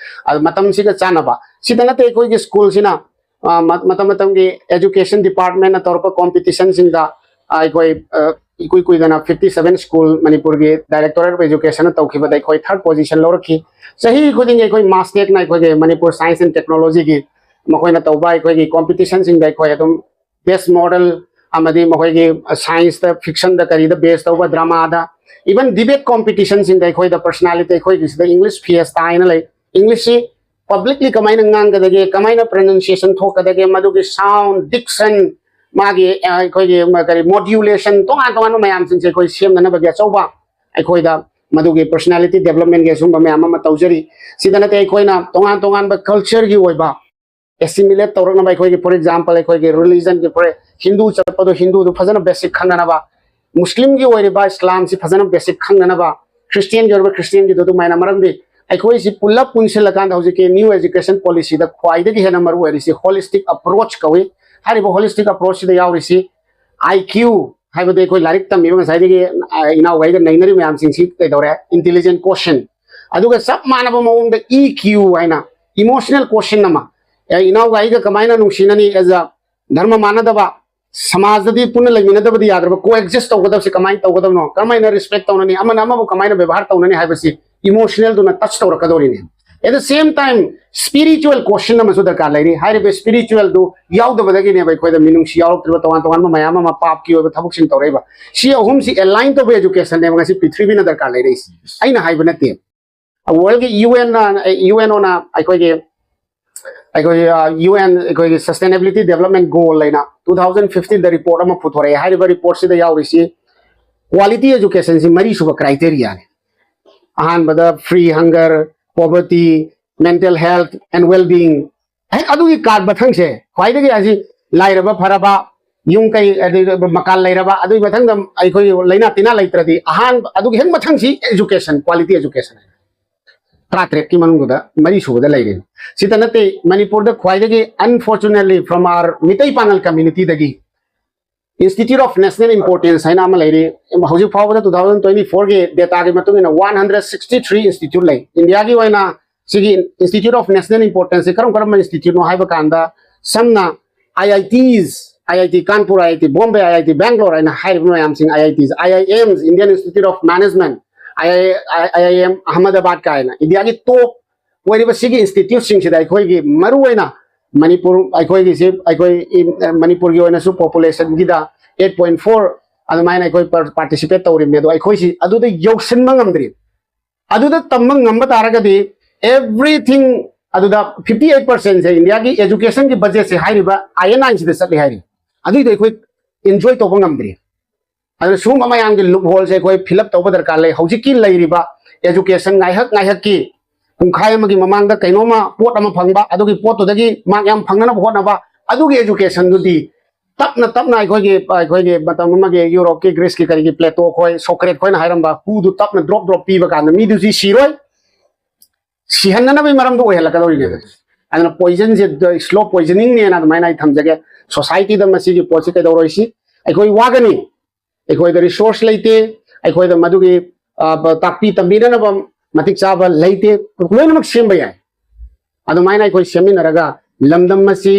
ꯑꯗꯨ ꯃꯇꯝꯁꯤꯒ ꯆꯥꯟꯅꯕ, ꯁꯤꯗ ꯅꯠꯇꯦ ꯑꯩꯈꯣꯏꯒꯤ school ꯁꯤꯅ, ꯑ, ꯃ-, ꯃꯇꯝ ꯃꯇꯝꯒꯤ education department ꯅ ꯇꯧꯔꯛꯄ competition ꯁꯤꯡꯗ, ꯑ, ꯑꯩꯈꯣꯏ, ꯑ, ꯏꯀꯨꯏ ꯀꯨꯏꯗꯅ fifty seven school ꯃꯅꯤꯄꯨꯔꯒꯤ Directorate of Education ꯅ ꯇꯧꯈꯤꯕꯗ ꯑꯩꯈꯣꯏ third position ꯂꯧꯔꯛꯈꯤ꯫ ꯆꯍꯤ ꯈꯨꯗꯤꯡꯒꯤ ꯑꯩꯈꯣꯏ MASTEC ꯅ ꯑꯩꯈꯣꯏꯒꯤ Manipur Science and Technology ꯒꯤ ꯃꯈꯣꯏꯅ ꯇꯧꯕ ꯑꯩꯈꯣꯏꯒꯤ competition ꯁꯤꯡꯗ ꯑꯩꯈꯣꯏ ꯑꯗꯨꯝ best model ꯑꯃꯗꯤ ꯃꯈꯣꯏꯒꯤ science ꯇ, fiction ꯗ, ꯀꯔꯤꯗ base ꯇꯧꯕ drama ꯗ, even debate competition ꯁꯤꯡꯗ ꯑꯩꯈꯣꯏꯗ personality, ꯑꯩꯈꯣꯏꯒꯤꯁꯤꯗ English Fiesta ꯍꯥꯏꯅ ꯂꯩ꯫ English ꯁꯤ publicly ꯀꯃꯥꯏꯅ ꯉꯥꯡꯒꯗꯒꯦ, ꯀꯃꯥꯏꯅ pronunciation ꯊꯣꯛꯀꯗꯒꯦ, ꯃꯗꯨꯒꯤ sound, diction, ꯃꯥꯒꯤ, ꯑ, ꯑꯩꯈꯣꯏꯒꯤ ꯃ-, ꯀꯔꯤ modulation, ꯇꯣꯉꯥꯟ ꯇꯣꯉꯥꯟꯕ ꯃꯌꯥꯝꯁꯤꯡꯁꯦ ꯑꯩꯈꯣꯏ ꯁꯦꯝꯅꯅꯕꯒꯤ ꯑꯆꯧꯕ ꯑꯩꯈꯣꯏꯗ ꯃꯗꯨꯒꯤ personality development ꯀꯤ ꯑꯁꯨꯝꯕ ꯃꯌꯥꯝ ꯑꯃ ꯇꯧꯖꯔꯤ꯫ ꯁꯤꯗ ꯅꯠꯇꯦ, ꯑꯩꯈꯣꯏꯅ ꯇꯣꯉꯥꯟ ꯇꯣꯉꯥꯟꯕ culture ꯒꯤ ꯑꯣꯏꯕ assimilate ꯇꯧꯔꯛꯅꯕ, ꯑꯩꯈꯣꯏꯒꯤ, for example, ꯑꯩꯈꯣꯏꯒꯤ religion ꯒꯤ, for ꯍꯤꯟꯗꯨ ꯆꯠꯄꯗꯣ ꯍꯤꯟꯗꯨꯗꯨ ꯐꯖꯅ basic ꯈꯪꯅꯅꯕ, ꯃꯨꯁꯂꯤꯝꯒꯤ ꯑꯣꯏꯔꯤꯕ ꯏꯁꯂꯥꯝꯁꯤ ꯐꯖꯅ basic ꯈꯪꯅꯅꯕ, ꯈ꯭ꯔꯤꯁꯇꯤꯌꯥꯟꯒꯤ ꯑꯣꯏꯔꯤꯕ ꯈ꯭ꯔꯤꯁꯇꯤꯌꯥꯟꯒꯤꯗꯨ ꯑꯗꯨꯃꯥꯏꯅ, ꯃꯔꯝꯗꯤ ꯑꯩꯈꯣꯏꯁꯤ ꯄꯨꯂꯞ ꯄꯨꯟꯁꯤꯜꯂꯀꯥꯟꯗ ꯍꯧꯖꯤꯛꯀꯤ new education policyꯗ ꯈ꯭ꯋꯥꯏꯗꯒꯤ ꯍꯦꯟꯅ ꯃꯔꯨ ꯑꯣꯏꯔꯤꯁꯤ holistic approach ꯀꯧꯏ꯫ ꯍꯥꯏꯔꯤꯕ holistic approachꯁꯤꯗ ꯌꯥꯎꯔꯤꯁꯤ I Q ꯍꯥꯏꯕꯗꯤ ꯑꯩꯈꯣꯏ ꯂꯥꯏꯔꯤꯛ ꯇꯝꯃꯤꯕ ꯉꯁꯥꯏꯗꯒꯤ, ꯑ, ꯏꯅꯥꯎꯒꯩꯒ ꯅꯩꯅꯔꯤꯕ ꯃꯌꯥꯝꯁꯤꯡꯁꯤ ꯀꯩꯗꯧꯔꯦ? Intelligent quotient꯫ ꯑꯗꯨꯒ ꯆꯞ ꯃꯥꯟꯅꯕ ꯃꯑꯣꯡꯗ E Q ꯍꯥꯏꯅ emotional quotient ꯑꯃ, ꯑꯦ, ꯏꯅꯥꯎꯒ ꯑꯩꯒ ꯀꯃꯥꯏꯅ ꯅꯨꯡꯁꯤꯅꯅꯤ as a ꯙꯔꯃ ꯃꯥꯟꯅꯗꯕ ꯁꯃꯥꯖꯗꯗꯤ ꯄꯨꯟꯅ ꯂꯩꯃꯤꯟꯅꯗꯕꯗꯤ ꯌꯥꯗ꯭ꯔꯕ, coexist ꯇꯧꯒꯗꯕꯁꯤ ꯀꯃꯥꯏꯅ ꯇꯧꯒꯗꯕꯅꯣ, ꯀꯔꯝꯍꯥꯏꯅ respect ꯇꯧꯅꯅꯤ, ꯑꯃꯅ ꯑꯃꯕꯨ ꯀꯃꯥꯏꯅ ꯕꯦꯕꯥꯔ ꯇꯧꯅꯅꯤ ꯍꯥꯏꯕꯁꯤ emotionalꯗꯨꯅ touch ꯇꯧꯔꯛꯀꯗꯧꯔꯤꯅꯦ꯫ At the same time, spiritual quotient ꯑꯃꯁꯨ ꯗꯔꯀꯥꯔ ꯂꯩꯔꯤ꯫ ꯍꯥꯏꯔꯤꯕ spiritualꯗꯨ ꯌꯥꯎꯗꯕꯗꯒꯤꯅꯦꯕ ꯑꯩꯈꯣꯏꯗ ꯃꯤꯅꯨꯡꯁꯤ ꯌꯥꯎꯔꯛꯇ꯭ꯔꯤꯕ, ꯇꯣꯉꯥꯟ ꯇꯣꯉꯥꯟꯕ ꯃꯌꯥꯝ ꯑꯃ ꯄꯥꯞꯀꯤ ꯑꯣꯏꯕ ꯊꯕꯛꯁꯤꯡ ꯇꯧꯔꯛꯏꯕ꯫ ꯁꯤ ꯑꯍꯨꯝꯁꯤ align ꯇꯧꯕ educationꯅꯦꯕ ꯉꯁꯤ ꯄ꯭ꯔꯤꯊꯤꯕꯤꯅ ꯗꯔꯀꯥꯔ ꯂꯩꯔꯛꯏꯁꯤ꯫ ꯑꯩꯅ ꯍꯥꯏꯕ ꯅꯠꯇꯦ꯫ Worldꯒꯤ UNꯅ, UNOꯅ ꯑꯩꯈꯣꯏꯒꯤ, ꯑꯩꯈꯣꯏꯒꯤ, ꯑ, UN, ꯑꯩꯈꯣꯏꯒꯤ sustainability development goal ꯍꯥꯏꯅ two thousand fifteenꯗ report ꯑꯃ ꯄꯨꯊꯣꯔꯛꯑꯦ꯫ ꯍꯥꯏꯔꯤꯕ reportꯁꯤꯗ ꯌꯥꯎꯔꯤꯁꯤ quality educationꯁꯤ ꯃꯔꯤꯁꯨꯕ criteriaꯅꯤ꯫ ꯑꯍꯥꯟꯕꯗ free hunger, poverty, mental health and well-being꯫ ꯍꯦꯛ ꯑꯗꯨꯒꯤ ꯀꯥꯔꯠ ꯃꯊꯪꯁꯦ ꯈ꯭ꯋꯥꯏꯗꯒꯤ ꯑꯁꯤ ꯂꯥꯏꯔꯕ ꯐꯔꯕ, ꯌꯨꯝ ꯀꯩ, ꯑꯗꯩ ꯃꯀꯥꯟ ꯂꯩꯔꯕ, ꯑꯗꯨꯒꯤ ꯃꯊꯪꯗ ꯑꯩꯈꯣꯏꯒꯤ ꯂꯩꯅꯥ ꯇꯤꯟꯅꯥ ꯂꯩꯇ꯭ꯔꯗꯤ ꯑꯍꯥꯟꯕ, ꯑꯗꯨꯒꯤ ꯍꯦꯛ ꯃꯊꯪꯁꯤ education, quality education꯫ ꯇꯔꯥꯇꯔꯦꯠꯀꯤ ꯃꯅꯨꯡꯗꯨꯗ ꯃꯔꯤꯁꯨꯕꯗ ꯂꯩꯔꯦ꯫ ꯁꯤꯇ ꯅꯠꯇꯦ, ꯃꯅꯤꯄꯨꯔꯗ ꯈ꯭ꯋꯥꯏꯗꯒꯤ, unfortunately, from our Meitei Pangal communityꯗꯒꯤ Institute of National Importance ꯍꯥꯏꯅ ꯑꯃ ꯂꯩꯔꯤ꯫ ꯍꯧꯖꯤꯛ ꯐꯥꯎꯕꯗ two thousand twenty fourꯒꯤ dataꯒꯤ ꯃꯇꯨꯡ ꯏꯟꯅ one hundred sixty three institute ꯂꯩ꯫ ꯏꯟꯗꯤꯌꯥꯒꯤ ꯑꯣꯏꯅ ꯁꯤꯒꯤ Institute of National Importanceꯁꯦ ꯀꯔꯝ ꯀꯔꯝꯕ instituteꯅꯣ ꯍꯥꯏꯕ ꯀꯥꯟꯗ, ꯁꯝꯅ IITs, IIT Kanpur, IIT Bombay, IIT Bangalore ꯍꯥꯏꯅ ꯍꯥꯏꯔꯤꯕ ꯃꯌꯥꯝꯁꯤꯡ, IITs, IIMs, Indian Institute of Management, IIM Ahmedabad ꯀꯥꯏꯅ ꯏꯟꯗꯤꯌꯥꯒꯤ top ꯑꯣꯏꯔꯤꯕ ꯁꯤꯒꯤ instituteꯁꯤꯡꯁꯤꯗ ꯑꯩꯈꯣꯏꯒꯤ ꯃꯔꯨꯑꯣꯏꯅ ꯃꯅꯤꯄꯨꯔ, ꯑꯩꯈꯣꯏꯒꯤꯁꯤ, ꯑꯩꯈꯣꯏ ꯏꯟ-, ꯃꯅꯤꯄꯨꯔꯒꯤ ꯑꯣꯏꯅꯁꯨ populationꯒꯤꯗ eight point four ꯑꯗꯨꯃꯥꯏꯅ ꯑꯩꯈꯣꯏ par-, participate ꯇꯧꯔꯤꯕꯅꯤ꯫ ꯑꯗꯣ ꯑꯩꯈꯣꯏꯁꯤ ꯑꯗꯨꯗ ꯌꯧꯁꯤꯟꯕ ꯉꯝꯗ꯭ꯔꯤ꯫ ꯑꯗꯨꯗ ꯇꯝꯕ ꯉꯝꯕ ꯇꯥꯔꯒꯗꯤ everything ꯑꯗꯨꯗ fifty eight percentꯁꯦ ꯏꯟꯗꯤꯌꯥꯒꯤ educationꯒꯤ budgetꯁꯦ ꯍꯥꯏꯔꯤꯕ INIꯁꯤꯗ ꯆꯠꯂꯤ ꯍꯥꯏꯔꯤ꯫ ꯑꯗꯨꯏꯗꯣ ꯑꯩꯈꯣꯏ enjoy ꯇꯧꯕ ꯉꯝꯗ꯭ꯔꯤ꯫ ꯑꯗꯨꯅ ꯁꯤꯒꯨꯝꯕ ꯃꯌꯥꯝꯒꯤ loopholeꯁꯦ ꯑꯩꯈꯣꯏ fill up ꯇꯧꯕ ꯗꯔꯀꯥꯔ ꯂꯩ꯫ ꯍꯧꯖꯤꯛꯀꯤ ꯂꯩꯔꯤꯕ education ꯉꯥꯏꯍꯥꯛ ꯉꯥꯏꯍꯥꯛꯀꯤ ꯄꯨꯡꯈꯥꯏ ꯑꯃꯒꯤ ꯃꯃꯥꯡꯗ ꯀꯩꯅꯣꯝꯃ ꯄꯣꯠ ꯑꯃ ꯐꯪꯕ, ꯑꯗꯨꯒꯤ ꯄꯣꯠꯇꯨꯗꯒꯤ mark ꯌꯥꯝ ꯐꯪꯅꯅꯕ ꯍꯣꯠꯅꯕ, ꯑꯗꯨꯒꯤ educationꯗꯨꯗꯤ ꯇꯞꯅ ꯇꯞꯅ ꯑꯩꯈꯣꯏꯒꯤ, ꯑꯩꯈꯣꯏꯒꯤ ꯃꯇꯝ ꯑꯃꯒꯤ ꯌꯨꯔꯣꯞꯀꯤ, ꯒ꯭ꯔꯤꯁꯀꯤ, ꯀꯔꯤꯒꯤ Plato ꯈꯣꯏ, Socrates ꯈꯣꯏꯅ ꯍꯥꯏꯔꯝꯕ ꯍꯨꯗꯨ ꯇꯞꯅ drop drop ꯄꯤꯕ ꯀꯥꯟꯗ ꯃꯤꯗꯨꯁꯤ ꯁꯤꯔꯣꯏ꯫ ꯁꯤꯍꯟꯅꯅꯕꯒꯤ ꯃꯔꯝꯗꯣ ꯑꯣꯏꯍꯜꯂꯛꯀꯗꯧꯔꯤꯅꯦꯕ꯫ ꯑꯗꯨꯅ poisonꯁꯦ slow poisoningꯅꯦꯅ ꯑꯗꯨꯃꯥꯏꯅ ꯑꯩ ꯊꯝꯖꯒꯦ꯫ Societyꯗ ꯃꯁꯤꯒꯤ ꯄꯣꯠꯁꯤ ꯀꯩꯗꯧꯔꯣꯏꯁꯤ? ꯑꯩꯈꯣꯏ ꯋꯥꯒꯅꯤ, ꯑꯩꯈꯣꯏꯗ resource ꯂꯩꯇꯦ, ꯑꯩꯈꯣꯏꯗ ꯃꯗꯨꯒꯤ ꯑ, ꯄ-, ꯇꯥꯛꯄꯤ ꯇꯝꯕꯤꯅꯅꯕ ꯃꯇꯤꯛ ꯆꯥꯕ ꯂꯩꯇꯦ꯫ ꯂꯣꯏꯅꯃꯛ ꯁꯦꯝꯕ ꯌꯥꯏ꯫ ꯑꯗꯨꯃꯥꯏꯅ ꯑꯩꯈꯣꯏ ꯁꯦꯝꯃꯤꯟꯅꯔꯒ ꯂꯝꯗꯝ ꯑꯁꯤ,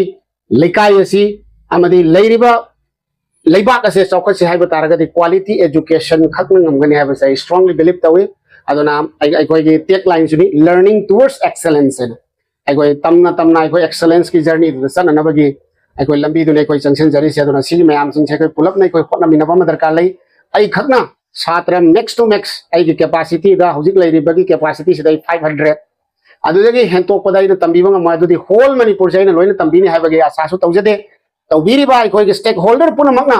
ꯂꯩꯀꯥꯏ ꯑꯁꯤ ꯑꯃꯗꯤ ꯂꯩꯔꯤꯕ ꯂꯩꯕꯥꯛ ꯑꯁꯦ ꯆꯥꯎꯈꯠꯁꯦ ꯍꯥꯏꯕ ꯇꯥꯔꯒꯗꯤ quality education ꯈꯛꯅ ꯉꯝꯒꯅꯤ ꯍꯥꯏꯕꯁꯦ ꯑꯩ strongly believe ꯇꯧꯏ꯫ ꯑꯗꯨꯅ ꯑꯩ-, ꯑꯩꯈꯣꯏꯒꯤ taglineꯁꯨꯅꯤ, "Learning towards excellence" ꯍꯥꯏꯅ꯫ ꯑꯩꯈꯣꯏ ꯇꯝꯅ ꯇꯝꯅ ꯑꯩꯈꯣꯏ excellenceꯀꯤ journeyꯗꯨꯗ ꯆꯠꯅꯅꯕꯒꯤ ꯑꯩꯈꯣꯏ ꯂꯝꯕꯤꯗꯨꯅ ꯑꯩꯈꯣꯏ ꯆꯪꯁꯤꯟꯖꯔꯤꯁꯦ꯫ ꯑꯗꯨꯅ ꯁꯤꯒꯤ ꯃꯌꯥꯝꯁꯤꯡꯁꯦ ꯑꯩꯈꯣꯏ ꯄꯨꯂꯞꯅ ꯑꯩꯈꯣꯏ ꯍꯣꯠꯅꯃꯤꯟꯅꯕ ꯑꯃ ꯗꯔꯀꯥꯔ ꯂꯩ꯫ ꯑꯩ ꯈꯛꯅ ꯁꯥꯇ꯭ꯔ max to max ꯑꯩꯒꯤ capacityꯗ, ꯍꯧꯖꯤꯛ ꯂꯩꯔꯤꯕꯒꯤ capacityꯁꯤꯗ ꯑꯩ five hundred, ꯑꯗꯨꯗꯒꯤ ꯍꯦꯟꯇꯣꯛꯄꯗ ꯑꯩꯅ ꯇꯝꯕꯤꯕ ꯉꯝꯃꯣꯏ꯫ ꯑꯗꯨꯗꯤ whole ꯃꯅꯤꯄꯨꯔꯁꯦ ꯑꯩꯅ ꯂꯣꯏꯅ ꯇꯝꯕꯤꯅꯤ ꯍꯥꯏꯕꯒꯤ ꯑꯥꯁꯥꯁꯨ ꯇꯧꯖꯗꯦ꯫ ꯇꯧꯕꯤꯔꯤꯕ ꯑꯩꯈꯣꯏꯒꯤ stakeholder ꯄꯨꯝꯅꯃꯛꯅ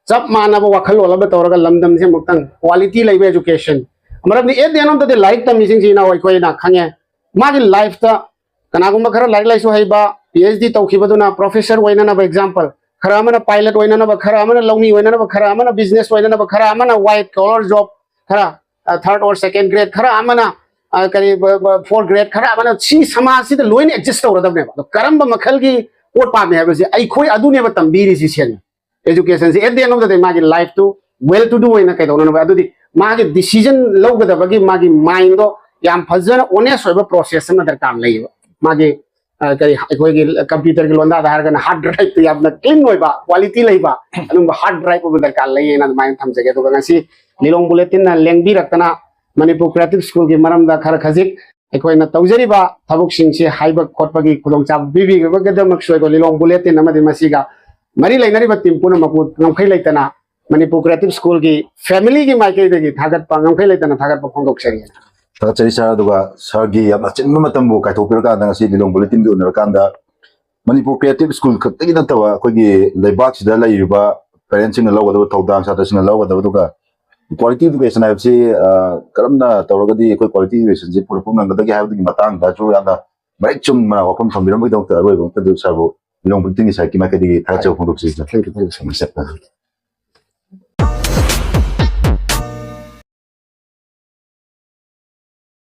ꯆꯞ ꯃꯥꯟꯅꯕ ꯋꯥꯈꯜꯂꯣꯟ ꯑꯃ ꯇꯧꯔꯒ ꯂꯝꯗꯝꯁꯦ ꯑꯃꯨꯛꯇꯪ quality ꯂꯩꯕ education, ꯃꯔꯝꯗꯤ at the end of the day ꯂꯥꯏꯔꯤꯛ ꯇꯝꯃꯤꯁꯤꯡꯁꯤ ꯏꯅꯥꯎ ꯑꯩꯈꯣꯏꯅ ꯈꯪꯉꯦ, ꯃꯥꯒꯤ lifeꯇ ꯀꯅꯥꯒꯨꯝꯕ ꯈꯔ ꯂꯥꯏꯔꯤꯛ ꯂꯥꯏꯁꯨ ꯍꯩꯕ, PhD ꯇꯧꯈꯤꯕꯗꯨꯅ professor ꯑꯣꯏꯅꯅꯕ example, ꯈꯔ ꯑꯃꯅ pilot ꯑꯣꯏꯅꯅꯕ, ꯈꯔ ꯑꯃꯅ ꯂꯧꯃꯤ ꯑꯣꯏꯅꯅꯕ, ꯈꯔ ꯑꯃꯅ business ꯑꯣꯏꯅꯅꯕ, ꯈꯔ ꯑꯃꯅ white collar job, ꯈꯔ, ꯑ, third or second grade, ꯈꯔ ꯑꯃꯅ, ꯑ, ꯀꯔꯤ, ꯕ-, ꯕ-, fourth grade, ꯈꯔ ꯑꯃꯅ, ꯁꯤ ꯁꯃꯥꯖꯁꯤꯗ ꯂꯣꯏꯅ exist ꯇꯧꯔꯗꯕꯅꯦꯕ꯫ ꯑꯗꯣ ꯀꯔꯝꯕ ꯃꯈꯜꯒꯤ ꯄꯣꯠ ꯄꯥꯝꯃꯤ ꯍꯥꯏꯕꯁꯦ ꯑꯩꯈꯣꯏ ꯑꯗꯨꯅꯦꯕ ꯇꯝꯕꯤꯔꯤꯁꯤ ꯁꯦꯡꯅ꯫ Educationꯁꯦ at the end of the day ꯃꯥꯒꯤ lifeꯇꯨ well to do ꯑꯣꯏꯅ ꯀꯩꯗꯧꯅꯅꯕ, ꯑꯗꯨꯗꯤ ꯃꯥꯒꯤ decision ꯂꯧꯒꯗꯕꯒꯤ ꯃꯥꯒꯤ mindꯗꯣ ꯌꯥꯝ ꯐꯖꯅ honest ꯑꯣꯏꯕ process ꯑꯃ ꯗꯔꯀꯥꯔ ꯂꯩꯌꯦꯕ꯫ ꯃꯥꯒꯤ, ꯑ, ꯀꯔꯤ, ꯑꯩꯈꯣꯏꯒꯤ computerꯒꯤ ꯂꯣꯟꯗꯥꯗ ꯍꯥꯏꯔꯒꯅ hard driveꯇꯨ ꯌꯥꯝꯅ clean ꯑꯣꯏꯕ, quality ꯂꯩꯕ, ꯑꯗꯨꯝꯕ hard drive ꯑꯃ ꯗꯔꯀꯥꯔ ꯂꯩꯌꯦꯅ ꯑꯗꯨꯃꯥꯏꯅ ꯊꯝꯖꯒꯦ꯫ ꯑꯗꯨꯒ ꯉꯁꯤ ꯂꯤꯂꯣꯡ Bulletinꯅ ꯂꯦꯡꯕꯤꯔꯛꯇꯅ ꯃꯅꯤꯄꯨꯔ Creative Schoolꯒꯤ ꯃꯔꯝꯗ ꯈꯔ ꯈꯖꯤꯛ ꯑꯩꯈꯣꯏꯅ ꯇꯧꯖꯔꯤꯕ ꯊꯕꯛꯁꯤꯡꯁꯤ ꯍꯥꯏꯕ ꯈꯣꯠꯄꯒꯤ ꯈꯨꯗꯣꯡꯆꯥꯕ ꯄꯤꯕꯤꯕꯒꯤꯗꯃꯛꯁꯨ ꯑꯩꯈꯣꯏ ꯂꯤꯂꯣꯡ Bulletin ꯑꯃꯗꯤ ꯃꯁꯤꯒ ꯃꯔꯤ ꯂꯩꯅꯔꯤꯕ team ꯄꯨꯝꯅꯃꯛꯄꯨ ꯉꯝꯈꯩ ꯂꯩꯇꯅ ꯃꯅꯤꯄꯨꯔ Creative Schoolꯒꯤ familyꯒꯤ ꯃꯥꯏꯀꯩꯗꯒꯤ ꯊꯥꯒꯠꯄ, ꯉꯝꯈꯩ ꯂꯩꯇꯅ ꯊꯥꯒꯠꯄ ꯐꯣꯡꯗꯣꯛꯆꯔꯤ꯫ ꯊꯥꯒꯠꯆꯔꯤ sir꯫ ꯑꯗꯨꯒ sirꯒꯤ ꯌꯥꯝ ꯑꯆꯤꯟꯕ ꯃꯇꯝꯕꯨ ꯀꯥꯏꯊꯣꯛꯄꯤꯔꯀꯥꯟꯗ ꯉꯁꯤ ꯂꯤꯂꯣꯡ Bulletinꯗ ꯎꯅꯔꯀꯥꯟꯗ ꯃꯅꯤꯄꯨꯔ Creative School ꯈꯛꯇꯒꯤ ꯅꯠꯇꯕ ꯑꯩꯈꯣꯏꯒꯤ ꯂꯩꯕꯥꯛꯁꯤꯗ ꯂꯩꯔꯤꯕ parentꯁꯤꯡꯅ ꯂꯧꯒꯗꯕ ꯊꯧꯗꯥꯡ, ꯁꯥꯇ꯭ꯔꯁꯤꯡꯅ ꯂꯧꯒꯗꯕ, ꯑꯗꯨꯒ quality education ꯍꯥꯏꯕꯁꯤ, ꯑ, ꯀꯔꯝꯅ ꯇꯧꯔꯒꯗꯤ ꯑꯩꯈꯣꯏ quality educationꯁꯤ ꯄꯨꯔꯛꯄ ꯉꯝꯒꯗꯒꯦ ꯍꯥꯏꯕꯗꯨꯒꯤ ꯃꯇꯥꯡꯗꯁꯨ ꯌꯥꯝꯅ ꯃꯔꯤꯛ ꯆꯨꯝꯅ ꯋꯥꯐꯝ ꯊꯝꯕꯤꯔꯝꯕꯒꯤꯗꯃꯛꯇ ꯑꯔꯣꯏꯕ ꯑꯃꯛꯇꯗ sirꯕꯨ ꯂꯤꯂꯣꯡ Bulletinꯒꯤ sideꯀꯤ ꯃꯥꯏꯀꯩꯗꯒꯤ ꯊꯥꯒꯠꯆꯕ ꯐꯣꯡꯗꯣꯛꯆꯔꯤ꯫ Thank you, thank you so much.